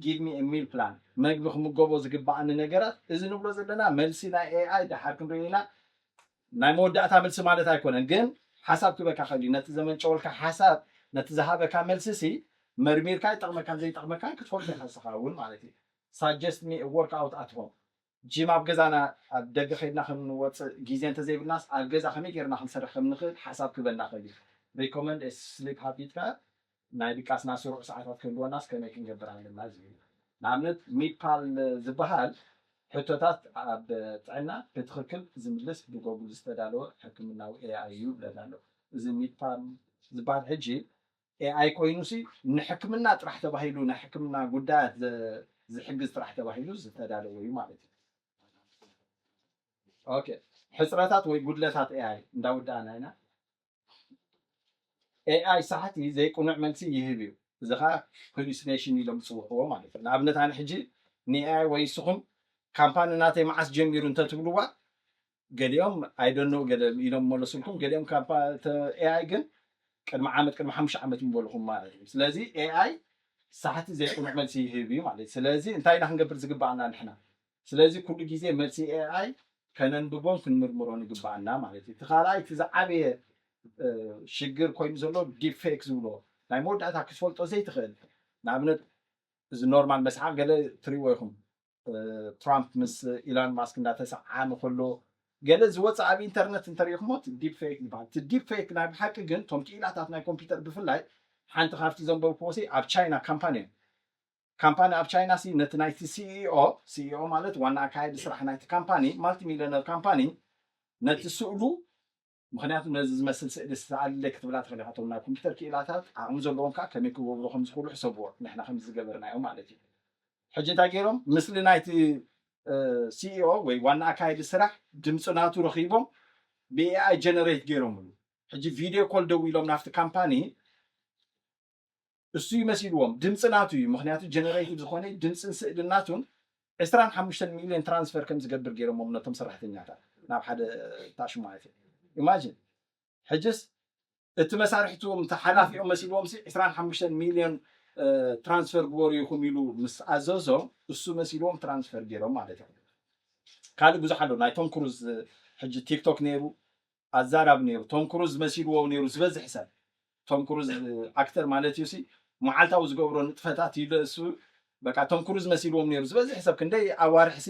give me a meal plan መግቢ ክምገቦ ዝግባኣኒ ነገራት እዚ ንብሎ ዘለና መልሲ ናይ ኤኣይ ድሓር ክንሪኦ ኢና ናይ መወዳእታ መልሲ ማለት ኣይኮነን ግን ሓሳብ ክበካ ከል ነቲ ዘመንጨወልካ ሓሳብ ነቲ ዝሃበካ መልሲ ሲ መርሚርካ ይጠቕመካን ዘይጠቕመካን ክትፈልጦ ኢኻ ንስኻ እውን ማለት እዩ suggest me a workout at home ጂም ኣብ ገዛና ኣብ ደገ ከይድና ክንወፅእ ግዜ እንተዘይብልናስ ኣብ ገዛ ከመይ ጌርና ክንሰርሕ ከም ንኽእል ሓሳብ ክበና ከል recommend sleep habit ካ ናይ ድቃስና ስሩዕ ሰዓታት ክህልወናስ ከመይ ክንገብር ኣለና ዝብል ንኣብነት ሚድፓል ዝበሃል ሕቶታት ኣብ ጥዕና ብትኽክል ዝምልስ ብጎግል ዝተዳለወ ሕክምናዊ ኤኣይ እዩ ብለና ኣሎ እዚ ሚድፓል ዝበሃል ሕጂ ኤኣይ ኮይኑ ሲ ንሕክምና ጥራሕ ተባሂሉ ናይ ሕክምና ጉዳያት ዝሕግዝ ጥራሕ ተባሂሉ ዝተዳለወ እዩ ማለት እዩ ሕፅረታት ወይ ጉድለታት ኤኣይ እንዳወዳእና ኢና ኤኣይ ሳሕቲ ዘይቁኑዕ መልሲ ይህብ እዩ እዚ ከዓ ሆሉሲኔሽን ኢሎም ዝፅውዕዎ ማለት እዩ ንኣብነት ኣነ ሕጂ ንኤኣይ ወይ ንስኹም ካምፓኒ ናተይ መዓስ ጀሚሩ እንተትብልዋ ገሊኦም ኣይደኖ ገለ ኢሎም መለሱልኩም ገሊኦም ካብ ኤኣይ ግን ቅድሚ ዓመት ቅድሚ ሓሙሽተ ዓመት ምበልኹም ማለት እዩ ስለዚ ኤኣይ ሳሕቲ ዘይቁኑዕ መልሲ ይህብ እዩ ማለት እዩ ስለዚ እንታይ ኢና ክንገብር ዝግባኣና ንሕና ስለዚ ኩሉ ግዜ መልሲ ኤኣይ ከነንብቦን ክንምርምሮን ይግባኣና ማለት እዩ እቲ ካልኣይ እቲ ዝዓበየ ሽግር ኮይኑ ዘሎ ዲፕፌክ ዝብሎ ናይ መወዳእታ ክትፈልጦ ዘይትኽእል ንኣብነት እዚ ኖርማል መስሓቅ ገለ ትሪእዎ ኢኹም ትራምፕ ምስ ኢላን ማስክ እንዳተሰዓመ ከሎ ገለ ዝወፅእ ኣብ ኢንተርነት እንተሪኢኹሞ ዲፕፌክ ይበሃል እቲ ዲፕፌክ ናይ ብሓቂ ግን እቶም ክኢላታት ናይ ኮምፒውተር ብፍላይ ሓንቲ ካብቲ ዘንበብክዎ ሲ ኣብ ቻይና ካምፓኒ እዮም ካምፓኒ ኣብ ቻይና ሲ ነቲ ናይቲ ሲኢኦ ሲኢኦ ማለት ዋና ኣካየዲ ስራሕ ናይቲ ካምፓኒ ማልቲ ሚሊዮነር ካምፓኒ ነቲ ስእሉ ምክንያቱ ነዚ ዝመስል ስእሊ ዝተኣለለ ክትብላ ትኽእል ኢኻ እቶም ናይ ኮምፒውተር ክኢላታት ዓቕሚ ዘለዎም ከዓ ከመይ ክገብሩ ከም ዝኽእሉ ሕሰብዎ ንሕና ከም ዝገበርናዮ ማለት እዩ ሕጂ እንታይ ገይሮም ምስሊ ናይቲ ሲኢኦ ወይ ዋና ኣካየዲ ስራሕ ድምፂ ናቱ ረኺቦም ብኤኣይ ጀነሬት ገይሮምሉ ሕጂ ቪድዮ ኮል ደው ኢሎም ናብቲ ካምፓኒ እሱ ይመሲልዎም ድምፂ ናቱ እዩ ምክንያቱ ጀነሬቲቭ ዝኾነ ድምፅን ስእልን ናቱን ዕስራን ሓሙሽተን ሚሊዮን ትራንስፈር ከም ዝገብር ገይሮሞም ነቶም ሰራሕተኛታት ናብ ሓደ ታሽ ማለት እዩ ኢማጂን ሕጅስ እቲ መሳርሕትዎም እቲ ሓላፊኦም መሲልዎም ሲ ዕስራን ሓሙሽተን ሚሊዮን ትራንስፈር ግበሩ ኢኹም ኢሉ ምስ ኣዘዞም እሱ መሲልዎም ትራንስፈር ገይሮም ማለት እዩ ካልእ ብዙሕ ኣሎ። ናይ ቶም ክሩዝ ሕጂ ቲክቶክ ነይሩ፣ ኣዛራብ ነይሩ፣ ቶም ክሩዝ መሲልዎ ነይሩ ዝበዝሕ ሰብ። ቶም ክሩዝ ኣክተር ማለት እዩ ሲ፣ መዓልታዊ ዝገብሮ ንጥፈታት እዩ እሱ። በቃ ቶም ክሩዝ መሲልዎም ነይሩ ዝበዝሕ ሰብ። ክንደይ ኣዋርሕ ሲ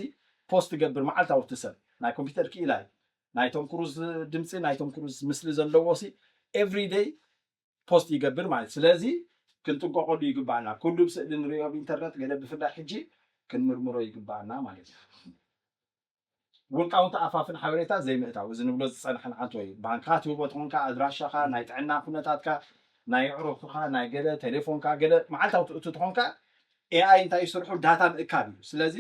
ፖስት ገብር መዓልታዊ እቲ ሰብ። ናይ ኮምፒውተር ክኢላ እዩ። ናይ ቶም ክሩዝ ድምፂ፣ ናይ ቶም ክሩዝ ምስሊ ዘለዎ ሲ ኤቭሪ ደይ ፖስት ይገብር ማለት። ስለዚ ክንጥንቀቐሉ ይግባኣና። ኩሉ ብስእሊ ንሪኦ ኣብ ኢንተርነት ገለ ብፍላይ ሕጂ ክንምርምሮ ይግባኣና ማለት እዩ። ውልቃውን ተኣፋፍን ሓበሬታ ዘይምእታው፣ እዚ ንብሎ ዝጸንሐን ዓንቶ እዩ። ባንክኻ ትህቦ ትኾንካ፣ ኣድራሻኻ፣ ናይ ጥዕና ኩነታትካ፣ ናይ ኣዕሩኽትኻ፣ ናይ ገለ ቴሌፎንካ፣ ገለ መዓልታዊ ትእቱ ትኾንካ፣ ኤኣይ እንታይ ይስርሑ? ዳታ ምእካብ እዩ። ስለዚ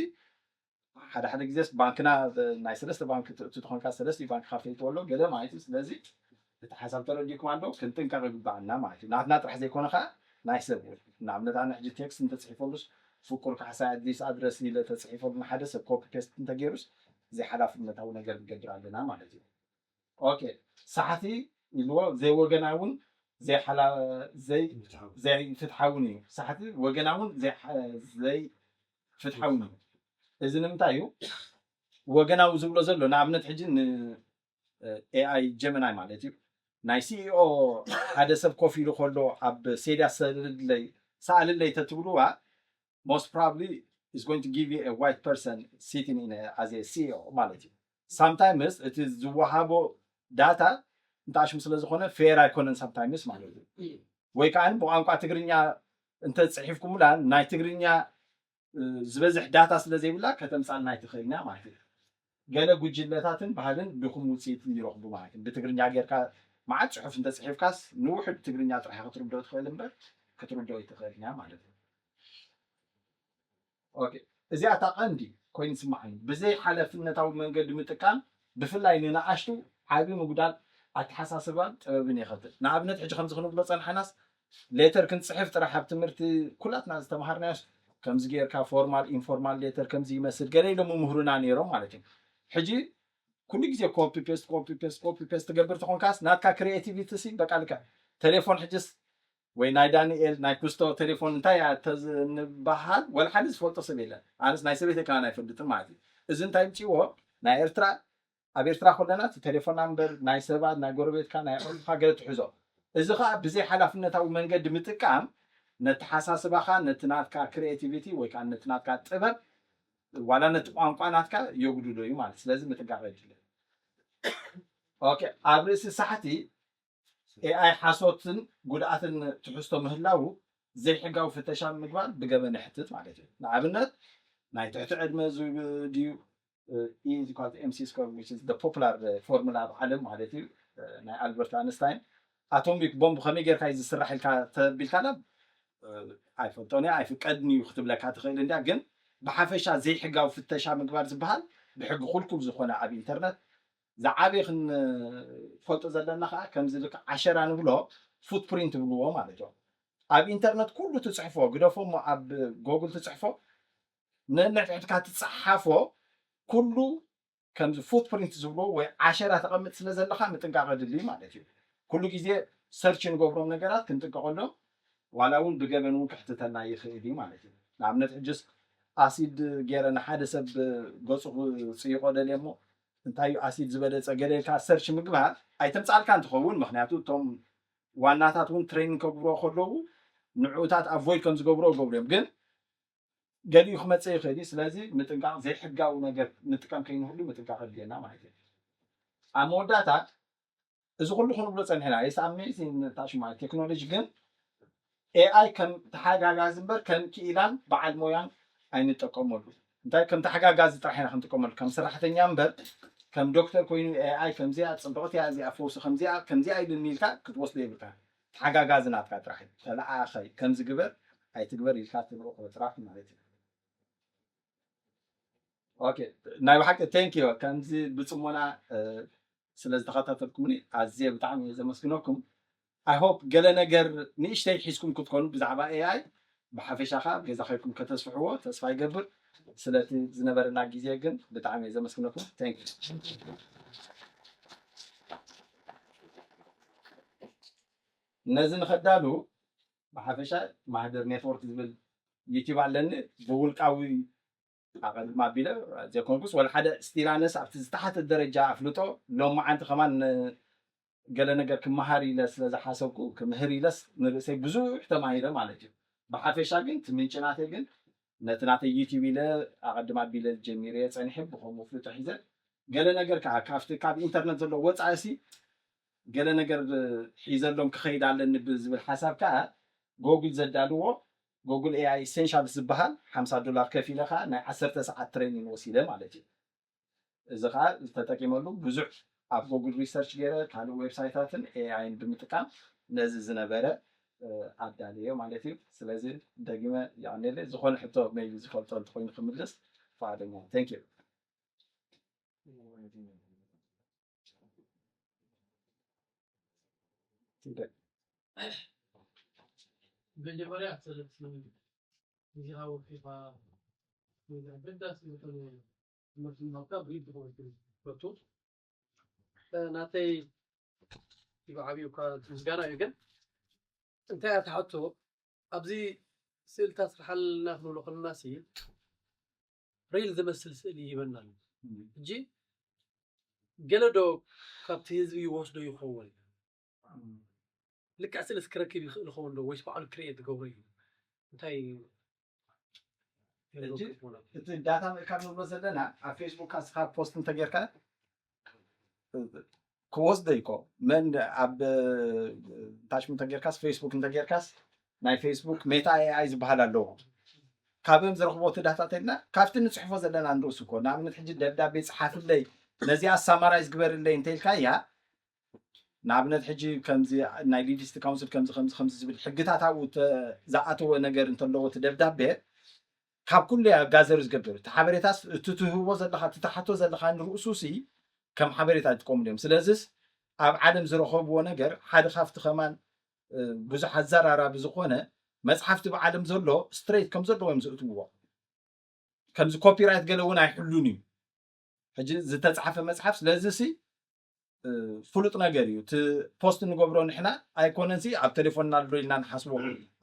ሓደ ሓደ ግዜስ ባንክና ናይ ሰለስተ ባንክ ትእቱ ትኾንካ፣ ሰለስተ ባንክ ከፊልትዎ ኣሎ፣ ገለ ማለት እዩ። ስለዚ እቲ ሓሳብ ተረዲእኩም ኣሎ፣ ክንጥንቀቕ ይግባኣና ማለት እዩ። ናትና ጥራሕ ዘይኮነ ኸዓ ናይ ሰብ እውን። ንኣብነት ኣነ ሕጂ ቴክስት እንተፅሒፈሉስ ፍቁር ካሕሳይ ኣዲስ ኣድረስ ኢለ ተፅሒፈሉ ንሓደ ሰብ ኮፒ ፔስት እንተገይሩስ ዘይሓላፍነታዊ ነገር ንገብር ኣለና ማለት እዩ። ኦኬ፣ ሳሕቲ ኢልዎ ዘይወገናውን ዘይሓላ-፣ ዘይ-፣ ዘይፍትሓውን እዩ። ሳሕቲ ወገናውን ዘይሓ-፣ ዘይፍትሓውን እዩ። እዚ ንምንታይ እዩ? ወገናዊ ዝብሎ ዘሎ ንኣብነት ሕጂ ን-፣ ኤኣይ ጀመናይ ማለት እዩ። ናይ ሲኢኦ ሓደ ሰብ ኮፍ ኢሉ ከሎ ኣብ ሴድያ ሰልለይ፣ ሰኣልለይ ተትብልዋ፣ most probably is going to give you a white person sitting in a, as a ሲኢኦ ማለት እዩ። ሳምታይምስ እቲ ዝወሃቦ ዳታ እንታሽሙ ስለ ዝኾነ ፌር ኣይኮነን ሳምታይምስ ማለት እዩ። ወይ ከዓ ብቋንቋ ትግርኛ እንተፅሒፍኩምላ ናይ ትግርኛ እ፣ ዝበዝሕ ዳታ ስለ ዘይብላ ከተምፃልና ኣይትኽእልን እያ ማለት እዩ። ገለ ጉጅለታትን ባህልን ድኹም ውፅኢት ይረኽቡ ማለት እዩ። ብትግርኛ ጌርካ መዓት ፅሑፍ እንተፅሒፍካስ ንውሑድ ትግርኛ ጥራሕ ክትርድኦ ትኽእል እምበር ክትርድኦ ኣይትኽእልን እያ ማለት እዩ። ኦኬ፣ እዚኣ እታ ቀንዲ ኮይኑ ይስማዓኒ። ብዘይ ሓላፍነታዊ መንገዲ ምጥቃም ብፍላይ ንንኣሽቱ ዓቢ ምጉዳል ኣተሓሳስባን ጥበብን የኸትል። ንኣብነት ሕጂ ከምዚ ክንብሎ ጸንሓናስ ሌተር ክንጽሕፍ ጥራሕ ኣብ ትምህርቲ ኩላትና ዝተምሃርናዮስ ከምዚ ጌርካ ፎርማል ኢንፎርማል ሌተር ከምዚ ይመስል ገለ ኢሎም ምምህሩና ነይሮም ማለት እዩ። ሕጂ ኩሉ ግዜ ኮፒ ፔስት ኮፒ ፔስት ኮፒ ፔስት ትገብር ተኾንካስ ናትካ ክሪኤቲቪቲ ሲ በቃ ልክዕ ቴሌፎን ሕጅስ ወይ ናይ ዳንኤል ናይ ኩስቶ ቴሌፎን እንታይ እያ ተዝ-፣ ንበሃል ወላ ሓደ ዝፈልጦ ሰብ የለን። ኣነስ ናይ ሰበይተይ ከማን ኣይፈልጥን ማለት እዩ። እዚ እንታይ ምፅዎ ናይ ኤርትራ ኣብ ኤርትራ ከለና እቲ ቴሌፎን ናምበር ናይ ሰባት ናይ ጎረቤትካ ናይ ኣዕሩኽካ ገለ ትሕዞ። እዚ ኸኣ ብዘይ ሓላፍነታዊ መንገዲ ምጥቃም ነተሓሳስባኻ ነቲ ናትካ ክሪኤቲቪቲ ወይ ከዓ ነቲ ናትካ ጥበብ ዋላ ነቲ ቋንቋ ናትካ የጉድሎ እዩ ማለት ስለዚ ምጥንቃቕ የድሊ። ኦኬ ኣብ ርእሲ ሳሕቲ ኤኣይ ሓሶትን ጉድኣትን ትሕዝቶ ምህላዉ ዘይሕጋዊ ፍተሻ ምግባር ብገበን የሕትት ማለት እዩ። ንኣብነት ናይ ትሕቲ ዕድመ ድዩ E is equal to MC square which is the popular formula ኣብ ዓለም ማለት እዩ። ናይ ኣልበርት ኣንስታይን ኣቶሚክ ቦምብ ከመይ ጌርካ እዩ ዝስራሕ ኢልካ ተቢልካና ኣይፈልጦን እየ ኣይፍቀድን እዩ ክትብለካ ትኽእል እንድያ። ግን ብሓፈሻ ዘይሕጋዊ ፍተሻ ምግባር ዝበሃል ብሕጊ ኩልኩል ዝኾነ ኣብ ኢንተርነት ዝዓበየ ክንፈልጦ ዘለና ከዓ ከምዚ ልክዕ ዓሸራ ንብሎ ፉትፕሪንት ትብልዎ ማለት እዩ። ኣብ ኢንተርነት ኩሉ ትፅሕፎ ግደፎ እሞ ኣብ ጎግል ትፅሕፎ ነንሕድሕድካ ትፅሓፎ ኩሉ ከምዚ ፉትፕሪንት ዝብሎ ወይ ዓሸራ ተቐምጥ ስለ ዘለኻ ምጥንቃቕ ኣድሊ ማለት እዩ። ኩሉ ግዜ ሰርች ንገብሮም ነገራት ክንጥንቀቐሎም ዋላ እውን ብገበን እውን ክሕትተና ይኽእል እዩ ማለት እዩ። ንኣብነት ሕጅስ ኣሲድ ገይረ ንሓደ ሰብ ገፁ ክፅይቆ ደልየ እሞ እንታይ እዩ ኣሲድ ዝበለፀ ገለ ኢልካ ሰርች ምግባር ኣይተምፃልካ እንትኸውን ምክንያቱ እቶም ዋናታት እውን ትሬኒንግ ከግብሮ ከለዉ ንዕኡታት ኣቮይድ ከም ዝገብሮ ገብሩ እዮም ግን ገሊኡ ክመፅእ ይኽእል እዩ። ስለዚ ምጥንቃቕ ዘይሕጋዊ ነገር ንጥቀም ከይንህሉ ምጥንቃቕ ኣድልየና ማለት እዩ። ኣብ መወዳእታ እዚ ኩሉ ክንብሎ ፀኒሕና it's amazing ታሽማ ቴክኖሎጂ ግን ኤኣይ ከም ተሓጋጋዚ እምበር ከም ክኢላን በዓል ሞያን ኣይንጠቀመሉ። እንታይ ከም ተሓጋጋዚ ጥራሕ ኢና ክንጥቀመሉ ከም ስራሕተኛ እምበር ከም ዶክተር ኮይኑ ኤኣይ ከምዚኣ ፅብቕቲ እያ እዚኣ ፈውሲ ከምዚኣ ከምዚኣ ኢሉኒ ኢልካ ክትወስዶ የብልካ። ተሓጋጋዚ ናትካ ጥራሕ እዩ። ተለኣኸይ ከምዚ ግበር ኣይትግበር ኢልካ ትልእኾ ጥራሕ ማለት እዩ። ኦኬ ናይ ብሓቂ ቴንክ ዩ ከምዚ ብፅሞና ስለ ዝተኸታተልኩምኒ ኣዝየ ብጣዕሚ እየ ዘመስግነኩም። I hope ገለ ነገር ንእሽተይ ሒዝኩም ክትኮኑ ብዛዕባ ኤኣይ ብሓፈሻ ከዓ ኣብ ገዛ ከይድኩም ከተስፍሕዎ ተስፋ ይገብር። ስለቲ ዝነበረና ግዜ ግን ብጣዕሚ እየ ዘመስግነኩም። ቴንክ ዩ። ነዚ ንኸዳሉ ብሓፈሻ ማህደር ኔትወርክ ዝብል ዩቲብ ኣለኒ ብውልቃዊ ኣቐድም ኣቢለ ዘይኮንኩስ ወላ ሓደ ስቲላነስ ኣብቲ ዝተሓተ ደረጃ ኣፍልጦ ሎማዓንቲ ከማን ገለ ነገር ክመሃር ኢለ ስለ ዝሓሰብኩ ክምህር ኢለስ ንርእሰይ ብዙሕ ተማሂረ ማለት እዩ። ብሓፈሻ ግን እቲ ምንጭ ናተይ ግን ነቲ ናተይ ዩቲብ ኢለ ኣቐድም ኣቢለ ጀሚረ ጸኒሐ ብኸምኡ ፍልጦ ሒዘ ገለ ነገር ከዓ ካብቲ ካብ ኢንተርነት ዘሎ ወፃእሲ ገለ ነገር ሒዘሎም ክኸይድ ኣለኒ ብዝብል ሓሳብ ከዓ ጎግል ዘዳልዎ ጎግል ኤኣይ ኢሰንሻልስ ዝበሃል ሓምሳ ዶላር ከፊለ ከዓ ናይ ዓሰርተ ሰዓት ትሬኒን ወሲደ ማለት እዩ። እዚ ከዓ ዝተጠቂመሉ ብዙሕ ኣብ ጎግል ሪሰርች ገይረ ካልእ ዌብሳይታትን ኤኣይን ብምጥቃም ነዚ ዝነበረ ኣዳለዮ ማለት እዩ። ስለዚ ደጊመ የቐኔለ ዝኾነ ሕቶ ሜቢ ዝፈልጦ እንተኮይኑ ክምልስ ፍቓደኛ። Thank you። መጀመርያ ስለዚ ግዜኻ ወፊኻ ኣገዳሲ ዝኾነ ትምህርቲ ምሃብካ ብሪል ትኸውን ትፈቱ ናተይ ብዓብዩ እኳ ምስጋና እዩ ግን እንታይ እያ ትሓቶ ኣብዚ ስእልታት ስርሓልና ክንብሎ ከለና ሲ ሪል ዝመስል ስእሊ ይህበና ኣሎ ሕጂ ገለ ዶ ካብቲ ህዝቢ ይወስዶ ይኸውን ልክዕ ስእሊ ክረክብ ይኽእል ይኸውን ዶ ወይስ ባዕሉ ክሪኤት ዝገብሮ እዩ እንታይ እቲ ዳታ ምእካብ ንብሎ ዘለና ኣብ ፌስቡክ ስኻ ፖስት እንተጌርካ ክወስዶ ይኮ መን ኣብ ታች እንተጌርካስ ፌስቡክ እንተጌርካስ ናይ ፌስቡክ ሜታ ኤኣይ ዝበሃል ኣለዎ ካብም ዝረኽቦ እቲ ዳታ ተልና ካብቲ ንፅሕፎ ዘለና ንርእሱ እኮ ንኣብነት ሕጂ ደብዳቤ ፀሓፍለይ ነዚኣ ሳማራይዝ ግበርለይ እንተኢልካ እያ ንኣብነት ሕጂ ከምዚ ናይ ሊዲስቲ ካውንስል ከምዚ ከምዚ ከምዚ ዝብል ሕግታት ኣብኡ ዝኣተወ ነገር እንተለዎ እቲ ደብዳቤ ካብ ኩሉ እያ ጋዘር ዝገብር እቲ ሓበሬታስ እቲ ትህቦ ዘለካ እቲ ትሓቶ ዘለካ ንርእሱ ሲ ከም ሓበሬታ ይጥቀሙሉ እዮም ስለዚስ ኣብ ዓለም ዝረኸብዎ ነገር ሓደ ካብቲ ከማን ብዙሕ ኣዘራራቢ ዝኾነ መፅሓፍቲ ብዓለም ዘሎ ስትሬት ከም ዘለዎ እዮም ዝእትውዎ ከምዚ ኮፒራይት ገለ እውን ኣይሕሉን እዩ ሕጂ ዝተፅሓፈ መፅሓፍ ስለዚ ሲ ፍሉጥ ነገር እዩ እቲ ፖስት ንገብሮ ንሕና ኣይኮነን ሲ ኣብ ቴሌፎንና ኣሎ ኢልና ንሓስቦ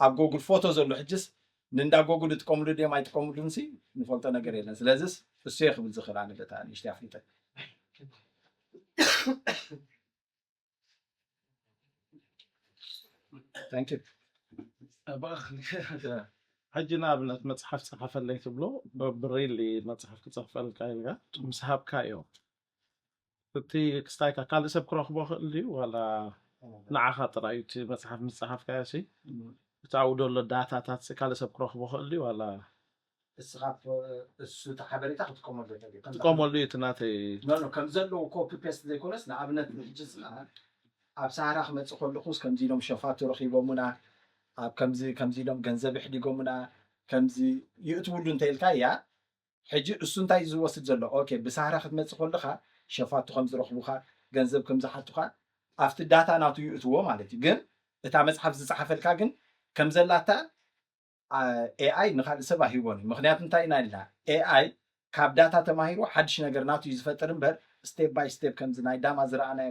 ኣብ ጎግል ፎቶ ዘሎ ሕጅስ ንእንዳ ጎግል ይጥቀምሉ ድዮም ኣይጥቀምሉን ሲ ንፈልጦ ነገር የለን ስለዚስ እሱ እየ ክብል ዝኽእል ኣነ በታ ንእሽተይ ኣፍሊጠ Thank you. ሕጂ ንኣብነት መፅሓፍ ፀሓፈለይ ትብሎ ብሪሊ መፅሓፍ ክፅሕፈልካ ኢልካ ምስ ሃብካዮ እቲ ክስታይካ ካልእ ሰብ ክረኽቦ ክእል ድዩ ዋላ ንዓኻ ጥራይ እቲ መፅሓፍ ምስ ፀሓፍካዮ ሲ እቲ ኣብኡ ዘሎ ዳታታት ካልእ ሰብ ክረኽቦ ክእል ድዩ ዋላ እስኻ እሱ እቲ ሓበሬታ ክትጥቀመሉ ትኽእል ትጥቀመሉ እዩ እቲ ናተይ ኖ ኖ ከም ዘለዎ ኮፒ ፔስት ዘይኮነስ ንኣብነት ሕጂ እስኻ ኣብ ሳህራ ክመፅእ ከለኹስ ከምዚ ኢሎም ሸፋቱ ረኺቦሙና ኣብ ከምዚ ከምዚ ኢሎም ገንዘብ ኣሕዲጎሙና ከምዚ ይእትውሉ እንተ ኢልካ እያ ሕጂ እሱ እንታይ እዩ ዝወስድ ዘሎ ኦኬ ብሳህራ ክትመፅእ ከለኻ ሸፋቱ ከም ዝረኽቡኻ ገንዘብ ከም ዝሓቱኻ ኣብቲ ዳታ ናቱ ይእትዎ ማለት እዩ ግን እታ መፅሓፍ ዝፀሓፈልካ ግን ከም ዘላታ ኤኣይ ንካልእ ሰብ ኣይህቦን እዩ ምክንያቱ እንታይ ኢና ኢልና ኤኣይ ካብ ዳታ ተማሂሩ ሓድሽ ነገር ናቱ እዩ ዝፈጥር እምበር step by step ከምዚ ናይ ዳማ ዝረኣናዮ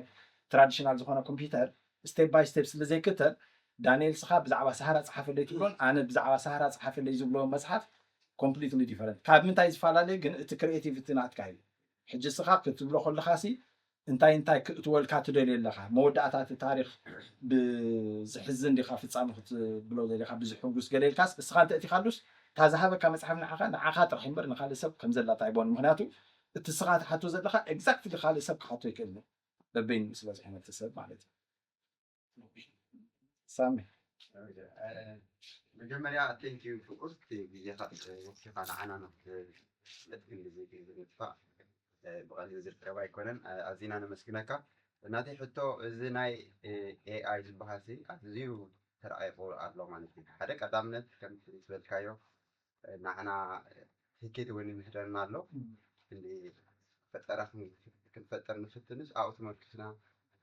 ትራዲሽናል ዝኾነ ኮምፒውተር step by step ስለ ዘይክተል ዳንኤል ስኻ ብዛዕባ ሳሃራ ፀሓፈለይ ትብሎን ኣነ ብዛዕባ ሳሃራ ፀሓፈለይ ዝብሎ መፅሓፍ completely different ካብ ምንታይ ዝፈላለዩ ግን እቲ creativity ናትካ እዩ ሕጂ ስኻ ክትብሎ ከለኻ ሲ እንታይ እንታይ ክእትወልካ ትደልዮ ኣለኻ መወዳእታ እቲ ታሪኽ ብዝሕዝን ዲኻ ፍፃሚ ክትብሎ ደሊኻ ብዝሕጉስ ገለ ኢልካስ እስኻ እንተእቲኻሉስ እታ ዝሃበካ መፅሓፍ ንዓኻ ንዓኻ ጥራሕ እምበር ንካልእ ሰብ ከም ዘላታ ኣይቦን ምክንያቱ እቲ ስኻ ትሓቶ ዘለኻ exactly ካልእ ሰብ ክሓቶ ይክእል በበይኑ ስለ ዝኾነ እቲ ሰብ ማለት እዩ ሳሚ መጀመርያ thank you ፍቁር እቲ ግዜኻ ወሲኻ ንዓና ንክትመፅእ ክንድዚ ግዜ ንምጥፋእ ብቐሊል ዝርከብ ኣይኮነን። ኣዚና ነመስግነካ። ናተይ ሕቶ እዚ ናይ ኤኣይ ዝበሃል ሲ ኣዝዩ ተራቒቑ ኣሎ ማለት እዩ። ሓደ ቀዳምነት ከምቲ ዝበልካዮ ንዓና ቲኬት እውን ይምህረና ኣሎ። ክንዲ ፈጠራ ክንፈጥር ንፍትንስ ኣብኡ ተመርኪስና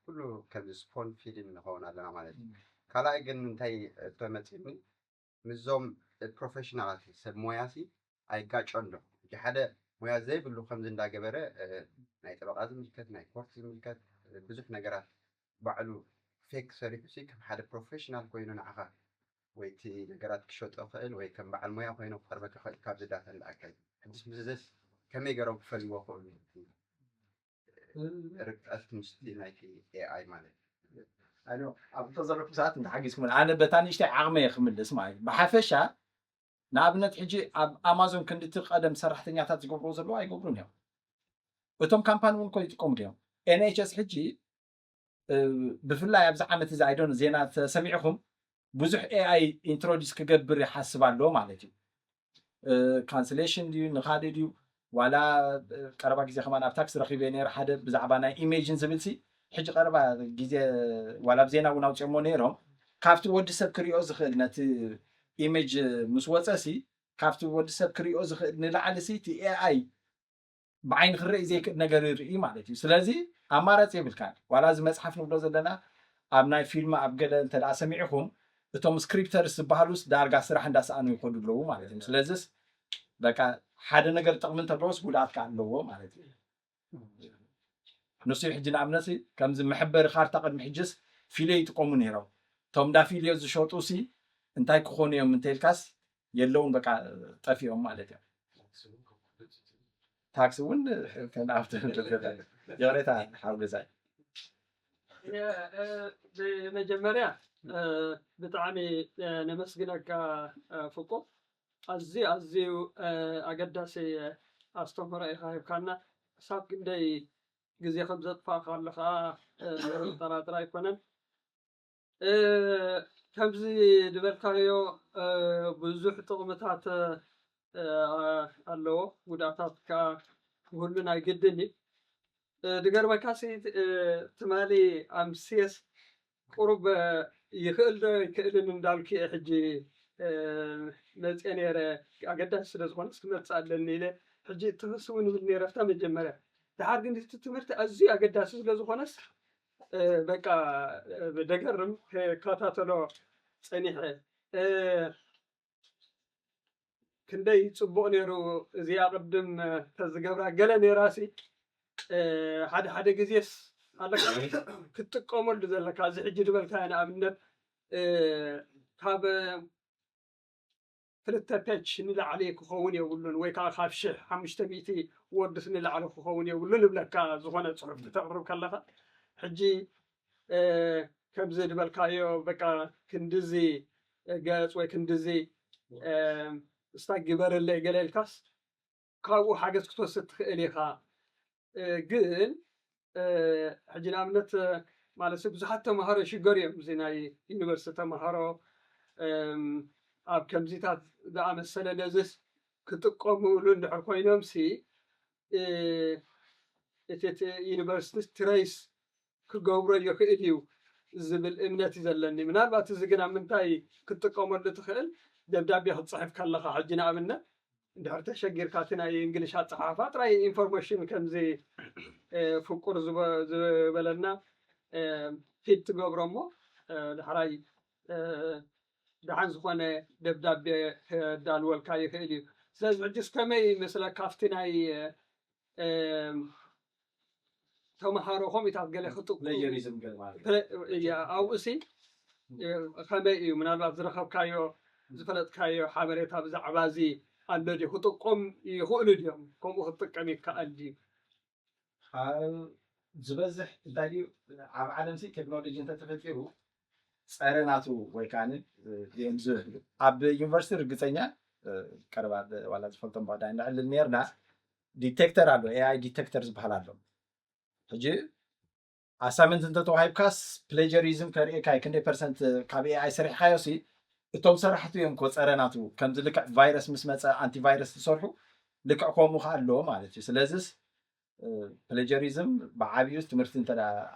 ኩሉ ከምዚ ስፖን ፊድን ንኸውን ኣለና ማለት እዩ። ካልኣይ ግን እንታይ ሕቶ መፂኡኒ ምስዞም ፕሮፌሽናላት ሰብ ሞያ ሲ ኣይጋጮን ዶ? እቲ ሓደ ሞያ ዘይብሉ ከምዚ እንዳገበረ ናይ ጠበቃ ዝምልከት ናይ ኮርት ዝምልከት ብዙሕ ነገራት ባዕሉ ፌክ ሰሪሑ ሲ ከም ሓደ ፕሮፌሽናል ኮይኑ ንዓኻ ወይ እቲ ነገራት ክሸጦ ክእል ወይ ከም በዓል ሞያ ኮይኑ ክቀርበካ ክእል ካብዚ ዳታ እንዳኣከል ሕጅስ ምስስ ከመይ ገይሮም ክፈልይዎ ክኽእሉ? ርግኣት ምስቲ ናይቲ ኤኣይ ማለት እዩ። ኣነ ኣብ ተዘረኩ ሰዓት እንተሓጊዝኩም ኣነ በታ ንእሽተይ ዓቕመ እየ ክምልስ ማለት እዩ። ብሓፈሻ ንኣብነት ሕጂ ኣብ ኣማዞን ክንድቲ ቀደም ሰራሕተኛታት ዝገብርዎ ዘለዉ ኣይገብሩን እዮም። እቶም ካምፓኒ እውን እኮ ይጥቀሙ ድዮም? ኤንኤችኤስ ሕጂ ብፍላይ ኣብዚ ዓመት እዚ ኣይዶን ዜና ተሰሚዕኹም ብዙሕ ኤኣይ ኢንትሮዲስ ክገብር ይሓስብ ኣሎ ማለት እዩ። ካንስሌሽን ድዩ ንካልእ ድዩ ዋላ ቀረባ ግዜ ከማን ኣብ ታክስ ረኪበ ነረ ሓደ ብዛዕባ ናይ ኢሜጅን ዝብል ሲ ሕጂ ቀረባ ግዜ ዋላ ኣብ ዜና እውን ኣውፅኦሞ ነይሮም ካብቲ ወዲ ሰብ ክሪኦ ዝኽእል ነቲ ኢሜጅ ምስ ወፀ ሲ ካብቲ ወዲ ሰብ ክሪኦ ዝኽእል ንላዕሊ ሲ እቲ ኤኣይ ብዓይኒ ክረኢ ዘይክእል ነገር ይርኢ ማለት እዩ ስለዚ ኣማራፂ የብልካን ዋላ እዚ መፅሓፍ ንብሎ ዘለና ኣብ ናይ ፊልም ኣብ ገለ እንተ ሰሚዕኹም እቶም ስክሪፕተርስ ዝበሃሉስ ዳርጋ ስራሕ እንዳሰኣኑ ይኸዱ ኣለዉ ማለት እዩ ስለዚስ በቃ ሓደ ነገር ጥቕሚ እንተለዎስ ጉድኣት ከዓ ኣለዎ ማለት እዩ ንሱ ሕጂ ንኣብነት ከምዚ መሐበሪ ካርታ ቅድሚ ሕጅስ ፊልዮ ይጥቀሙ ነይሮም እቶም እንዳ ፊልዮ ዝሸጡ ሲ እንታይ ክኾኑ እዮም እንተኢልካስ የለውን በቃ ጠፊኦም ማለት እዮም ታክሲ እውን ከናፍተ ይቕሬታ ሓው ገዛይ መጀመርያ ብጣዕሚ ነመስግነካ ፍቁር ኣዝዩ ኣዝዩ ኣገዳሲ ኣስተምህሮ ኢኻ ሂብካና ክሳብ ክንደይ ግዜ ከም ዘጥፋእካ ኣለኻ ጠራጥር ኣይኮነን ከምዚ ዝበልካዮ ብዙሕ ጥቕምታት ኣለዎ ጉድኣታት ከዓ ክህሉ ናይ ግድን እዩ ድገርመካ ትማሊ ኣምስየስ ቁሩብ ይኽእል ዶ ይክእልን እንዳልኩ እየ ሕጂ መፅአ ነይረ ኣገዳሲ ስለ ዝኾነስ ክመፅእ ኣለኒ ኢለ ሕጂ ትኽስ እውን ይብል ነይረ ፍታ መጀመርያ ድሓር ግን እቲ ትምህርቲ ኣዝዩ ኣገዳሲ ስለ ዝኾነስ በቃ ደገርም ከከታተሎ ፀኒሐ ክንደይ ፅቡቕ ነይሩ እዚኣ ቅድም ተዝገብራ ገለ ነይራሲ ሓደ ሓደ ግዜስ ኣለካ ክትጥቀመሉ ዘለካ እዚ ሕጂ ዝበልካዮ ንኣብነት ካብ ክልተ ፔጅ ንላዕሊ ክኸውን የብሉን ወይ ከዓ ካብ ሽሕ ሓሙሽተ ሚእቲ ወርድስ ንላዕሊ ክኸውን የብሉን እብለካ ዝኾነ ፅሑፍ ክተቕርብ ከለኻ ሕጂ ከምዚ ዝበልካዮ በቃ ክንድዚ ገፅ ወይ ክንድዚ እስታ ግበረለይ ገለ ኢልካስ ካብኡ ሓገዝ ክትወስድ ትኽእል ኢኻ ግን ሕጂ ንኣብነት ማለት ብዙሓት ተምሃሮ ይሽገሩ እዮም እዚ ናይ ዩኒቨርሲቲ ተምሃሮ ኣብ ከምዚታት ዝኣመሰለ ነዝስ ክጥቀምሉ እንድሕር ኮይኖም ሲ እቲ ዩኒቨርሲቲ ትረይስ ክገብሮ ይኽእል እዩ ዝብል እምነት እዩ ዘለኒ ምናልባት እዚ ግን ኣብ ምንታይ ክትጥቀመሉ ትኽእል ደብዳቤ ክትፅሕፍ ከለካ ሕጂ ንኣብነት እንድሕር ተሸጊርካ እቲ ናይ እንግሊሽ ኣፀሓሕፋ ጥራይ ኢንፎርሜሽን ከምዚ ፍቁር ዝበለና ፊድ ትገብሮ እሞ ድሕራይ ደሓን ዝኾነ ደብዳቤ ከዳልወልካ ይኽእል እዩ ስለዚ ሕጅስ ከመይ ይመስለካ ኣብቲ ናይ ተምሃሮ ከምኡታት ገለ ክጥቁ ፕሌጀሪዝም ገለ ማለት ኣብኡ ሲ ከመይ እዩ ምናልባት ዝረኸብካዮ ዝፈለጥካዮ ሓበሬታ ብዛዕባ እዚ ኣሎ ድዩ ክጥቆም ይኽእሉ ድዮም ከምኡ ክትጥቀም ይከኣል ድዩ ኣብ ዝበዝሕ እንታይ ድዩ ኣብ ዓለም ሲ ቴክኖሎጂ እንተተፈጢሩ ፀረ ናቱ ወይ ከዓ ኣብ ዩኒቨርሲቲ ርግፀኛ ቀረባ ዋላ ዝፈልጦም ባዕዳይ ንዕልል ነርና ዲቴክተር ኣሎ ኤኣይ ዲቴክተር ዝበሃል ኣሎ ሕጂ ኣሳይመንት እንተተዋሂብካስ ፕሌጀሪዝም ከርእየካ ክንደይ ፐርሰንት ካብ ኤኣይ ሰሪሕካዮ ሲ እቶም ሰራሕቲ እዮም ኮ ፀረ ናቱ ከምዚ ልክዕ ቫይረስ ምስ መፀ ኣንቲቫይረስ ዝሰርሑ ልክዕ ከምኡ ከዓ ኣለዎ ማለት እዩ ስለዚስ ፕሌጀሪዝም ብዓብዩ ትምህርቲ እንተ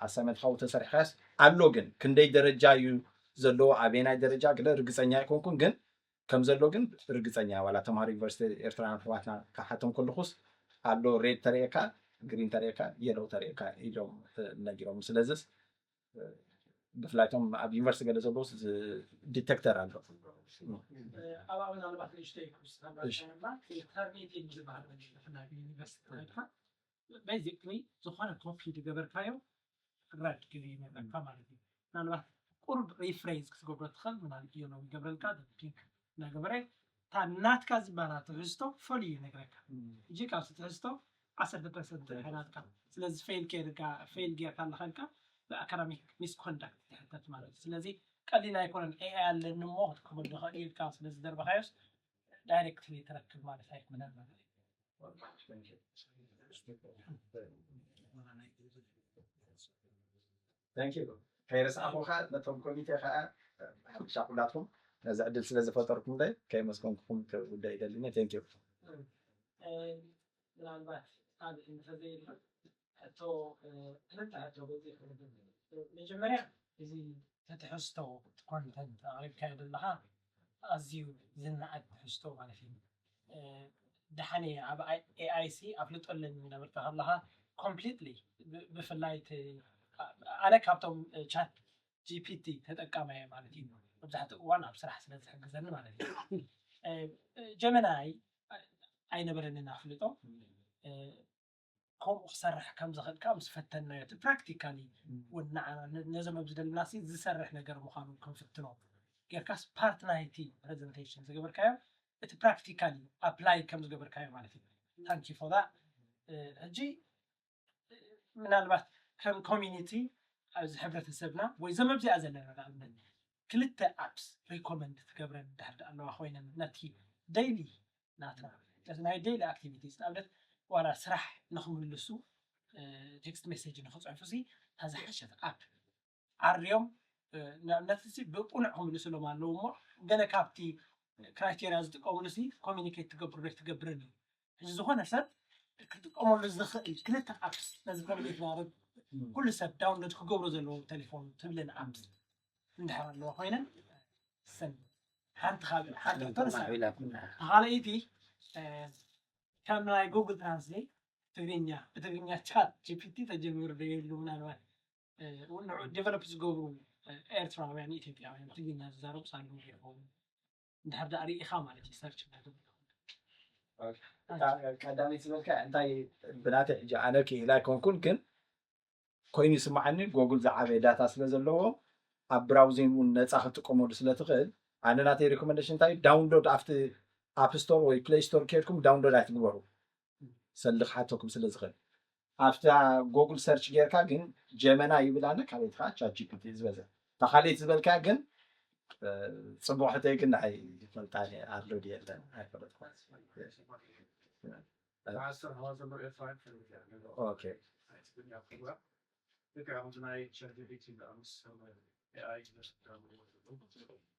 ኣሳይመንት ካብኡ ተሰሪሕካስ ኣሎ ግን ክንደይ ደረጃ እዩ ዘለዎ ኣበየናይ ደረጃ ግለ ርግፀኛ ኣይኮንኩን ግን ከም ዘሎ ግን ርግፀኛ ዋላ ተምሃሮ ዩኒቨርሲቲ ኤርትራን ኣሕዋትና ክሓቶም ከለኩስ ኣሎ ሬድ ተርእየካ ግሪን ተርእየካ የለው ተርእየካ ኢሎም ነጊሮም ስለዚስ ብፍላይ ቶም ኣብ ዩኒቨርሲቲ ገለ ዘለውስ ዲቴክተር ኣሎ ኣብኣ ምናልባት ንእሽተይ ክውስኸልና ታርጌቲንግ ዝበሃል ዩኒቨርሲቲ ተባሂልካ ቤዚክሊ ዝኾነ ኮፒ ዝገበርካዮ ረድ ግዜ ይመፀካ ማለት እዩ ምናልባት ቁሩብ ሪፍሬዝ ክትገብሮ ትኽእል ምናልባት እዮ ነው ይገብረልካ ቲንክ እናገበረ እታ ናትካ ዝበሃላ ትሕዝቶ ፈልዩ ይነግረካ። ሕጂ ካብቲ ትሕዝቶ ዓሰርተ ፐርሰንት ጥራሕ ናትካ። ስለዚ ፌል ጌርካ ፌል ጌርካ ኣለኻ ኢልካ ብኣካዳሚክ ሚስኮንዳክት ትሕተት ማለት እዩ። ስለዚ ቀሊል ኣይኮነን። ኤኣይ ኣለኒ እሞ ክትከመሉ ይኽእል ኢልካ ስለ ዝደርበኻዮስ ዳይሬክትሊ ትረክብ ማለት ኣይኮነን ማለት እዩ። Thank you። ከይረሳዕኹ ከዓ ነቶም ኮሚቴ ከዓ ሓበሻ ኩላትኩም ነዚ ዕድል ስለ ዝፈጠርኩምለይ ከይመስገንኩኹም ክውደ ይደልኒ። Thank you። ምናልባት ኣብ እንተዘይልና ሕቶ ክልተ ሕቶ በዚ መጀመርያ እዚ ትሕዝቶ ኮንተንት ኣቕሪብካዮ ዘለኻ ኣዝዩ ዝነኣድ ትሕዝቶ ማለት እዩ። ደሓነ ኣብ ኤኣይ ሲ ኣፍልጦ ኣለኒ እናበልካ ከለኻ ኮምፕሊትሊ ብፍላይ ኣነ ካብቶም ቻት ጂፒቲ ተጠቃማየ ማለት እዩ። መብዛሕትኡ እዋን ኣብ ስራሕ ስለ ዝሕግዘኒ ማለት እዩ። ጀመናይ ኣይነበረንን ኣፍልጦ። ከምኡ ክሰርሕ ከም ዝኽእል ከዓ ምስ ፈተንናዮ እቲ ፕራክቲካሊ እውን ንዓና ነዞም ኣብዚ ዘለና ሲ ዝሰርሕ ነገር ምዃኑ ክንፍትኖ ጌርካስ ፓርት ናይቲ ፕሬዘንቴሽን ዝገበርካዮ እቲ ፕራክቲካሊ ኣፕላይ ከም ዝገበርካዮ ማለት እዩ። Thank you for that። ሕጂ ምናልባት ከም ኮሚኒቲ ኣብዚ ሕብረተሰብና ወይ ዘመብዚኣ ዘለና ንኣብነት ክልተ ኣፕስ ሪኮመንድ ትገብረን ድሕር ኣለዋ ኮይነን ነቲ ደይሊ ናትና ነቲ ናይ ደይሊ ኣክቲቪቲስ ንኣብነት ዋላ ስራሕ ንክምልሱ ቴክስት ሜሴጅ ንክፅሕፉ ሲ እታ ዝሓሸት ኣፕ ዓርዮም ንኣብነት ሲ ብቁኑዕ ክምልስሎም ኣለዉ እሞ ገለ ካብቲ ክራይቴሪያ ዝጥቀምሉ ሲ ኮሚኒኬት ትገብሩ ዶ ትገብርን እዩ። ሕጂ ዝኾነ ሰብ ክጥቀመሉ ዝኽእል ክልተ ኣፕስ ነዚ ኮሚኒኬት ማድረግ ኩሉ ሰብ ዳውንሎድ ክገብሮ ዘለዎ ቴሌፎን ትብልን ኣፕስ እንድሕር ኣለዎ ኮይነን ሰን ሓንቲ ካልእ ሓንቲ ካልኣይቲ ከም ናይ ጉግል ትራንስሌት ትግርኛ ብትግርኛ ቻት ጂፒቲ ተጀሚሩ ዶ የሉ ምናልባት ንዑ ዴቨሎፕ ዝገብሩ ኤርትራውያን ኢትዮጵያውያን ትግርኛ ዝዛረቡ ሳሉ ይኸውን እንድሕር ዳኣ ርኢኻ ማለት እዩ ሰርች እናገበርካ ቀዳመይቲ ዝበልካ እንታይ ብናተይ ሕጂ ኣነ ክኢላ ኣይኮንኩን ግን ኮይኑ ይስምዓኒ ጎግል ዝዓበየ ዳታ ስለ ዘለዎ ኣብ ብራውዚንግ እውን ነፃ ክትጥቀመሉ ስለ ትኽእል ኣነ ናተይ ሪኮመንዴሽን እንታይ ዳውንሎድ ኣብቲ ኣፕ ስቶር ወይ ፕሌይ ስቶር ኬድኩም ዳውንሎድ ኣይትግበሩ ሰልዲ ክሓተኩም ስለ ዝኽእል ኣብታ ጎግል ሰርች ጌርካ ግን ጀመና ይብል ኣነ ካልኦት ከዓ ቻት ጂፒቲ ዝበዝሕ እታ ካልኦት ዝበልካ ግን ፅቡቅ ሕተይ ግን ንዓይ ይፈልጣ ኣሎ የለን ኣይፈለጥኩ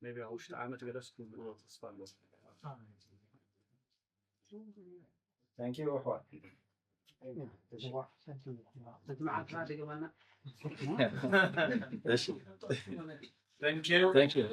maybe ኣብ ውሽጢ ዓመት ገለስ ተስፋ ኣሎ Thank you ኣሕዋት እቲ መዓልትና ድገመና Thank you. Thank you.